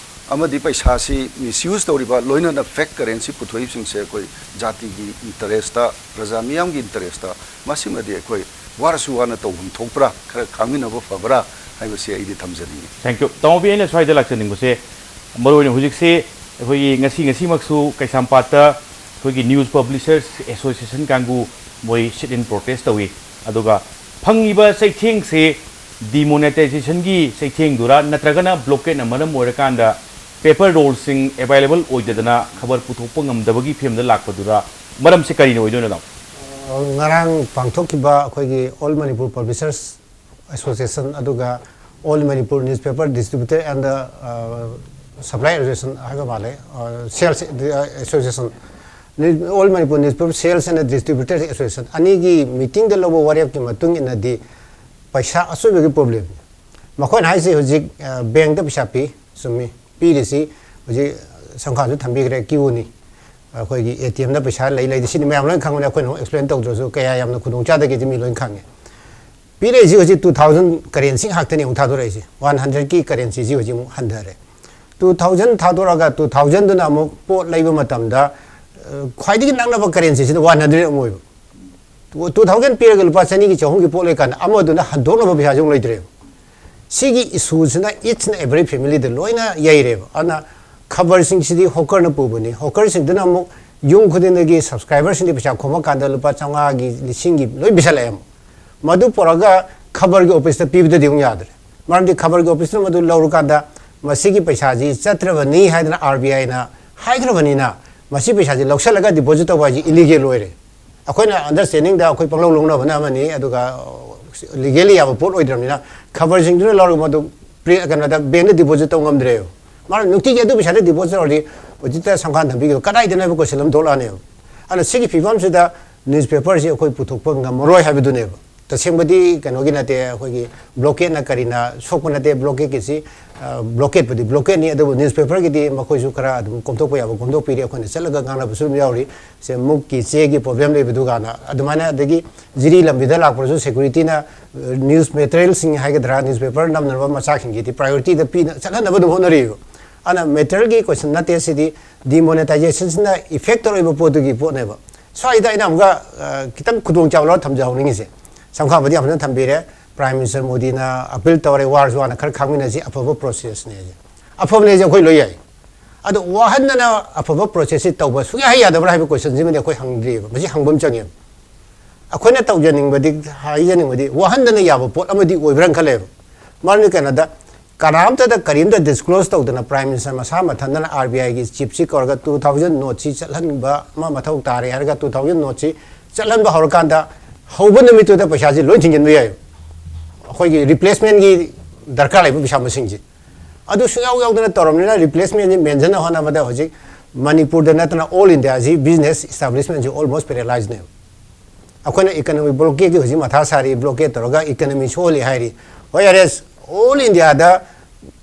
ꯑꯃꯗꯤ ꯄꯩꯁꯥꯁꯤ ꯃꯤꯁꯌꯨꯁ ꯇꯧꯔꯤꯕ ꯂꯣꯏꯅꯅ ꯐꯦꯛ ꯀꯔꯦꯟꯁꯤ ꯄꯨꯊꯣꯛꯏꯕꯁꯤꯡꯁꯦ ꯑꯩꯈꯣꯏ ꯖꯥꯇꯤꯒꯤ ꯏꯟꯇꯔꯦꯁꯇ, ꯄ꯭ꯔꯖꯥ ꯃꯤꯌꯥꯝꯒꯤ ꯏꯟꯇꯔꯦꯁꯇ ꯃꯁꯤꯃꯗꯤ ꯑꯩꯈꯣꯏ ꯋꯥꯔꯁꯨ ꯋꯥꯅ ꯇꯧꯐꯝ ꯊꯣꯛꯄ꯭ꯔꯥ, ꯈꯔ ꯈꯥꯡꯃꯤꯟꯅꯕ ꯐꯕ꯭ꯔꯥ ꯍꯥꯏꯕꯁꯤ ꯑꯩꯗꯤ ꯊꯝꯖꯅꯤꯡꯉꯤ꯫ Thank you꯫ ꯇꯥꯃꯣꯕꯤ, ꯑꯩꯅ ꯁ꯭ꯋꯥꯏꯗ ꯂꯥꯛꯆꯅꯤꯡꯕꯁꯦ, ꯃꯔꯨꯑꯣꯏꯅ ꯍꯧꯖꯤꯛꯁꯦ ꯑꯩꯈꯣꯏꯒꯤ ꯉꯁꯤ ꯉꯁꯤꯃꯛꯁꯨ ꯀꯩꯁꯥꯝꯄꯥꯠꯇ ꯑꯩꯈꯣꯏꯒꯤ ꯅ꯭ꯌꯨꯁ ꯄꯕ꯭ꯂꯤꯁꯔꯁ ꯑꯦꯁꯣꯁꯤꯌꯦꯁꯟ ꯀꯥꯡꯕꯨ ꯃꯣꯏ ꯁꯤꯠ ꯏꯟ ꯄ꯭ꯔꯣꯇꯦꯁ ꯇꯧꯏ꯫ ꯑꯗꯨꯒ ꯐꯪꯉꯤꯕ ꯆꯩꯊꯦꯡꯁꯦ ꯗꯤꯃꯣꯅꯦꯇꯥꯏꯖꯦꯁꯟꯒꯤ ꯆꯩꯊꯦꯡꯗꯨꯔꯥ ꯅꯠꯇ꯭ꯔꯒꯅ ꯕ꯭ꯂꯣꯀꯦꯠꯅ ꯃꯔꯝ ꯑꯣꯏꯔꯀꯥꯟꯗ ꯄꯦꯄꯔ ꯔꯣꯜꯁꯤꯡ ꯑꯦꯕꯥꯏꯂꯦꯕꯜ ꯑꯣꯏꯗꯗꯅ ꯈꯕꯔ ꯄꯨꯊꯣꯛꯄ ꯉꯝꯗꯕꯒꯤ ꯐꯤꯕꯝꯗ ꯂꯥꯛꯄꯗꯨꯔꯥ? ꯃꯔꯝꯁꯦ ꯀꯔꯤꯅ ꯑꯣꯏꯗꯣꯏꯅꯣ, ꯇꯥꯃꯣ? ꯑ, ꯉꯔꯥꯡ ꯄꯥꯡꯊꯣꯛꯈꯤꯕ ꯑꯩꯈꯣꯏꯒꯤ ꯑꯣꯜ ꯃꯅꯤꯄꯨꯔ ꯄꯕ꯭ꯂꯤꯁꯔꯁ ꯑꯦꯁꯣꯁꯤꯌꯦꯁꯟ ꯑꯗꯨꯒ all Manipur newspaper distributor and the supply association ꯍꯥꯏꯕ ꯃꯥꯜꯂꯦ, sales association, all Manipur newspaper sales and distributor association ꯑꯅꯤꯒꯤ ꯃꯤꯇꯤꯡꯗ ꯂꯧꯕ ꯋꯥꯔꯦꯞꯀꯤ ꯃꯇꯨꯡ ꯏꯟꯅꯗꯤ ꯄꯩꯁꯥ ꯑꯆꯣꯏꯕꯒꯤ ꯄ꯭ꯔꯣꯕ꯭ꯂꯦꯝꯅꯤ꯫ ꯃꯈꯣꯏꯅ ꯍꯥꯏꯁꯦ ꯍꯧꯖꯤꯛ, ꯑ, ꯕꯦꯡꯛꯇ ꯄꯩꯁꯥ ꯄꯤ, ꯆꯨꯝꯃꯤ, ꯄꯤꯔꯤꯁꯤ ꯍꯧꯖꯤꯛ ꯁꯪꯈꯥꯁꯨ ꯊꯝꯕꯤꯈ꯭ꯔꯦ, ꯀ꯭ꯌꯨꯅꯤ꯫ ꯑꯩꯈꯣꯏꯒꯤ ꯑꯦ ꯇꯤ ꯑꯦꯝꯗ ꯄꯩꯁꯥ ꯂꯩ ꯂꯩꯇꯦ ꯁꯤꯗꯤ ꯃꯌꯥꯝ ꯂꯣꯏꯅ ꯈꯪꯕꯅꯦ, ꯑꯩꯈꯣꯏꯅ ꯑꯃꯨꯛ ꯑꯦꯛꯁꯄ꯭ꯂꯦꯟ ꯇꯧꯗ꯭ꯔꯁꯨ ꯀꯌꯥ ꯌꯥꯝꯅ ꯈꯨꯗꯣꯡ ꯆꯥꯗꯒꯦꯁꯤ ꯃꯤ ꯂꯣꯏꯅ ꯈꯪꯉꯦ꯫ ꯄꯤꯔꯛꯏꯁꯤ ꯍꯧꯖꯤꯛ ꯇꯨ ꯊꯥꯎꯖꯟ ꯀꯔꯦꯟꯁꯤ ꯉꯥꯛꯇꯅꯤ ꯑꯃꯨꯛ ꯊꯥꯗꯣꯔꯛꯏꯁꯤ, ꯋꯥꯟ ꯍꯟꯗ꯭ꯔꯦꯗꯀꯤ ꯀꯔꯦꯟꯁꯤꯁꯤ ꯍꯧꯖꯤꯛ ꯑꯃꯨꯛ ꯍꯟꯊꯔꯦ꯫ ꯇꯨ ꯊꯥꯎꯖꯟ ꯊꯥꯗꯣꯔꯛꯑꯒ ꯇꯨ ꯊꯥꯎꯖꯟꯗꯨꯅ ꯑꯃꯨꯛ ꯄꯣꯠ ꯂꯩꯕ ꯃꯇꯝꯗ, ꯑ, ꯈ꯭ꯋꯥꯏꯗꯒꯤ ꯅꯛꯅꯕ ꯀꯔꯦꯟꯁꯤꯁꯤꯗ ꯋꯥꯟ ꯍꯟꯗ꯭ꯔꯦꯗ ꯑꯃ ꯑꯣꯏꯕ꯫ ꯇꯨ ꯊꯥꯎꯖꯟ ꯄꯤꯔꯒ ꯂꯨꯄꯥ ꯆꯅꯤꯒꯤ ꯆꯍꯨꯝꯒꯤ ꯄꯣꯠ ꯂꯩꯀꯥꯟꯗ ꯑꯃꯗꯨꯅ ꯍꯟꯗꯣꯛꯅꯕ ꯄꯩꯁꯥꯁꯨ ꯑꯃꯨꯛ ꯂꯩꯇ꯭ꯔꯦꯕ꯫ ꯁꯤꯒꯤ ꯏꯁꯨꯁꯤꯅ each and every familyꯗ ꯂꯣꯏꯅ ꯌꯩꯔꯦꯕ꯫ ꯑꯗꯨꯅ ꯈꯕꯔꯁꯤꯡꯁꯤꯗꯤ ꯍꯣꯀꯔꯅ ꯄꯨꯕꯅꯤ꯫ ꯍꯣꯀꯔꯁꯤꯡꯗꯨꯅ ꯑꯃꯨꯛ ꯌꯨꯝ ꯈꯨꯗꯤꯡꯗꯒꯤ ꯁꯕꯁꯀ꯭ꯔꯥꯏꯕꯔꯁꯤꯡꯗꯤ ꯄꯩꯁꯥ ꯈꯣꯝꯃꯀꯥꯟꯗ ꯂꯨꯄꯥ ꯆꯥꯝꯃꯉꯥꯒꯤ, ꯂꯤꯁꯤꯡꯒꯤ ꯂꯣꯏ ꯄꯤꯁꯜꯂꯛꯑꯦ ꯑꯃꯨꯛ꯫ ꯃꯗꯨ ꯄꯨꯔꯛꯑꯒ ꯈꯕꯔꯒꯤ ꯑꯣꯐꯤꯁꯇ ꯄꯤꯕꯗꯗꯤ ꯑꯃꯨꯛ ꯌꯥꯗ꯭ꯔꯦ꯫ ꯃꯔꯝꯗꯤ ꯈꯕꯔꯒꯤ ꯑꯣꯐꯤꯁꯅ ꯃꯗꯨ ꯂꯧꯔꯀꯥꯟꯗ ꯃꯁꯤꯒꯤ ꯄꯩꯁꯥꯁꯤ ꯆꯠꯇ꯭ꯔꯕꯅꯤ ꯍꯥꯏꯗꯅ ꯑꯥꯔ ꯕꯤ ꯑꯥꯏꯅ ꯍꯥꯏꯈ꯭ꯔꯕꯅꯤꯅ ꯃꯁꯤ ꯄꯩꯁꯥꯁꯤ ꯂꯧꯁꯤꯜꯂꯒ ꯗꯤꯄꯣꯖꯤꯠ ꯇꯧꯕ ꯍꯥꯏꯁꯤ ꯏꯂꯤꯒꯦꯜ ꯑꯣꯏꯔꯦ꯫ ꯑꯩꯈꯣꯏꯅ ꯑꯟꯗꯔꯁ꯭ꯇꯦꯟꯗꯤꯡꯗ ꯑꯩꯈꯣꯏ ꯄꯪꯂꯧ ꯂꯧꯅꯕꯅ ꯑꯃꯅꯤ, ꯑꯗꯨꯒ ꯂꯤꯒꯦꯜꯂꯤ ꯌꯥꯕ ꯄꯣꯠ ꯑꯣꯏꯗ꯭ꯔꯕꯅꯤꯅ ꯈꯕꯔꯁꯤꯡꯗꯨꯅ ꯂꯧꯔꯒ ꯃꯗꯨ ꯄ꯭ꯔꯤ-, ꯀꯩꯅꯣꯗ, ꯕꯦꯡꯗ ꯗꯤꯄꯣꯖꯤꯠ ꯇꯧ ꯉꯝꯗ꯭ꯔꯦꯕ꯫ ꯃꯥꯅ ꯅꯨꯡꯇꯤꯒꯤ ꯑꯗꯨ ꯄꯩꯁꯥꯗ ꯗꯤꯄꯣꯖꯤꯠ ꯇꯧꯔꯗꯤ ꯍꯧꯖꯤꯛꯇ ꯁꯪꯈꯥꯟ ꯊꯝꯕꯤꯈꯤꯕ ꯀꯗꯥꯏꯗꯅꯣ ꯍꯥꯏꯕ ꯀꯣꯏꯁꯟ ꯑꯃ ꯊꯣꯛꯂꯛꯑꯅꯦꯕ꯫ ꯑꯗꯨꯅ ꯁꯤꯒꯤ ꯐꯤꯕꯝꯁꯤꯗ ꯅ꯭ꯌꯨꯁꯄꯦꯄꯔꯁꯤ ꯑꯩꯈꯣꯏ ꯄꯨꯊꯣꯛꯄ ꯉꯝꯃꯔꯣꯏ ꯍꯥꯏꯕꯗꯨꯅꯦꯕ꯫ ꯇꯁꯦꯡꯕꯗꯤ ꯀꯩꯅꯣꯒꯤ ꯅꯠꯇꯦ, ꯑꯩꯈꯣꯏꯒꯤ ꯕ꯭ꯂꯣꯀꯦꯠꯅ ꯀꯔꯤꯅ ꯁꯣꯛꯄ ꯅꯠꯇꯦ꯫ ꯕ꯭ꯂꯣꯀꯦꯠꯀꯤꯁꯤ, ꯑ, ꯕ꯭ꯂꯣꯀꯦꯠꯄꯨꯗꯤ ꯕ꯭ꯂꯣꯀꯦꯠꯅꯤ, ꯑꯗꯨꯕꯨ ꯅ꯭ꯌꯨꯁꯄꯦꯄꯔꯒꯤꯗꯤ ꯃꯈꯣꯏꯁꯨ ꯈꯔ ꯑꯗꯨꯝ ꯀꯣꯝꯊꯣꯛꯄ ꯌꯥꯕ ꯀꯣꯝꯊꯣꯛꯄꯤꯔꯤ꯫ ꯑꯩꯈꯣꯏꯅ ꯆꯠꯂꯒ ꯉꯥꯡꯅꯕꯁꯨ ꯑꯗꯨꯝ ꯌꯥꯎꯔꯤ꯫ ꯁꯦ, ꯃꯨꯛꯀꯤ ꯆꯦꯒꯤ ꯄ꯭ꯔꯣꯕ꯭ꯂꯦꯝ ꯂꯩꯕꯗꯨꯒꯥꯅ ꯑꯗꯨꯃꯥꯏꯅ, ꯑꯗꯒꯤ ꯖꯤꯔꯤ ꯂꯝꯕꯤꯗ ꯂꯥꯛꯄꯗꯁꯨ ꯁꯦꯀ꯭ꯌꯨꯔꯤꯇꯤꯅ, ꯑ, ꯅ꯭ꯌꯨꯁ ꯃꯦꯇꯔꯤꯌꯦꯜꯁꯤꯡ ꯍꯥꯏꯒꯗ꯭ꯔꯥ, ꯅ꯭ꯌꯨꯁꯄꯦꯄꯔ ꯅꯝꯅꯕ ꯃꯆꯥꯛꯁꯤꯡꯁꯤꯗꯤ ꯄ꯭ꯔꯥꯏꯌꯣꯔꯤꯇꯤꯗ ꯄꯤꯅ ꯆꯠꯍꯟꯅꯕ ꯑꯗꯨꯝ ꯍꯣꯠꯅꯔꯤꯕ꯫ ꯑꯗꯨꯅ ꯃꯦꯇꯔꯤꯌꯦꯜꯒꯤ ꯀꯣꯏꯁꯟ ꯅꯠꯇꯦ ꯁꯤꯗꯤ, ꯗꯤꯃꯣꯅꯦꯇꯥꯏꯖꯦꯁꯟꯁꯤꯅ ꯏꯐꯦꯛ ꯇꯧꯔꯛꯏꯕ ꯄꯣꯠꯇꯨꯒꯤ ꯄꯣꯠꯅꯦꯕ꯫ ꯁ꯭ꯋꯥꯏꯗ ꯑꯩꯅ ꯑꯃꯨꯛꯀ, ꯑ, ꯈꯤꯇꯪ ꯈꯨꯗꯣꯡꯆꯥꯕ ꯂꯧꯔ ꯊꯝꯖꯍꯧꯅꯤꯡꯉꯤꯁꯦ, ꯁꯝꯈꯥꯕꯗꯤ ꯌꯥꯝ ꯐꯖꯅ ꯊꯝꯕꯤꯔꯦ꯫ ꯄ꯭ꯔꯥꯏꯝ ꯃꯤꯅꯤꯁꯇꯔ ꯃꯣꯗꯤꯅ ꯑꯄꯤꯜ ꯇꯧꯔꯦ, ꯋꯥꯔꯁꯨ ꯋꯥꯅ ꯈꯔ ꯈꯥꯡꯃꯤꯟꯅꯁꯤ, ꯑꯐꯕ ꯄ꯭ꯔꯣꯁꯦꯁꯅꯦ ꯍꯥꯏꯁꯦ꯫ ꯑꯐꯕꯅꯦ ꯍꯥꯏꯁꯦ ꯑꯩꯈꯣꯏ ꯂꯣꯏ ꯌꯥꯏ꯫ ꯑꯗꯣ ꯋꯥꯍꯟꯗꯅ ꯑꯐꯕ ꯄ꯭ꯔꯣꯁꯦꯁꯁꯤ ꯇꯧꯕ ꯁꯨꯡꯌꯥ ꯍꯦꯛ ꯌꯥꯗꯕ꯭ꯔꯥ ꯍꯥꯏꯕ ꯀꯣꯏꯁꯟꯁꯤꯃꯗꯤ ꯑꯩꯈꯣꯏ ꯍꯪꯗ꯭ꯔꯤꯑꯕ꯫ ꯃꯁꯤ ꯍꯪꯕ ꯑꯃ ꯆꯪꯉꯦꯕ꯫ ꯑꯩꯈꯣꯏꯅ ꯇꯧꯖꯅꯤꯡꯕꯗꯤ, ꯍꯥꯏꯖꯅꯤꯡꯕꯗꯤ ꯋꯥꯍꯟꯗꯅ ꯌꯥꯕ ꯄꯣꯠ ꯑꯃꯗꯤ ꯑꯣꯏꯕ꯭ꯔꯥꯅ ꯈꯜꯂꯦꯕ꯫ ꯃꯔꯝꯗꯤ ꯀꯩꯅꯣꯗ, ꯀꯅꯥꯝꯇꯗ ꯀꯔꯤꯝꯇ ꯗꯤꯁꯀ꯭ꯂꯣꯖ ꯇꯧꯗꯅ ꯄ꯭ꯔꯥꯏꯝ ꯃꯤꯅꯤꯁꯇꯔ ꯃꯁꯥ ꯃꯊꯟꯇꯅ ꯑꯥꯔ ꯕꯤ ꯑꯥꯏꯒꯤ ꯆꯤꯐꯁꯤ ꯀꯧꯔꯒ ꯇꯨ ꯊꯥꯎꯖꯟ ꯅꯣꯠꯁꯤ ꯆꯠꯍꯟꯕ ꯑꯃ ꯃꯊꯧ ꯇꯥꯔꯦ ꯍꯥꯏꯔꯒ ꯇꯨ ꯊꯥꯎꯖꯟ ꯅꯣꯠꯁꯤ ꯆꯠꯍꯟꯕ ꯍꯧꯔꯀꯥꯟꯗ ꯍꯧꯕ ꯅꯨꯃꯤꯠꯇꯨꯗ ꯄꯩꯁꯥꯁꯤ ꯂꯣꯏ ꯊꯤꯡꯖꯤꯟꯕ ꯌꯥꯏ꯫ ꯑꯩꯈꯣꯏꯒꯤ ꯔꯤꯄ꯭ꯂꯦꯁꯃꯦꯟꯒꯤ ꯗꯔꯀꯥꯔ ꯂꯩꯕ ꯄꯩꯁꯥ ꯃꯁꯤꯡꯁꯤ꯫ ꯑꯗꯨ ꯁꯨꯡꯌꯥꯎ ꯌꯥꯎꯗꯅ ꯇꯧꯔꯕꯅꯤꯅ ꯔꯤꯄ꯭ꯂꯦꯁꯃꯦꯟꯁꯤ ꯃꯦꯟꯁꯤꯟꯅ ꯍꯣꯠꯅꯕꯗ ꯍꯧꯖꯤꯛ ꯃꯅꯤꯄꯨꯔꯗ ꯅꯠꯇꯅ ꯑꯣꯜ ꯏꯟꯗꯤꯌꯥꯁꯤ ꯕꯤꯖꯤꯅꯦꯁ ꯏꯁꯇꯥꯕ꯭ꯂꯤꯁꯃꯦꯟꯁꯤ ꯑꯣꯜꯃꯣꯁ ꯄꯦꯔꯦꯂꯥꯏꯖꯅꯦꯕ꯫ ꯑꯩꯈꯣꯏꯅ ꯏꯀꯅꯃꯤ ꯕ꯭ꯂꯣꯀꯦꯠꯀꯤ ꯍꯧꯖꯤꯛ ꯃꯊꯥ ꯁꯥꯔꯤ, ꯕ꯭ꯂꯣꯀꯦꯠ ꯇꯧꯔꯒ ꯏꯀꯅꯃꯤ ꯁꯣꯛꯍꯜꯂꯤ ꯍꯥꯏꯔꯤ꯫ ꯍꯣꯏ, ꯌꯥꯔꯦ, ꯑꯣꯜ ꯏꯟꯗꯤꯌꯥꯗ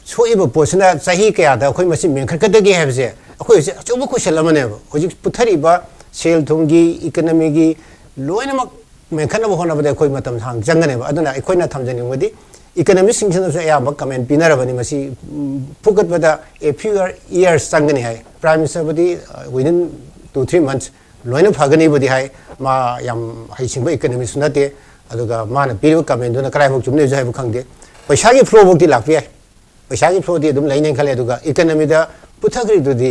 ꯁꯣꯛꯏꯕ ꯄꯣꯠꯁꯤꯅ ꯆꯍꯤ ꯀꯌꯥꯗ ꯑꯩꯈꯣꯏ ꯃꯁꯤ ꯃꯦꯟꯈꯠꯀꯗꯒꯦ ꯍꯥꯏꯕꯁꯦ ꯑꯩꯈꯣꯏ ꯍꯧꯖꯤꯛ ꯑꯆꯧꯕ ꯀꯣꯏꯁꯟ ꯑꯃꯅꯦꯕ꯫ ꯍꯧꯖꯤꯛ ꯄꯨꯊꯔꯤꯕ ꯁꯦꯜ ꯊꯨꯝꯒꯤ, ꯏꯀꯅꯃꯤꯒꯤ ꯂꯣꯏꯅꯃꯛ ꯃꯦꯟꯈꯠꯅꯕ ꯍꯣꯠꯅꯕꯗ ꯑꯩꯈꯣꯏ ꯃꯇꯝ ꯁꯥꯡ ꯆꯪꯒꯅꯦꯕ꯫ ꯑꯗꯨꯅ ꯑꯩꯈꯣꯏꯅ ꯊꯝꯖꯅꯤꯡꯕꯗꯤ ꯏꯀꯅꯃꯤꯁꯁꯤꯡꯁꯤꯅꯁꯨ ꯑꯌꯥꯝꯕ ꯀꯃꯦꯟ ꯄꯤꯅꯔꯕꯅꯤ, ꯃꯁꯤ, ꯎꯝ, ꯐꯨꯒꯠꯄꯗ a few years ꯆꯪꯒꯅꯤ ꯍꯥꯏ꯫ ꯄ꯭ꯔꯥꯏꯝ ꯃꯤꯅꯤꯁꯇꯔꯕꯨꯗꯤ, ꯑ, within two three months ꯂꯣꯏꯅ ꯐꯒꯅꯤꯕꯨꯗꯤ ꯍꯥꯏ꯫ ꯃꯥ ꯌꯥꯝ ꯍꯩꯁꯤꯡꯕ ꯏꯀꯅꯣꯃꯤꯁꯁꯨ ꯅꯠꯇꯦ꯫ ꯑꯗꯨꯒ ꯃꯥꯅ ꯄꯤꯔꯤꯕ ꯀꯃꯦꯟꯗꯨꯅ ꯀꯗꯥꯏꯐꯥꯎ ꯆꯨꯝꯅꯤꯁꯨ ꯍꯥꯏꯕ ꯈꯪꯗꯦ꯫ ꯄꯩꯁꯥꯒꯤ ꯐ꯭ꯂꯣꯐꯧꯗꯤ ꯂꯥꯛꯄ ꯌꯥꯏ꯫ ꯄꯩꯁꯥꯒꯤ ꯐ꯭ꯂꯣꯗꯤ ꯑꯗꯨꯝ ꯂꯩꯅꯦꯅ ꯈꯜꯂꯦ꯫ ꯑꯗꯨꯒ ꯏꯀꯅꯣꯃꯤꯗ ꯄꯨꯊꯈ꯭ꯔꯤꯗꯨꯗꯤ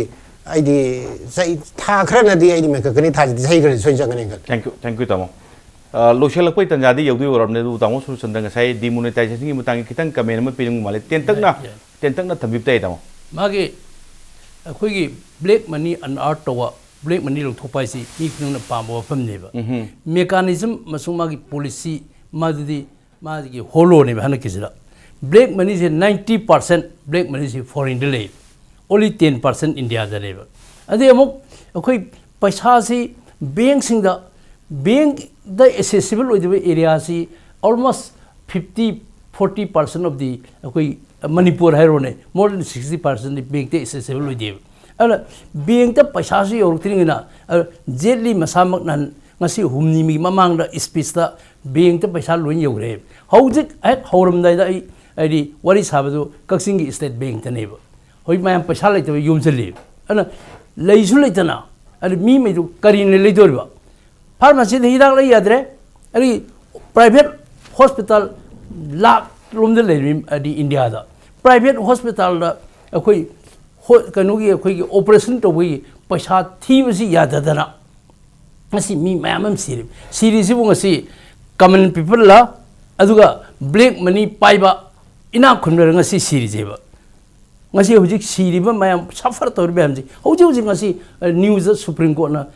ꯑꯩꯗꯤ ꯆꯍꯤ, ꯊꯥ ꯈꯔꯅꯗꯤ ꯑꯩꯗꯤ ꯃꯦꯟꯈꯠꯀꯅꯤ, ꯊꯥꯁꯤꯗꯤ ꯆꯍꯤ ꯈꯔꯗꯤ ꯁꯣꯏꯅ ꯆꯪꯒꯅꯤ ꯈꯜꯂꯦ꯫ Thank you, thank you, ꯇꯥꯃꯣ꯫ ꯑ, ꯂꯣꯏꯁꯤꯜꯂꯛꯄꯩ ꯇꯥꯟꯖꯥꯗꯤ ꯌꯧꯗꯤ ꯌꯧꯔꯕꯅꯦ, ꯑꯗꯨꯕꯨ ꯇꯥꯃꯣ ꯁꯨꯔꯆꯟꯗ꯭ꯔ ꯉꯁꯥꯏ demonetizationꯒꯤ ꯃꯇꯥꯡꯒꯤ ꯈꯤꯇꯪ ꯀꯃꯦꯟ ꯑꯃ ꯄꯤꯅꯤꯡꯕ ꯃꯥꯜꯂꯦ꯫ ꯇꯦꯟꯇꯛꯅ, ꯌꯥꯏ, ꯌꯥꯏ꯫ ꯇꯦꯟꯇꯛꯅ ꯊꯝꯕꯤꯕ ꯇꯥꯏ, ꯇꯥꯃꯣ꯫ ꯃꯥꯒꯤ ꯑꯩꯈꯣꯏꯒꯤ black money unearth ꯇꯧꯕ, black money ꯂꯧꯊꯣꯛꯄ ꯍꯥꯏꯁꯤ ꯃꯤ ꯈꯨꯗꯤꯡꯃꯛꯅ ꯄꯥꯝꯕ ꯋꯥꯐꯝꯅꯦꯕ꯫ ꯎꯝꯍꯨꯝ꯫ Mechanism ꯑꯃꯁꯨꯡ ꯃꯥꯒꯤ policy, ꯃꯗꯨꯗꯤ ꯃꯥꯒꯤ ꯍꯣꯂꯣꯅꯦꯕ ꯍꯟꯗꯛꯀꯤꯁꯤꯗ꯫ Black moneyꯁꯦ ninety percent black moneyꯁꯤ foreignꯗ ꯂꯩ, only ten percent Indiaꯗ ꯂꯩꯕ꯫ ꯑꯗꯩ ꯑꯃꯨꯛ ꯑꯩꯈꯣꯏ ꯄꯩꯁꯥꯁꯤ bankꯁꯤꯡꯗ, bankꯗ accessible ꯑꯣꯏꯗꯕ areaꯁꯤ almost fifty, forty percent of the, ꯑꯩꯈꯣꯏ ꯃꯅꯤꯄꯨꯔ ꯍꯥꯏꯔꯣꯅꯦ, more than sixty percent bankꯇ accessible ꯑꯣꯏꯗꯦꯕ꯫ ꯑꯗꯨꯅ bankꯇ ꯄꯩꯁꯥꯁꯨ ꯌꯧꯔꯛꯇ꯭ꯔꯤꯉꯩꯅ, ꯑꯗꯨ ꯖꯦꯠꯂꯤ ꯃꯁꯥꯃꯛꯅ ꯉꯁꯤ ꯍꯨꯝꯅꯤꯒꯤ ꯃꯃꯥꯡꯗ speechꯇ bankꯇ ꯄꯩꯁꯥ ꯂꯣꯏ ꯌꯧꯔꯦ꯫ ꯍꯧꯖꯤꯛ ꯍꯦꯛ ꯍꯧꯔꯝꯗꯥꯏꯗ ꯑꯩ, ꯍꯥꯏꯗꯤ ꯋꯥꯔꯤ ꯁꯥꯕꯗꯨ ꯀꯛꯆꯤꯡꯒꯤ state bankꯇꯅꯦꯕ꯫ ꯍꯧꯖꯤꯛ ꯃꯌꯥꯝ ꯄꯩꯁꯥ ꯂꯩꯇꯕ ꯌꯣꯝꯁꯤꯜꯂꯤ꯫ ꯑꯗꯨꯅ ꯂꯩꯁꯨ ꯂꯩꯇꯅ, ꯑꯗꯨ ꯃꯤ ꯃꯩꯗꯨ ꯀꯔꯤꯅ ꯂꯩꯗꯣꯔꯤꯕ? Pharmacyꯗ ꯍꯤꯗꯥꯛ ꯂꯩ ꯌꯥꯗ꯭ꯔꯦ, ꯑꯗꯒꯤ private hospital ꯂꯥꯛ ꯂꯣꯝꯗ ꯂꯩꯔꯤ, ꯍꯥꯏꯗꯤ Indiaꯗ private hospitalꯗ ꯑꯩꯈꯣꯏ ꯍꯣ-, ꯀꯩꯅꯣꯒꯤ, ꯑꯩꯈꯣꯏꯒꯤ operation ꯇꯧꯕꯒꯤ ꯄꯩꯁꯥ ꯊꯤꯕꯁꯤ ꯌꯥꯗꯗꯅ ꯉꯁꯤ ꯃꯤ ꯃꯌꯥꯝ ꯑꯃ ꯁꯤꯔꯤ꯫ ꯁꯤꯔꯤꯁꯤꯕꯨ ꯉꯁꯤ common peopleꯂ, ꯑꯗꯨꯒ black money ꯄꯥꯏꯕ ꯏꯅꯥꯛ ꯈꯨꯟꯕꯔ ꯉꯁꯤ ꯁꯤꯔꯤꯁꯦꯕ? ꯉꯁꯤ ꯍꯧꯖꯤꯛ ꯁꯤꯔꯤꯕ ꯃꯌꯥꯝ, suffer ꯇꯧꯔꯤꯕ ꯃꯌꯥꯝꯁꯤ ꯍꯧꯖꯤꯛ ꯍꯧꯖꯤꯛ ꯉꯁꯤ, ꯑ, newsꯇ Supreme Courtꯅ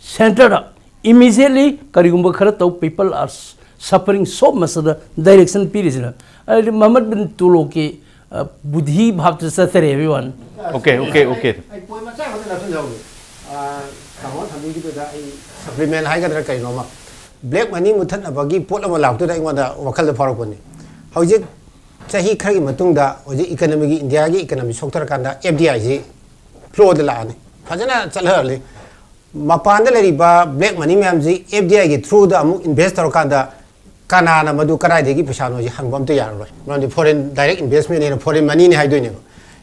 centreꯗ immediately ꯀꯔꯤꯒꯨꯝꯕ ꯈꯔ ꯇꯧ, people are suffering so muchꯇ direction ꯄꯤꯔꯤꯁꯤꯅ꯫ ꯍꯥꯏꯗꯤ ꯃꯃꯠ ꯕꯤꯟ ꯇꯨꯂꯣꯛꯀꯤ, ꯑ, ꯕꯨꯙꯤ ꯚꯥꯞꯇ ꯆꯠꯇꯔꯦ, everyone꯫ Okay, okay, okay꯫ ꯑꯩ point ꯃꯆꯥ ꯈꯛꯇ ꯂꯥꯛꯁꯤꯟꯖꯍꯧꯒꯦ꯫ ꯑ, ꯇꯥꯃꯣ ꯊꯝꯕꯤꯈꯤꯕꯗ ꯑꯩ supplement ꯍꯥꯏꯒꯗ꯭ꯔꯥ ꯀꯩꯅꯣꯃ, black money ꯃꯨꯊꯠꯅꯕꯒꯤ ꯄꯣꯠ ꯑꯃ ꯂꯥꯛꯇꯨꯅ ꯑꯩꯉꯣꯟꯗ ꯋꯥꯈꯜꯗ ꯐꯥꯎꯔꯛꯄꯅꯤ꯫ ꯍꯧꯖꯤꯛ ꯆꯍꯤ ꯈꯔꯒꯤ ꯃꯇꯨꯡꯗ ꯍꯧꯖꯤꯛ economyꯒꯤ, Indiaꯒꯤ economy ꯁꯣꯛꯊꯔꯀꯥꯟꯗ F D Iꯁꯤ flowꯗ ꯂꯥꯛꯑꯅꯤ, ꯐꯖꯅ ꯆꯠꯍꯜꯂꯤ꯫ ꯃꯄꯥꯟꯗ ꯂꯩꯔꯤꯕ black money ꯃꯌꯥꯝꯁꯤ F D Iꯒꯤ throughꯗ ꯑꯃꯨꯛ invest ꯇꯧꯔꯀꯥꯟꯗ ꯀꯅꯥꯅ ꯃꯗꯨ ꯀꯗꯥꯏꯗꯒꯤ ꯄꯩꯁꯥꯅꯣꯁꯤ ꯍꯪꯕ ꯑꯝꯇ ꯌꯥꯔꯔꯣꯏ꯫ ꯃꯔꯝꯗꯤ foreign direct investmentꯅꯦꯅ foreign moneyꯅꯦ ꯍꯥꯏꯗꯣꯏꯅꯦꯕ꯫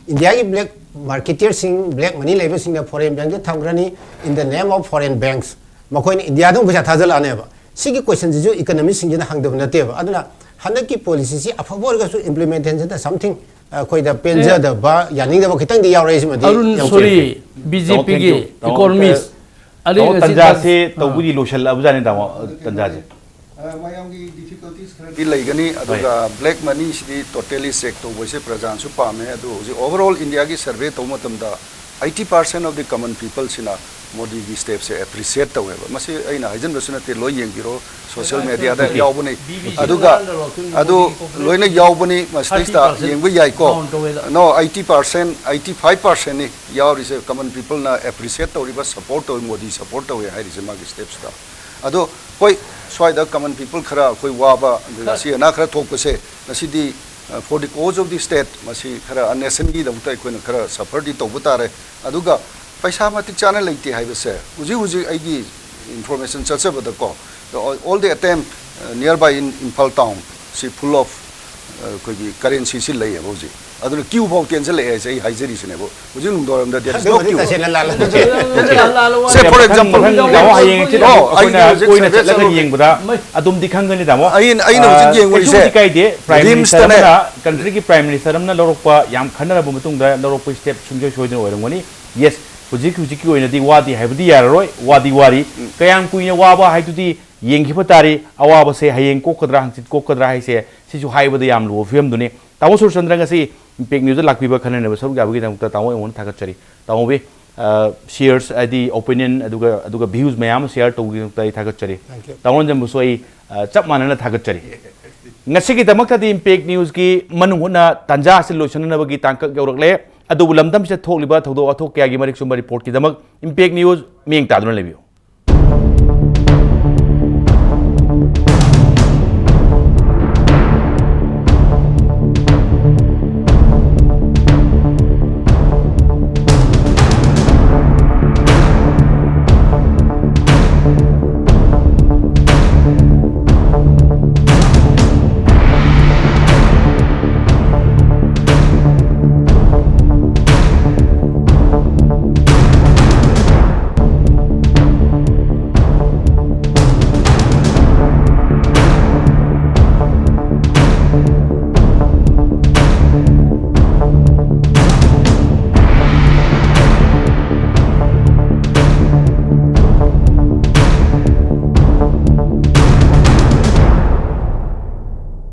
Indiaꯒꯤ black ꯃꯥꯔꯀꯦꯇꯤꯌꯔꯁꯤꯡ, ꯕ꯭ꯂꯦꯛ ꯃꯅꯤ ꯂꯩꯕꯁꯤꯡꯅ ꯐꯣꯔꯦꯟ ꯕꯦꯡꯛꯇ ꯊꯝꯈ꯭ꯔꯅꯤ, in the name of foreign banks꯫ ꯃꯈꯣꯏꯅ ꯏꯟꯗꯤꯌꯥꯗ ꯑꯃꯨꯛ ꯄꯩꯁꯥ ꯊꯥꯖꯤꯜꯂꯛꯑꯅꯦꯕ꯫ ꯁꯤꯒꯤ ꯀꯣꯏꯁꯟꯁꯤꯁꯨ ꯏꯀꯅꯣꯃꯤꯁꯁꯤꯡꯁꯤꯅ ꯍꯪꯗꯕ ꯅꯠꯇꯦꯕ꯫ ꯑꯗꯨꯅ ꯍꯟꯗꯛꯀꯤ ꯄꯣꯂꯤꯁꯤꯁꯤ ꯑꯐꯕ ꯑꯣꯏꯔꯒꯁꯨ ꯏꯝꯄ꯭ꯂꯤꯃꯦꯟꯇꯦꯁꯟꯗ ꯁꯝꯊꯤꯡ ꯑꯩꯈꯣꯏꯗ ꯄꯦꯟꯖꯗꯕ, ꯌꯥꯅꯤꯡꯗꯕ ꯈꯤꯇꯪꯗꯤ ꯌꯥꯎꯔꯛꯏ꯫ ꯁꯤꯃꯗꯤ ꯑꯔꯨꯟ, ꯌꯥꯝ ꯁꯣꯔꯤ, ꯆꯦꯛ ꯕꯤ ꯖꯦ ꯄꯤꯒꯤ ꯇꯥꯃꯣ, ꯊꯦꯡꯀ꯭ꯌꯨ꯫ ꯇꯥꯃꯣ, ꯏꯀꯣꯅꯣꯃꯤꯁ ꯑꯂꯤꯡ ꯇꯥꯃꯣ, ꯑꯁꯤꯠ ꯇꯟꯖꯥꯁꯦ ꯇꯥ-, ꯑꯥ꯫ ꯇꯧꯕꯗꯤ ꯂꯣꯏꯁꯤꯜꯂꯛꯑꯕꯖꯥꯠꯅꯤ, ꯇꯥꯃꯣ, ꯇꯟꯖꯥꯁꯦ꯫ ꯃꯌꯥꯝꯒꯤ ꯗꯤꯐꯤꯀꯜꯇꯤꯁ ꯈꯔꯗꯤ ꯂꯩꯒꯅꯤ, ꯑꯗꯨꯒ ꯍꯣꯏ꯫ ꯕ꯭ꯂꯦꯛ ꯃꯅꯤꯁꯤꯗꯤ ꯇꯣꯇꯦꯂꯤ ꯆꯦꯛ ꯇꯧꯕꯁꯦ ꯄ꯭ꯔꯖꯥꯅꯁꯨ ꯄꯥꯝꯃꯦ꯫ ꯑꯗꯨ ꯍꯧꯖꯤꯛ ꯑꯣꯚꯔꯑꯣꯜ ꯏꯟꯗꯤꯌꯥꯒꯤ ꯁꯔꯚꯦ ꯇꯧꯕ ꯃꯇꯝꯗ eighty percent of the common peopleꯁꯤꯅ ꯃꯣꯗꯤꯒꯤ ꯁ꯭ꯇꯦꯞꯁꯦ ꯑꯦꯄ꯭ꯔꯤꯁꯤꯌꯦꯠ ꯇꯧꯋꯦꯕ꯫ ꯃꯁꯤ ꯑꯩꯅ ꯍꯥꯏꯖꯤꯟꯕꯁꯨ ꯅꯠꯇꯦ, ꯂꯣꯏ ꯌꯦꯡꯕꯤꯔꯣ, ꯁꯣꯁꯤꯌꯦꯜ ꯃꯦꯗꯤꯌꯥꯗ ꯌꯥꯎꯕꯅꯤ꯫ ꯑꯗꯨꯒ, ꯑꯗꯨ ꯂꯣꯏꯅ ꯌꯥꯎꯕꯅꯤ, ꯃꯁꯤꯗꯩꯁꯤꯗ ꯌꯦꯡꯕ ꯌꯥꯏꯀꯣ꯫ No, eighty percent, eighty five percentꯅꯤ ꯌꯥꯎꯔꯤꯁꯦ, ꯀꯃꯟ ꯄꯤꯄꯜꯅ ꯑꯦꯄ꯭ꯔꯤꯁꯤꯌꯦꯠ ꯇꯧꯔꯤꯕ, ꯁꯄꯣꯔꯠ ꯇꯧꯔꯤ, ꯃꯣꯗꯤ ꯁꯄꯣꯔꯠ ꯇꯧꯋꯦ ꯍꯥꯏꯔꯤꯁꯦ ꯃꯥꯒꯤ ꯁ꯭ꯇꯦꯞꯁꯤꯗ꯫ ꯑꯗꯣ ꯍꯣꯏ, ꯁ꯭ꯋꯥꯏꯗ ꯀꯃꯟ ꯄꯤꯄꯜ ꯈꯔ ꯑꯩꯈꯣꯏ ꯋꯥꯕ, ꯑꯗꯨꯒ ꯑꯁꯤ ꯑꯅꯥ ꯈꯔ ꯊꯣꯛꯄꯁꯦ ꯉꯁꯤꯗꯤ, for the cause of the state, ꯃꯁꯤ ꯈꯔ ꯅꯦꯁꯟꯒꯤꯗꯃꯛꯇ ꯑꯩꯈꯣꯏꯅ ꯈꯔ ꯁꯐꯔꯗꯤ ꯇꯧꯕ ꯇꯥꯔꯦ꯫ ꯑꯗꯨꯒ ꯄꯩꯁꯥ ꯃꯇꯤꯛ ꯆꯥꯅ ꯂꯩꯇꯦ ꯍꯥꯏꯕꯁꯦ ꯍꯧꯖꯤꯛ ꯍꯧꯖꯤꯛ ꯑꯩꯒꯤ information ꯆꯠꯆꯕꯗꯀꯣ, all the attempt nearby in Imphal town, ꯁꯤ full of ꯑꯩꯈꯣꯏꯒꯤ ꯀꯔꯦꯟꯁꯤꯁꯤ ꯂꯩꯌꯦꯕ ꯍꯧꯖꯤꯛ꯫ ꯑꯗꯨꯅ ꯀ꯭ꯌꯨ ꯐꯥꯎ ꯇꯦꯟꯁꯤꯜꯂꯛꯑꯦ ꯍꯥꯏꯁꯦ ꯑꯩ ꯍꯥꯏꯖꯔꯤꯁꯤꯅꯦꯕ꯫ ꯍꯧꯖꯤꯛ ꯅꯨꯡꯗꯥꯡꯋꯥꯏꯔꯝꯗ there is no ꯑꯗꯨꯕꯨꯗꯤ queue꯫ ꯇꯁꯦꯡꯅ ꯂꯥꯜꯂꯦ꯫ ꯅꯠꯇꯦ, ꯅꯠꯇꯦ, ꯂꯥꯜꯂꯦ, ꯂꯥꯜꯂꯦ, ꯁꯦ, for example, ꯃꯊꯪ ꯇꯥꯃꯣ ꯍꯌꯦꯡ ꯍꯪꯆꯤꯠ no, ꯑꯃꯨꯛ ꯑꯩꯈꯣꯏꯅ ꯑꯩꯅ ꯍꯧꯖꯤꯛ ꯀꯣꯏꯅ survey ꯆꯠꯂꯒ ꯆꯠꯂꯨꯔꯦ꯫ ꯌꯦꯡꯕꯗ ꯑꯗꯨꯝꯗꯤ ꯈꯪꯒꯅꯤ, ꯇꯥꯃꯣ꯫ ꯑꯩꯅ, ꯑꯩꯅ ꯍꯧꯖꯤꯛ ꯑ, ꯌꯦꯡꯉꯨꯔꯤꯁꯦ ꯀꯩꯁꯨꯕꯨꯗꯤ ꯀꯥꯏꯗꯦ꯫ Prime Minister ꯔꯤꯝꯁꯇꯅꯦ꯫ ꯑꯃꯅ, countryꯒꯤ Prime Minister ꯑꯃꯅ ꯂꯧꯔꯛꯄ, ꯌꯥꯝ ꯈꯟꯅꯔꯕ ꯃꯇꯨꯡꯗ ꯂꯧꯔꯛꯄ step ꯁꯨꯡꯁꯣꯏ ꯁꯣꯏꯗꯅ ꯑꯣꯏꯔꯝꯒꯅꯤ꯫ Yes, ꯍꯧꯖꯤꯛ ꯍꯧꯖꯤꯛꯀꯤ ꯑꯣꯏꯅꯗꯤ ꯋꯥꯗꯦ ꯍꯥꯏꯕꯗꯤ ꯌꯥꯔꯔꯣꯏ, ꯋꯥꯗꯤ ꯋꯥꯔꯤ꯫ ꯎꯝ꯫ ꯀꯌꯥꯝ ꯀꯨꯏꯅ ꯋꯥꯕ ꯍꯥꯏꯗꯨꯗꯤ ꯌꯦꯡꯈꯤꯕ ꯇꯥꯔꯤ꯫ ꯑꯋꯥꯕꯁꯦ ꯍꯌꯦꯡ ꯀꯣꯛꯀꯗ꯭ꯔꯥ, ꯍꯪꯆꯤꯠ ꯀꯣꯛꯀꯗ꯭ꯔꯥ ꯍꯥꯏꯁꯦ, ꯁꯤꯁꯨ ꯍꯥꯏꯕꯗ ꯌꯥꯝ ꯂꯨꯕ ꯐꯤꯕꯝꯗꯨꯅꯤ꯫ ꯇꯥꯃꯣ ꯁꯨꯔꯆꯟꯗ꯭ꯔ, ꯉꯁꯤ Impact Newsꯇ ꯂꯥꯛꯄꯤꯕ, ꯈꯟꯅꯅꯕ ꯁꯔꯨꯛ ꯌꯥꯕꯒꯤꯗꯃꯛꯇ ꯇꯥꯃꯣ ꯑꯩꯉꯣꯟꯗ ꯊꯥꯒꯠꯆꯔꯤ꯫ ꯇꯥꯃꯣꯕꯤ, ꯑ, shares ꯍꯥꯏꯗꯤ opinion ꯑꯗꯨꯒ, ꯑꯗꯨꯒ views ꯃꯌꯥꯝ ꯑꯃ share ꯇꯧꯕꯒꯤꯗꯃꯛꯇ ꯑꯩ ꯊꯥꯒꯠꯆꯔꯤ꯫ Thank you꯫ ꯇꯥꯃꯣ ꯔꯟꯖꯟꯕꯨꯁꯨ ꯑꯩ, ꯑ, ꯆꯞ ꯃꯥꯟꯅꯅ ꯊꯥꯒꯠꯆꯔꯤ꯫ ꯉꯁꯤꯒꯤꯗꯃꯛꯇꯗꯤ Impact Newsꯀꯤ ꯃꯅꯨꯡ ꯍꯨꯠꯅ ꯇꯥꯟꯖꯥ ꯑꯁꯤ ꯂꯣꯏꯁꯤꯟꯅꯅꯕꯒꯤ ꯇꯥꯡꯀꯛ ꯌꯧꯔꯛꯂꯦ꯫ ꯑꯗꯨꯕꯨ ꯂꯝꯗꯝꯁꯤꯗ ꯊꯣꯛꯂꯤꯕ ꯊꯧꯗꯣꯛ ꯋꯥꯊꯣꯛ ꯀꯌꯥꯒꯤ ꯃꯔꯤꯛ ꯆꯨꯝꯕ reportꯀꯤꯗꯃꯛ Impact News ꯃꯤꯠꯌꯦꯡ ꯇꯥꯗꯨꯅ ꯂꯩꯕꯤꯌꯨ꯫